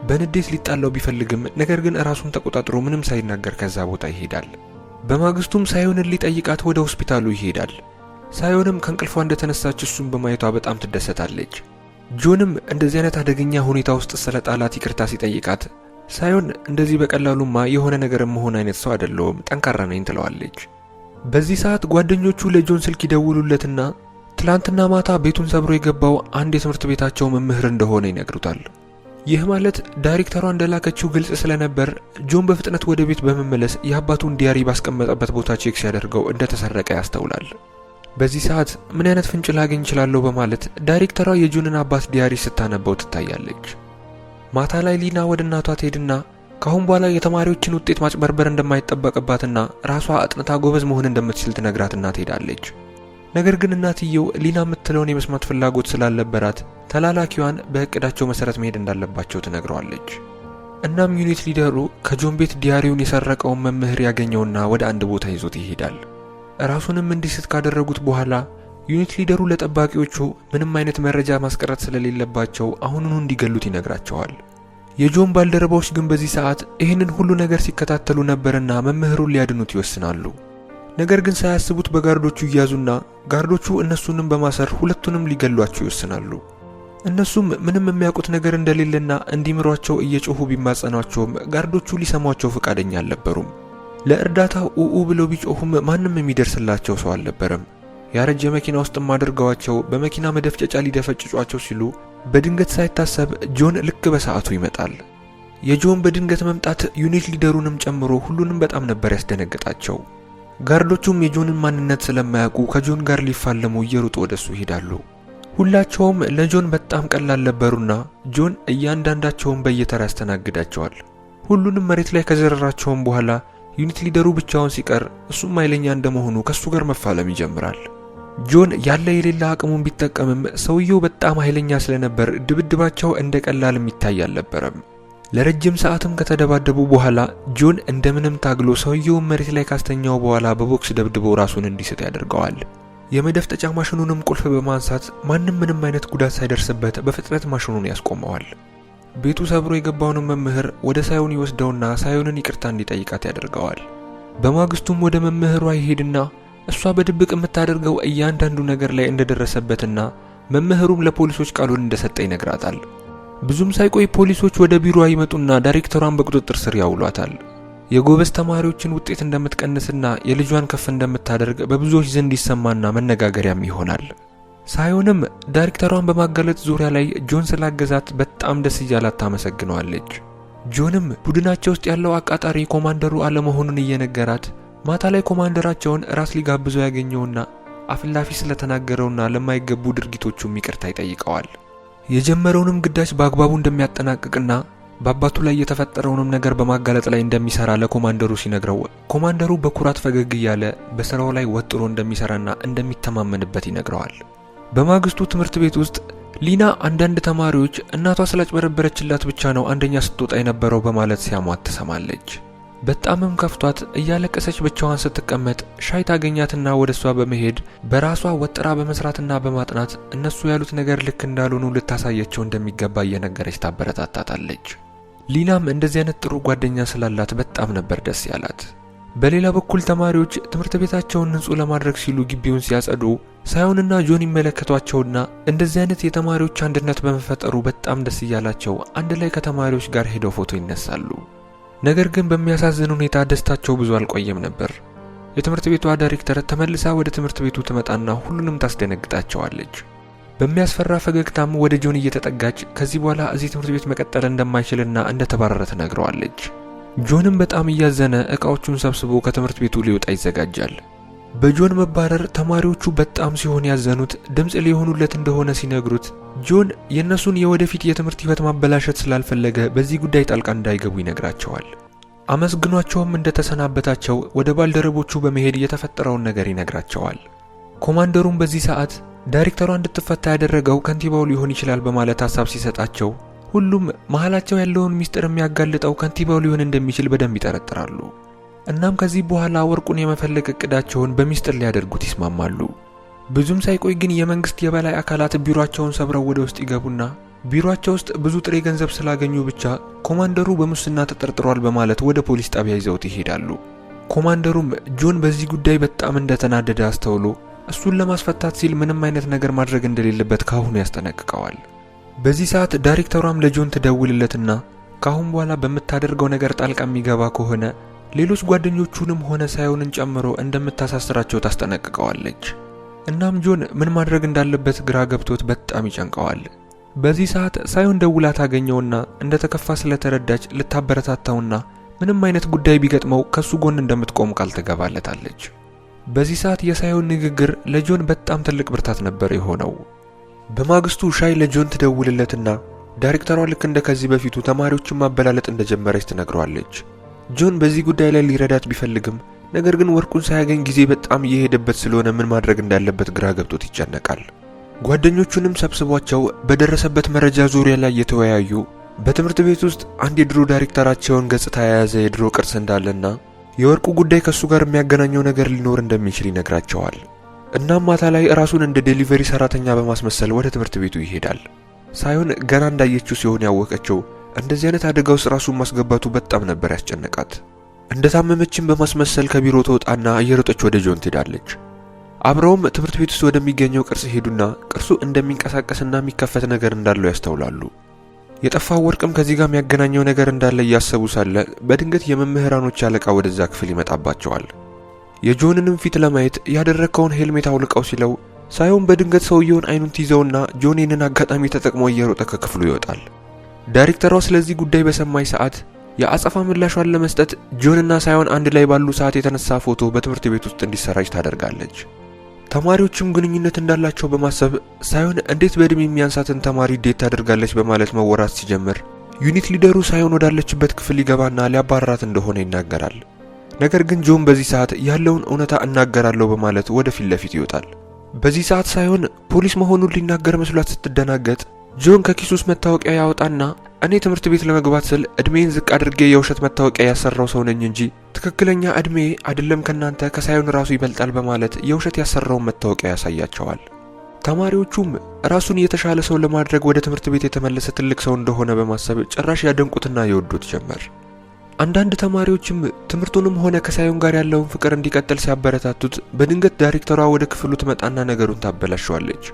A: በንዴት ሊጣላው ቢፈልግም ነገር ግን ራሱን ተቆጣጥሮ ምንም ሳይናገር ከዛ ቦታ ይሄዳል። በማግስቱም ሳይሆንን ሊጠይቃት ወደ ሆስፒታሉ ይሄዳል። ሳይሆንም ከእንቅልፏ እንደተነሳች እሱን በማየቷ በጣም ትደሰታለች። ጆንም እንደዚህ አይነት አደገኛ ሁኔታ ውስጥ ስለጣላት ይቅርታ ሲጠይቃት ሳይሆን እንደዚህ በቀላሉማ የሆነ ነገር መሆን አይነት ሰው አይደለሁም፣ ጠንካራ ነኝ ትለዋለች። በዚህ ሰዓት ጓደኞቹ ለጆን ስልክ ይደውሉለትና ትላንትና ማታ ቤቱን ሰብሮ የገባው አንድ የትምህርት ቤታቸው መምህር እንደሆነ ይነግሩታል። ይህ ማለት ዳይሬክተሯ እንደላከችው ግልጽ ስለነበር ጆን በፍጥነት ወደ ቤት በመመለስ የአባቱን diary ባስቀመጠበት ቦታ check ሲያደርገው እንደተሰረቀ ያስተውላል። በዚህ ሰዓት ምን አይነት ፍንጭ ላገኝ እችላለሁ በማለት ዳይሬክተሯ የጆንን አባት diary ስታነበው ትታያለች። ማታ ላይ ሊና ወደ እናቷ ትሄድና ካሁን በኋላ የተማሪዎችን ውጤት ማጭበርበር እንደማይጠበቅባትና ራሷ አጥንታ ጎበዝ መሆን እንደምትችል ትነግራትና ትሄዳለች። ነገር ግን እናትየው ሊና የምትለውን የመስማት ፍላጎት ስላልነበራት ተላላኪዋን በእቅዳቸው መሰረት መሄድ እንዳለባቸው ትነግረዋለች። እናም unit leader ኡ ከጆን ቤት diary ውን የሰረቀውን መምህር ያገኘውና ወደ አንድ ቦታ ይዞት ይሄዳል። ራሱንም እንዲስት ካደረጉት በኋላ unit leader ኡ ለጠባቂዎቹ ምንም አይነት መረጃ ማስቀረት ስለሌለባቸው አሁኑኑ እንዲገሉት ይነግራቸዋል። የጆን ባልደረባዎች ግን በዚህ ሰዓት ይህንን ሁሉ ነገር ሲከታተሉ ነበርና መምህሩን ሊያድኑት ይወስናሉ። ነገር ግን ሳያስቡት በ guard ኦቹ ይያዙና guard ኦቹ እነሱንም በማሰር ሁለቱንም ሊገሏቸው ይወስናሉ። እነሱም ምንም የሚያውቁት ነገር እንደሌለና እንዲምሯቸው እየጮሁ ቢማጸኗቸውም guard ኦቹ ሊሰሟቸው ፈቃደኛ አልነበሩም። ለእርዳታ ኡኡ ብለው ቢጮሁም ማንም የሚደርስላቸው ሰው አልነበረም። ያረጀ መኪና ውስጥም አድርገዋቸው በመኪና መደፍጨጫ ሊደፈጭጯቸው ሲሉ በድንገት ሳይታሰብ ጆን ልክ በሰዓቱ ይመጣል። የጆን በድንገት መምጣት unit leader ኡንም ጨምሮ ሁሉንም በጣም ነበር ያስደነገጣቸው። guard ኦቹም የጆንን ማንነት ስለማያውቁ ከጆን ጋር ሊፋለሙ እየሮጡ ወደሱ ይሄዳሉ። ሁላቸውም ለጆን በጣም ቀላል ነበሩና ጆን እያንዳንዳቸውን በየተራ ያስተናግዳቸዋል። ሁሉንም መሬት ላይ ከዘረራቸውም በኋላ unit leader ኡ ብቻውን ሲቀር እሱም ኃይለኛ እንደመሆኑ ከሱ ጋር መፋለም ይጀምራል። ጆን ያለ የሌለ አቅሙን ቢጠቀምም ሰውየው በጣም ኃይለኛ ስለነበር ድብድባቸው እንደ ቀላል የሚታይ አልነበረም። ለረጅም ሰዓትም ከተደባደቡ በኋላ ጆን እንደምንም ታግሎ ሰውየውን መሬት ላይ ካስተኛው በኋላ በቦክስ ደብድቦ ራሱን እንዲስት ያደርገዋል። የመደፍጠጫ ማሽኑንም ቁልፍ በማንሳት ማንም ምንም አይነት ጉዳት ሳይደርስበት በፍጥነት ማሽኑን ያስቆመዋል። ቤቱ ሰብሮ የገባውንም መምህር ወደ ሳይሆን ይወስደውና ሳይሆንን ይቅርታ እንዲጠይቃት ያደርገዋል። በማግስቱም ወደ መምህሯ ይሄድና እሷ በድብቅ የምታደርገው እያንዳንዱ ነገር ላይ እንደደረሰበትና መምህሩም ለፖሊሶች ቃሉን እንደሰጠ ይነግራታል። ብዙም ሳይቆይ ፖሊሶች ወደ ቢሮዋ ይመጡና ዳይሬክተሯን በቁጥጥር ስር ያውሏታል። የጎበዝ ተማሪዎችን ውጤት እንደምትቀንስና የልጇን ከፍ እንደምታደርግ በብዙዎች ዘንድ ይሰማና መነጋገሪያም ይሆናል። ሳይሆንም ዳይሬክተሯን በማጋለጥ ዙሪያ ላይ ጆን ስላገዛት በጣም ደስ እያላት ታመሰግነዋለች። ጆንም ቡድናቸው ውስጥ ያለው አቃጣሪ ኮማንደሩ አለመሆኑን እየነገራት ማታ ላይ ኮማንደራቸውን ራስ ሊጋብዘው ያገኘውና አፍላፊ ስለተናገረውና ለማይገቡ ድርጊቶቹም ይቅርታ ይጠይቀዋል። የጀመረውንም ግዳጅ በአግባቡ እንደሚያጠናቅቅና በአባቱ ላይ የተፈጠረውንም ነገር በማጋለጥ ላይ እንደሚሰራ ለኮማንደሩ ሲነግረው ኮማንደሩ በኩራት ፈገግ እያለ በስራው ላይ ወጥሮ እንደሚሰራና እንደሚተማመንበት ይነግረዋል። በማግስቱ ትምህርት ቤት ውስጥ ሊና አንዳንድ ተማሪዎች እናቷ ስላጭበረበረችላት ብቻ ነው አንደኛ ስትወጣ የነበረው በማለት ሲያሟት ትሰማለች። በጣምም ከፍቷት እያለቀሰች ብቻዋን ስትቀመጥ ሻይ ታገኛትና ወደ እሷ በመሄድ በራሷ ወጥራ በመስራትና በማጥናት እነሱ ያሉት ነገር ልክ እንዳልሆኑ ልታሳያቸው እንደሚገባ እየነገረች ታበረታታታለች። ሊናም እንደዚህ አይነት ጥሩ ጓደኛ ስላላት በጣም ነበር ደስ ያላት። በሌላ በኩል ተማሪዎች ትምህርት ቤታቸውን ንጹህ ለማድረግ ሲሉ ግቢውን ሲያጸዱ ሳይሆንና ጆን ይመለከቷቸውና እንደዚህ አይነት የተማሪዎች አንድነት በመፈጠሩ በጣም ደስ እያላቸው አንድ ላይ ከተማሪዎች ጋር ሄደው ፎቶ ይነሳሉ። ነገር ግን በሚያሳዝን ሁኔታ ደስታቸው ብዙ አልቆየም ነበር። የትምህርት ቤቷ ዳይሬክተር ተመልሳ ወደ ትምህርት ቤቱ ትመጣና ሁሉንም ታስደነግጣቸዋለች። በሚያስፈራ ፈገግታም ወደ ጆን እየተጠጋች ከዚህ በኋላ እዚህ ትምህርት ቤት መቀጠል እንደማይችልና እንደተባረረ ትነግረዋለች። ጆንም በጣም እያዘነ እቃዎቹን ሰብስቦ ከትምህርት ቤቱ ሊወጣ ይዘጋጃል። በጆን መባረር ተማሪዎቹ በጣም ሲሆን ያዘኑት ድምፅ ሊሆኑለት እንደሆነ ሲነግሩት ጆን የእነሱን የወደፊት የትምህርት ሕይወት ማበላሸት ስላልፈለገ በዚህ ጉዳይ ጣልቃ እንዳይገቡ ይነግራቸዋል። አመስግኗቸውም እንደተሰናበታቸው ወደ ባልደረቦቹ በመሄድ የተፈጠረውን ነገር ይነግራቸዋል። ኮማንደሩም በዚህ ሰዓት ዳይሬክተሯ እንድትፈታ ያደረገው ከንቲባው ሊሆን ይችላል በማለት ሀሳብ ሲሰጣቸው ሁሉም መሀላቸው ያለውን ሚስጥር የሚያጋልጠው ከንቲባው ሊሆን እንደሚችል በደንብ ይጠረጥራሉ። እናም ከዚህ በኋላ ወርቁን የመፈለግ እቅዳቸውን በሚስጥር ሊያደርጉት ይስማማሉ። ብዙም ሳይቆይ ግን የመንግስት የበላይ አካላት ቢሮአቸውን ሰብረው ወደ ውስጥ ይገቡና ቢሮአቸው ውስጥ ብዙ ጥሬ ገንዘብ ስላገኙ ብቻ ኮማንደሩ በሙስና ተጠርጥሯል በማለት ወደ ፖሊስ ጣቢያ ይዘውት ይሄዳሉ። ኮማንደሩም ጆን በዚህ ጉዳይ በጣም እንደተናደደ አስተውሎ እሱን ለማስፈታት ሲል ምንም አይነት ነገር ማድረግ እንደሌለበት ካሁኑ ያስጠነቅቀዋል። በዚህ ሰዓት ዳይሬክተሯም ለጆን ትደውልለትና ካሁን በኋላ በምታደርገው ነገር ጣልቃ የሚገባ ከሆነ ሌሎች ጓደኞቹንም ሆነ ሳይሆንን ጨምሮ እንደምታሳስራቸው ታስጠነቅቀዋለች። እናም ጆን ምን ማድረግ እንዳለበት ግራ ገብቶት በጣም ይጨንቀዋል። በዚህ ሰዓት ሳይሆን ደውላ ታገኘውና እንደተከፋ ስለተረዳች ልታበረታታውና ምንም አይነት ጉዳይ ቢገጥመው ከሱ ጎን እንደምትቆም ቃል ትገባለታለች። በዚህ ሰዓት የሳይሆን ንግግር ለጆን በጣም ትልቅ ብርታት ነበር የሆነው። በማግስቱ ሻይ ለጆን ትደውልለትና ዳይሬክተሯ ልክ እንደ ከዚህ በፊቱ ተማሪዎችን ማበላለጥ እንደጀመረች ትነግረዋለች። ጆን በዚህ ጉዳይ ላይ ሊረዳት ቢፈልግም ነገር ግን ወርቁን ሳያገኝ ጊዜ በጣም እየሄደበት ስለሆነ ምን ማድረግ እንዳለበት ግራ ገብቶት ይጨነቃል። ጓደኞቹንም ሰብስቧቸው በደረሰበት መረጃ ዙሪያ ላይ የተወያዩ በትምህርት ቤት ውስጥ አንድ የድሮ ዳይሬክተራቸውን ገጽታ የያዘ የድሮ ቅርስ እንዳለና የወርቁ ጉዳይ ከሱ ጋር የሚያገናኘው ነገር ሊኖር እንደሚችል ይነግራቸዋል። እናም ማታ ላይ ራሱን እንደ delivery ሰራተኛ በማስመሰል ወደ ትምህርት ቤቱ ይሄዳል። ሳይሆን ገና እንዳየችው ሲሆን ያወቀችው እንደዚህ አይነት አደጋ ውስጥ ራሱን ማስገባቱ በጣም ነበር ያስጨነቃት። እንደታመመችም በማስመሰል ከቢሮ ትወጣና እየሮጠች ወደ ጆን ትሄዳለች። አብረውም ትምህርት ቤት ውስጥ ወደሚገኘው ቅርስ ሄዱና ቅርሱ እንደሚንቀሳቀስና የሚከፈት ነገር እንዳለው ያስተውላሉ። የጠፋው ወርቅም ከዚህ ጋር የሚያገናኘው ነገር እንዳለ እያሰቡ ሳለ በድንገት የመምህራኖች አለቃ ወደዛ ክፍል ይመጣባቸዋል። የጆንንም ፊት ለማየት ያደረግከውን ሄልሜት አውልቀው ሲለው ሳይሆን በድንገት ሰውየውን አይኑን ትይዘውና ጆን ይህንን አጋጣሚ ተጠቅሞ እየሮጠ ከክፍሉ ይወጣል። ዳይሬክተሯ ስለዚህ ጉዳይ በሰማች ሰዓት የአጸፋ ምላሿን ለመስጠት ጆንና ሳይሆን አንድ ላይ ባሉ ሰዓት የተነሳ ፎቶ በትምህርት ቤት ውስጥ እንዲሰራጭ ታደርጋለች። ተማሪዎችም ግንኙነት እንዳላቸው በማሰብ ሳይሆን እንዴት በእድሜ የሚያንሳትን ተማሪ date ታደርጋለች በማለት መወራት ሲጀምር unit leader ኡ ሳይሆን ወዳለችበት ክፍል ይገባና ሊያባረራት እንደሆነ ይናገራል። ነገር ግን ጆን በዚህ ሰዓት ያለውን እውነታ እናገራለሁ በማለት ወደ ፊት ለፊት ይወጣል። በዚህ ሰዓት ሳይሆን ፖሊስ መሆኑን ሊናገር መስሏት ስትደናገጥ ጆን ከኪሱ ውስጥ መታወቂያ ያወጣና እኔ ትምህርት ቤት ለመግባት ስል እድሜን ዝቅ አድርጌ የውሸት መታወቂያ ያሰራው ሰው ነኝ እንጂ ትክክለኛ እድሜ አይደለም ከናንተ ከሳይሆን ራሱ ይበልጣል በማለት የውሸት ያሰራውን መታወቂያ ያሳያቸዋል። ተማሪዎቹም ራሱን የተሻለ ሰው ለማድረግ ወደ ትምህርት ቤት የተመለሰ ትልቅ ሰው እንደሆነ በማሰብ ጭራሽ ያደንቁትና የወዱት ጀመር። አንዳንድ ተማሪዎችም ትምህርቱንም ሆነ ከሳይሆን ጋር ያለውን ፍቅር እንዲቀጥል ሲያበረታቱት በድንገት ዳይሬክተሯ ወደ ክፍሉ ትመጣና ነገሩን ታበላሸዋለች።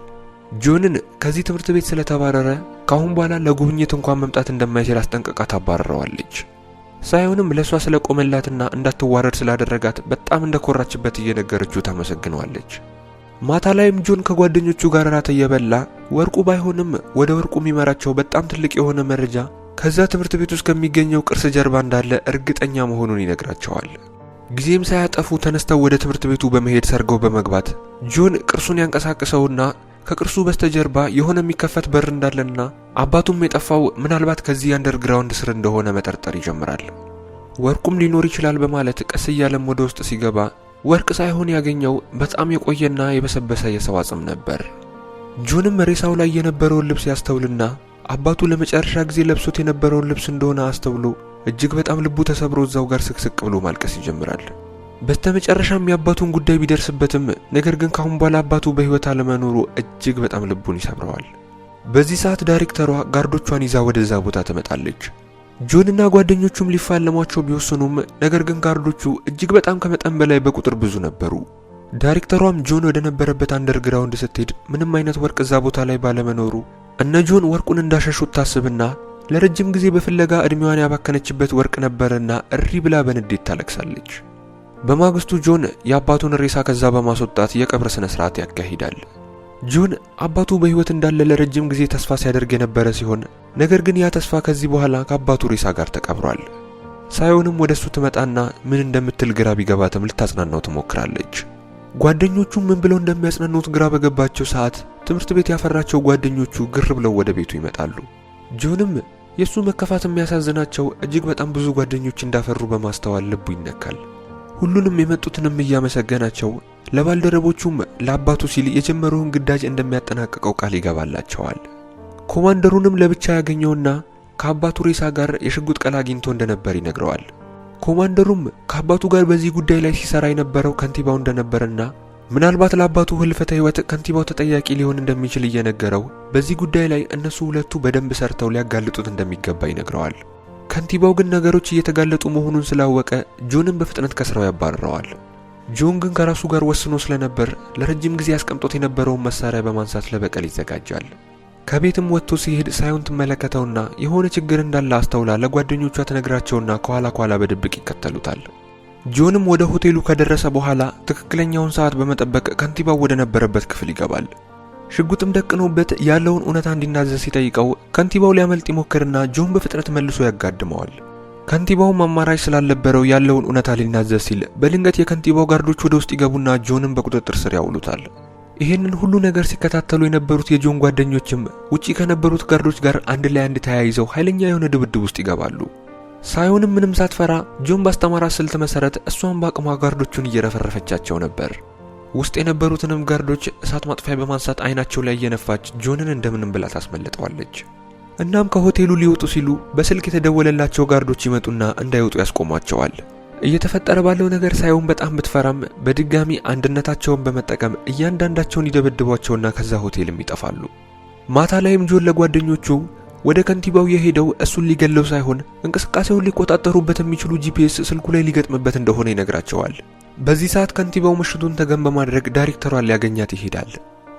A: ጆንን ከዚህ ትምህርት ቤት ስለተባረረ ካሁን በኋላ ለጉብኝት እንኳን መምጣት እንደማይችል አስጠንቅቃ ታባረረዋለች። ሳይሆንም ለእሷ ስለቆመላትና እንዳትዋረድ ስላደረጋት በጣም እንደኮራችበት እየነገረችው ታመሰግነዋለች። ማታ ላይም ጆን ከጓደኞቹ ጋር ራት እየበላ ወርቁ ባይሆንም ወደ ወርቁ የሚመራቸው በጣም ትልቅ የሆነ መረጃ ከዛ ትምህርት ቤት ውስጥ ከሚገኘው ቅርስ ጀርባ እንዳለ እርግጠኛ መሆኑን ይነግራቸዋል። ጊዜም ሳያጠፉ ተነስተው ወደ ትምህርት ቤቱ በመሄድ ሰርገው በመግባት ጆን ቅርሱን ያንቀሳቅሰውና ከቅርሱ በስተጀርባ የሆነ የሚከፈት በር እንዳለና አባቱም የጠፋው ምናልባት ከዚህ underground ስር እንደሆነ መጠርጠር ይጀምራል። ወርቁም ሊኖር ይችላል በማለት ቀስ እያለም ወደ ውስጥ ሲገባ ወርቅ ሳይሆን ያገኘው በጣም የቆየና የበሰበሰ የሰው አጽም ነበር። ጆንም ሬሳው ላይ የነበረውን ልብስ ያስተውልና አባቱ ለመጨረሻ ጊዜ ለብሶት የነበረውን ልብስ እንደሆነ አስተውሎ እጅግ በጣም ልቡ ተሰብሮ እዛው ጋር ስቅስቅ ብሎ ማልቀስ ይጀምራል። በስተመጨረሻም የአባቱን ጉዳይ ቢደርስበትም ነገር ግን ካሁን በኋላ አባቱ በሕይወት አለመኖሩ እጅግ በጣም ልቡን ይሰብረዋል። በዚህ ሰዓት ዳይሬክተሯ guard ኦቿን ይዛ ወደዛ ቦታ ትመጣለች። ጆንና ጓደኞቹም ሊፋለሟቸው ቢወስኑም ነገር ግን guard ኦቹ እጅግ በጣም ከመጠን በላይ በቁጥር ብዙ ነበሩ። ዳይሬክተሯም ጆን ወደ ነበረበት underground ስትሄድ ምንም አይነት ወርቅ እዛ ቦታ ላይ ባለመኖሩ እነ ጆን ወርቁን እንዳሸሹት ታስብና ለረጅም ጊዜ በፍለጋ እድሜዋን ያባከነችበት ወርቅ ነበርና እሪ ብላ በንዴት ታለቅሳለች። በማግስቱ ጆን የአባቱን ሬሳ ከዛ በማስወጣት የቀብር ስነ ስርዓት ያካሂዳል። ጆን አባቱ በሕይወት እንዳለ ለረጅም ጊዜ ተስፋ ሲያደርግ የነበረ ሲሆን ነገር ግን ያ ተስፋ ከዚህ በኋላ ከአባቱ ሬሳ ጋር ተቀብሯል። ሳይሆንም ወደሱ ትመጣና ምን እንደምትል ግራ ቢገባትም ልታጽናናው ትሞክራለች። ጓደኞቹ ምን ብለው እንደሚያጽናኑት ግራ በገባቸው ሰዓት ትምህርት ቤት ያፈራቸው ጓደኞቹ ግር ብለው ወደ ቤቱ ይመጣሉ። ጆንም የሱ መከፋት የሚያሳዝናቸው እጅግ በጣም ብዙ ጓደኞች እንዳፈሩ በማስተዋል ልቡ ይነካል። ሁሉንም የመጡትንም እያመሰገናቸው ለባልደረቦቹም ለአባቱ ሲል የጀመረውን ግዳጅ እንደሚያጠናቅቀው ቃል ይገባላቸዋል። ኮማንደሩንም ለብቻ ያገኘውና ከአባቱ ሬሳ ጋር የሽጉጥ ቀላ አግኝቶ እንደነበር ይነግረዋል። ኮማንደሩም ከአባቱ ጋር በዚህ ጉዳይ ላይ ሲሰራ የነበረው ከንቲባው እንደነበርና ምናልባት ለአባቱ ህልፈተ ሕይወት ከንቲባው ተጠያቂ ሊሆን እንደሚችል እየነገረው በዚህ ጉዳይ ላይ እነሱ ሁለቱ በደንብ ሰርተው ሊያጋልጡት እንደሚገባ ይነግረዋል። ከንቲባው ግን ነገሮች እየተጋለጡ መሆኑን ስላወቀ ጆንን በፍጥነት ከስራው ያባርረዋል። ጆን ግን ከራሱ ጋር ወስኖ ስለነበር ለረጅም ጊዜ አስቀምጦት የነበረውን መሳሪያ በማንሳት ለበቀል ይዘጋጃል። ከቤትም ወጥቶ ሲሄድ ሳይሆን ትመለከተውና የሆነ ችግር እንዳለ አስተውላ ለጓደኞቿ ትነግራቸውና ከኋላ ከኋላ በድብቅ ይከተሉታል። ጆንም ወደ ሆቴሉ ከደረሰ በኋላ ትክክለኛውን ሰዓት በመጠበቅ ከንቲባው ወደ ነበረበት ክፍል ይገባል። ሽጉጥም ደቅኖበት ያለውን እውነታ እንዲናዘዝ ሲጠይቀው ከንቲባው ሊያመልጥ ይሞክርና ጆን በፍጥነት መልሶ ያጋድመዋል። ከንቲባውም አማራጭ ስላልነበረው ያለውን እውነታ ሊናዘዝ ሲል በድንገት የከንቲባው guard ኦች ወደ ውስጥ ይገቡና ጆንን በቁጥጥር ስር ያውሉታል። ይህንን ሁሉ ነገር ሲከታተሉ የነበሩት የጆን ጓደኞችም ውጪ ከነበሩት guard ኦች ጋር አንድ ላይ አንድ ተያይዘው ኃይለኛ የሆነ ድብድብ ውስጥ ይገባሉ። ሳይሆንም ምንም ሳትፈራ ጆን ባስተማራት ስልት መሰረት እሷን በአቅሟ guard ኦቹን እየረፈረፈቻቸው ነበር። ውስጥ የነበሩትንም guard ኦች እሳት ማጥፊያ በማንሳት አይናቸው ላይ እየነፋች ጆንን እንደምንም ብላ ታስመልጠዋለች። እናም ከሆቴሉ ሊወጡ ሲሉ በስልክ የተደወለላቸው guard ኦች ይመጡና እንዳይወጡ ያስቆሟቸዋል። እየተፈጠረ ባለው ነገር ሳይሆን በጣም ብትፈራም በድጋሚ አንድነታቸውን በመጠቀም እያንዳንዳቸውን ይደበድቧቸውና ከዛ ሆቴልም ይጠፋሉ። ማታ ላይም ጆን ለጓደኞቹ ወደ ከንቲባው የሄደው እሱን ሊገለው ሳይሆን እንቅስቃሴውን ሊቆጣጠሩበት የሚችሉ GPS ስልኩ ላይ ሊገጥምበት እንደሆነ ይነግራቸዋል። በዚህ ሰዓት ከንቲባው ምሽቱን ተገን በማድረግ ዳይሬክተሯን ሊያገኛት ይሄዳል።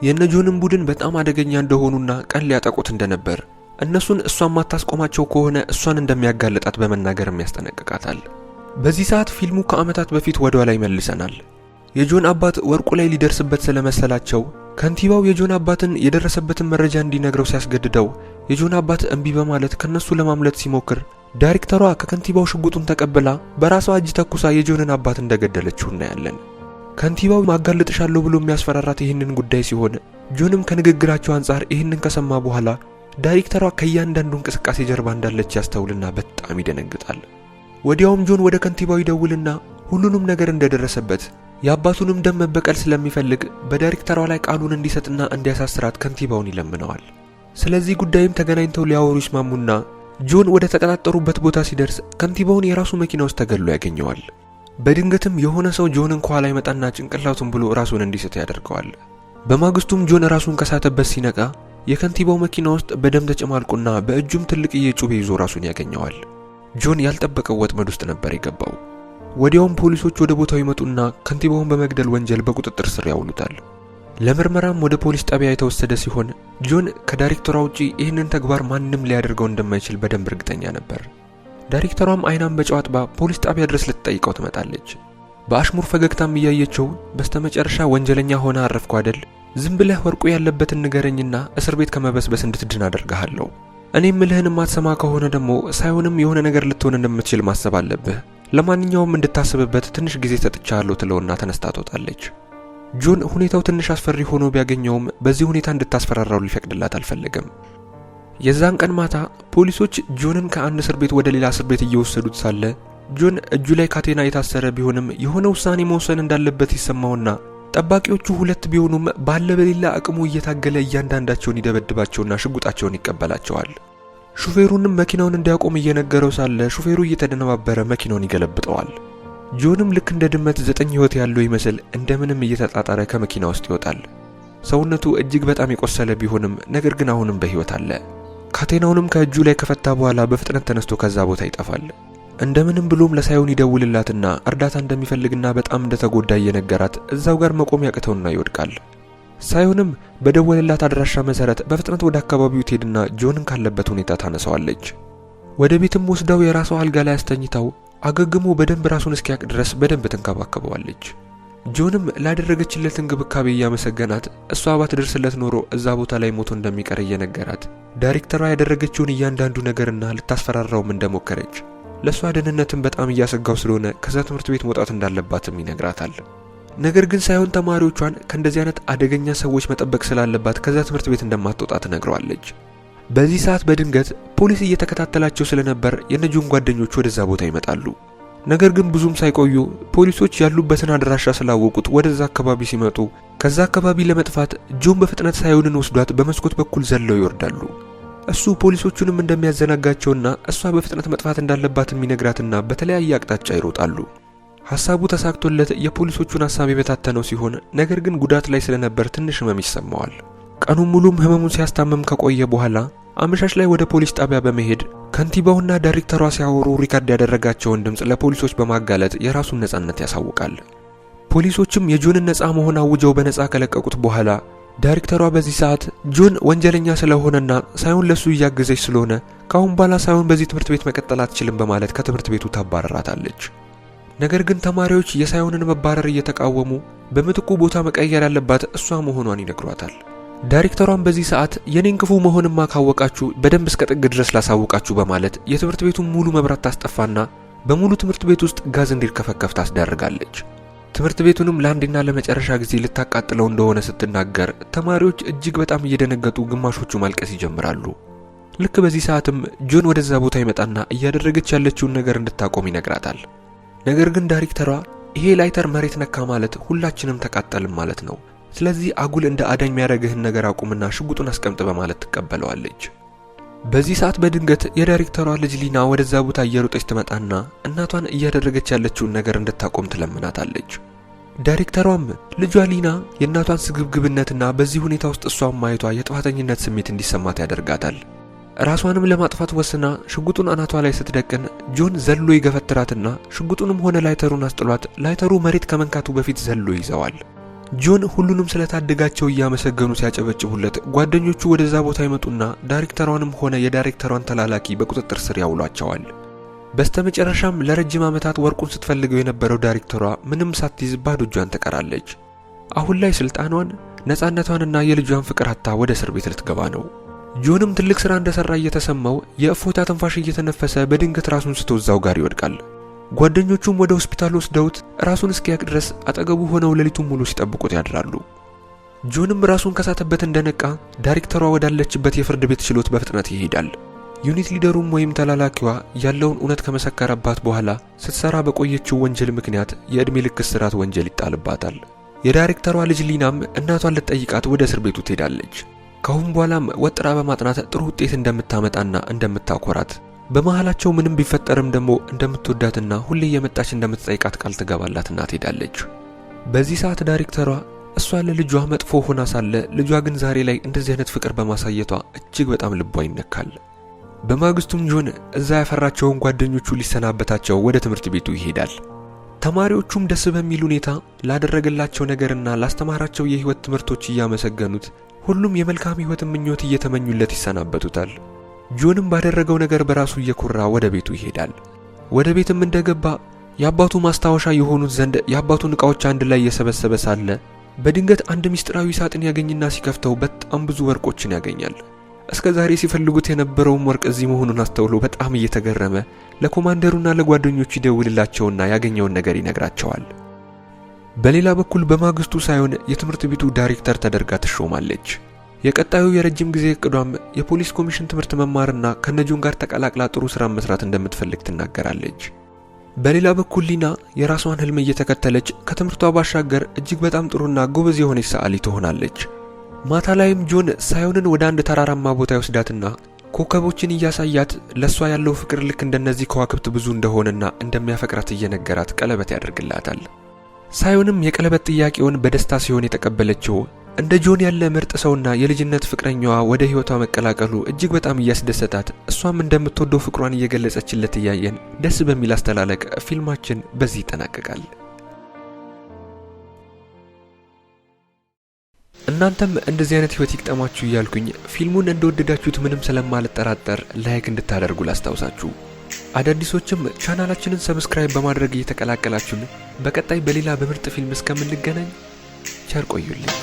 A: የነጆንም ቡድን በጣም አደገኛ እንደሆኑና ቀን ሊያጠቁት እንደነበር እነሱን እሷን ማታስቆማቸው ከሆነ እሷን እንደሚያጋልጣት በመናገርም ያስጠነቅቃታል። በዚህ ሰዓት ፊልሙ ከዓመታት በፊት ወደ ኋላ ይመልሰናል። የጆን አባት ወርቁ ላይ ሊደርስበት ስለመሰላቸው ከንቲባው የጆን አባትን የደረሰበትን መረጃ እንዲነግረው ሲያስገድደው የጆን አባት እምቢ በማለት ከነሱ ለማምለጥ ሲሞክር ዳይሬክተሯ ከከንቲባው ሽጉጡን ተቀብላ በራሷ እጅ ተኩሳ የጆንን አባት እንደገደለችው እናያለን። ከንቲባው ማጋለጥሻለሁ ብሎ የሚያስፈራራት ይህንን ጉዳይ ሲሆን ጆንም ከንግግራቸው አንጻር ይህንን ከሰማ በኋላ ዳይሬክተሯ ከእያንዳንዱ እንቅስቃሴ ጀርባ እንዳለች ያስተውልና በጣም ይደነግጣል። ወዲያውም ጆን ወደ ከንቲባው ይደውልና ሁሉንም ነገር እንደደረሰበት የአባቱንም ደም መበቀል ስለሚፈልግ በዳይሬክተሯ ላይ ቃሉን እንዲሰጥና እንዲያሳስራት ከንቲባውን ይለምነዋል። ስለዚህ ጉዳይም ተገናኝተው ሊያወሩ ይስማሙና ጆን ወደ ተቀጣጠሩበት ቦታ ሲደርስ ከንቲባውን የራሱ መኪና ውስጥ ተገድሎ ያገኘዋል። በድንገትም የሆነ ሰው ጆንን ከኋላ ይመጣና ጭንቅላቱን ብሎ ራሱን እንዲስት ያደርገዋል። በማግስቱም ጆን ራሱን ከሳተበት ሲነቃ የከንቲባው መኪና ውስጥ በደም ተጨማልቆና በእጁም ትልቅዬ ጩቤ ይዞ ራሱን ያገኘዋል። ጆን ያልጠበቀው ወጥመድ ውስጥ ነበር የገባው። ወዲያውም ፖሊሶች ወደ ቦታው ይመጡና ከንቲባውን በመግደል ወንጀል በቁጥጥር ስር ያውሉታል። ለምርመራም ወደ ፖሊስ ጣቢያ የተወሰደ ሲሆን ጆን ከዳይሬክተሯ ውጪ ይህንን ተግባር ማንም ሊያደርገው እንደማይችል በደንብ እርግጠኛ ነበር። ዳይሬክተሯም አይኗን በጨው አጥባ ፖሊስ ጣቢያ ድረስ ልትጠይቀው ትመጣለች። በአሽሙር ፈገግታም እያየችው በስተመጨረሻ ወንጀለኛ ሆነ አረፍኩ አይደል? ዝም ብለህ ወርቁ ያለበትን ንገረኝና እስር ቤት ከመበስበስ እንድትድን አደርግሃለሁ። እኔ ምልህን ማትሰማ ከሆነ ደግሞ ሳይሆንም የሆነ ነገር ልትሆን እንደምትችል ማሰብ አለብህ። ለማንኛውም እንድታስብበት ትንሽ ጊዜ ሰጥቻለሁ ትለውና ተነስታ ትወጣለች። ጆን ሁኔታው ትንሽ አስፈሪ ሆኖ ቢያገኘውም በዚህ ሁኔታ እንድታስፈራራው ሊፈቅድላት አልፈለገም። የዛን ቀን ማታ ፖሊሶች ጆንን ከአንድ እስር ቤት ወደ ሌላ እስር ቤት እየወሰዱት ሳለ ጆን እጁ ላይ ካቴና የታሰረ ቢሆንም የሆነ ውሳኔ መወሰን እንዳለበት ይሰማውና ጠባቂዎቹ ሁለት ቢሆኑም ባለ በሌላ አቅሙ እየታገለ እያንዳንዳቸውን ይደበድባቸውና ሽጉጣቸውን ይቀበላቸዋል። ሹፌሩንም መኪናውን እንዲያቆም እየነገረው ሳለ ሹፌሩ እየተደነባበረ መኪናውን ይገለብጠዋል። ጆንም ልክ እንደ ድመት 9 ሕይወት ያለው ይመስል እንደምንም እየተጣጣረ ከመኪና ውስጥ ይወጣል። ሰውነቱ እጅግ በጣም የቆሰለ ቢሆንም ነገር ግን አሁንም በሕይወት አለ። ካቴናውንም ከእጁ ላይ ከፈታ በኋላ በፍጥነት ተነስቶ ከዛ ቦታ ይጠፋል። እንደምንም ብሎም ለሳይሆን ይደውልላትና እርዳታ እንደሚፈልግና በጣም እንደተጎዳ እየነገራት እዛው ጋር መቆም ያቅተውና ይወድቃል። ሳይሆንም በደወለላት አድራሻ መሰረት በፍጥነት ወደ አካባቢው ትሄድና ጆንን ካለበት ሁኔታ ታነሳዋለች። ወደ ቤትም ወስዳው የራሷ አልጋ ላይ አስተኝታው አገግሞ በደንብ ራሱን እስኪያቅ ድረስ በደንብ ትንከባከበዋለች። ጆንም ላደረገችለት እንክብካቤ እያመሰገናት እሷ ባትደርስለት ኖሮ እዛ ቦታ ላይ ሞቶ እንደሚቀር እየነገራት ዳይሬክተሯ ያደረገችውን እያንዳንዱ ነገርና ልታስፈራራውም እንደሞከረች ለእሷ ደህንነትም በጣም እያሰጋው ስለሆነ ከዛ ትምህርት ቤት መውጣት እንዳለባትም ይነግራታል። ነገር ግን ሳይሆን ተማሪዎቿን ከእንደዚህ አይነት አደገኛ ሰዎች መጠበቅ ስላለባት ከዛ ትምህርት ቤት እንደማትወጣ ትነግረዋለች። በዚህ ሰዓት በድንገት ፖሊስ እየተከታተላቸው ስለነበር የነጆን ጓደኞች ወደዛ ቦታ ይመጣሉ። ነገር ግን ብዙም ሳይቆዩ ፖሊሶች ያሉበትን አድራሻ ስላወቁት ወደዛ አካባቢ ሲመጡ ከዛ አካባቢ ለመጥፋት ጆን በፍጥነት ሳይሆንን ወስዷት በመስኮት በኩል ዘለው ይወርዳሉ። እሱ ፖሊሶቹንም እንደሚያዘናጋቸውና እሷ በፍጥነት መጥፋት እንዳለባት የሚነግራትና በተለያየ አቅጣጫ ይሮጣሉ። ሐሳቡ ተሳክቶለት የፖሊሶቹን ሐሳብ የበታተነው ሲሆን ነገር ግን ጉዳት ላይ ስለነበር ትንሽ ህመም ይሰማዋል። ቀኑን ሙሉም ህመሙን ሲያስታምም ከቆየ በኋላ አመሻሽ ላይ ወደ ፖሊስ ጣቢያ በመሄድ ከንቲባውና ዳይሬክተሯ ሲያወሩ record ያደረጋቸውን ድምፅ ለፖሊሶች በማጋለጥ የራሱን ነጻነት ያሳውቃል። ፖሊሶችም የጆንን ነጻ መሆን አውጀው በነጻ ከለቀቁት በኋላ ዳይሬክተሯ በዚህ ሰዓት ጆን ወንጀለኛ ስለሆነና ሳይሆን ለሱ እያገዘች ስለሆነ ካሁን በኋላ ሳይሆን በዚህ ትምህርት ቤት መቀጠል አትችልም በማለት ከትምህርት ቤቱ ታባረራታለች። ነገር ግን ተማሪዎች የሳይሆንን መባረር እየተቃወሙ በምትኩ ቦታ መቀየር ያለባት እሷ መሆኗን ይነግሯታል። ዳይሬክተሯን በዚህ ሰዓት የኔን ክፉ መሆንማ ካወቃችሁ በደንብ እስከ ጥግ ድረስ ላሳውቃችሁ በማለት የትምህርት ቤቱን ሙሉ መብራት ታስጠፋና በሙሉ ትምህርት ቤት ውስጥ ጋዝ እንዲርከፈከፍ ታስደርጋለች። ትምህርት ቤቱንም ለአንዴና ለመጨረሻ ጊዜ ልታቃጥለው እንደሆነ ስትናገር ተማሪዎች እጅግ በጣም እየደነገጡ ግማሾቹ ማልቀስ ይጀምራሉ። ልክ በዚህ ሰዓትም ጆን ወደዛ ቦታ ይመጣና እያደረገች ያለችውን ነገር እንድታቆም ይነግራታል። ነገር ግን ዳይሬክተሯ ይሄ ላይተር መሬት ነካ ማለት ሁላችንም ተቃጠልም ማለት ነው፣ ስለዚህ አጉል እንደ አዳኝ የሚያደርግህን ነገር አቁምና ሽጉጡን አስቀምጥ በማለት ትቀበለዋለች። በዚህ ሰዓት በድንገት የዳይሬክተሯ ልጅ ሊና ወደዛ ቦታ እየሮጠች ትመጣና እናቷን እያደረገች ያለችውን ነገር እንድታቆም ትለምናታለች። ዳይሬክተሯም ልጇ ሊና የእናቷን ስግብግብነትና በዚህ ሁኔታ ውስጥ እሷን ማየቷ የጥፋተኝነት ስሜት እንዲሰማት ያደርጋታል። ራሷንም ለማጥፋት ወስና ሽጉጡን አናቷ ላይ ስትደቅን ጆን ዘሎ ይገፈትራትና ሽጉጡንም ሆነ ላይተሩን አስጥሏት ላይተሩ መሬት ከመንካቱ በፊት ዘሎ ይዘዋል። ጆን ሁሉንም ስለታደጋቸው እያመሰገኑ ሲያጨበጭቡለት ጓደኞቹ ወደዛ ቦታ ይመጡና ዳይሬክተሯንም ሆነ የዳይሬክተሯን ተላላኪ በቁጥጥር ስር ያውሏቸዋል። በስተመጨረሻም ለረጅም ዓመታት ወርቁን ስትፈልገው የነበረው ዳይሬክተሯ ምንም ሳትይዝ ባዶ እጇን ትቀራለች። አሁን ላይ ስልጣኗን፣ ነፃነቷንና የልጇን ፍቅር አጥታ ወደ እስር ቤት ልትገባ ነው። ጆንም ትልቅ ስራ እንደሰራ እየተሰማው የእፎይታ ትንፋሽ እየተነፈሰ በድንገት ራሱን ስቶ እዛው ጋር ይወድቃል። ጓደኞቹም ወደ ሆስፒታል ወስደውት ራሱን እስኪያቅ ድረስ አጠገቡ ሆነው ሌሊቱን ሙሉ ሲጠብቁት ያድራሉ። ጆንም ራሱን ከሳተበት እንደነቃ ዳይሬክተሯ ወዳለችበት የፍርድ ቤት ችሎት በፍጥነት ይሄዳል። unit leader ኡም ወይም ተላላኪዋ ያለውን እውነት ከመሰከረባት በኋላ ስትሰራ በቆየችው ወንጀል ምክንያት የዕድሜ ልክ እስራት ወንጀል ይጣልባታል። የዳይሬክተሯ ልጅ ሊናም እናቷን ልትጠይቃት ወደ እስር ቤቱ ትሄዳለች። ካሁን በኋላም ወጥራ በማጥናት ጥሩ ውጤት እንደምታመጣና እንደምታኮራት በመሃላቸው ምንም ቢፈጠርም ደግሞ እንደምትወዳትና ሁሌ እየመጣች እንደምትጠይቃት ቃል ትገባላትና ትሄዳለች። በዚህ ሰዓት ዳይሬክተሯ እሷ ለልጇ መጥፎ ሆና ሳለ ልጇ ግን ዛሬ ላይ እንደዚህ አይነት ፍቅር በማሳየቷ እጅግ በጣም ልቧ ይነካል። በማግስቱም ጆን እዛ ያፈራቸውን ጓደኞቹ ሊሰናበታቸው ወደ ትምህርት ቤቱ ይሄዳል። ተማሪዎቹም ደስ በሚል ሁኔታ ላደረገላቸው ነገርና ላስተማራቸው የህይወት ትምህርቶች እያመሰገኑት ሁሉም የመልካም ህይወት ምኞት እየተመኙለት ይሰናበቱታል። ጆንም ባደረገው ነገር በራሱ እየኮራ ወደ ቤቱ ይሄዳል። ወደ ቤትም እንደገባ የአባቱ ማስታወሻ የሆኑት ዘንድ የአባቱን ዕቃዎች አንድ ላይ እየሰበሰበ ሳለ በድንገት አንድ ምስጢራዊ ሳጥን ያገኝና ሲከፍተው በጣም ብዙ ወርቆችን ያገኛል። እስከ ዛሬ ሲፈልጉት የነበረውም ወርቅ እዚህ መሆኑን አስተውሎ በጣም እየተገረመ ለኮማንደሩና ለጓደኞቹ ይደውልላቸውና ያገኘውን ነገር ይነግራቸዋል። በሌላ በኩል በማግስቱ ሳይሆን የትምህርት ቤቱ ዳይሬክተር ተደርጋ ትሾማለች። የቀጣዩ የረጅም ጊዜ እቅዷም የፖሊስ ኮሚሽን ትምህርት መማርና ከነጆን ጋር ተቀላቅላ ጥሩ ስራ መስራት እንደምትፈልግ ትናገራለች። በሌላ በኩል ሊና የራሷን ህልም እየተከተለች ከትምህርቷ ባሻገር እጅግ በጣም ጥሩና ጎበዝ የሆነች ሰዓሊ ትሆናለች። ማታ ላይም ጆን ሳይሆንን ወደ አንድ ተራራማ ቦታ ይወስዳትና ኮከቦችን እያሳያት ለሷ ያለው ፍቅር ልክ እንደነዚህ ከዋክብት ብዙ እንደሆነና እንደሚያፈቅራት እየነገራት ቀለበት ያደርግላታል። ሳይሆንም የቀለበት ጥያቄውን በደስታ ሲሆን የተቀበለችው እንደ ጆን ያለ ምርጥ ሰውና የልጅነት ፍቅረኛዋ ወደ ህይወቷ መቀላቀሉ እጅግ በጣም እያስደሰታት እሷም እንደምትወደው ፍቅሯን እየገለጸችለት እያየን ደስ በሚል አስተላለቅ ፊልማችን በዚህ ይጠናቀቃል። እናንተም እንደዚህ አይነት ህይወት ይግጠማችሁ እያልኩኝ ፊልሙን እንደወደዳችሁት ምንም ስለማልጠራጠር like እንድታደርጉ ላስታውሳችሁ። አዳዲሶችም ቻናላችንን subscribe በማድረግ እየተቀላቀላችሁን በቀጣይ በሌላ በምርጥ ፊልም እስከምንገናኝ ቸር ቆዩልኝ።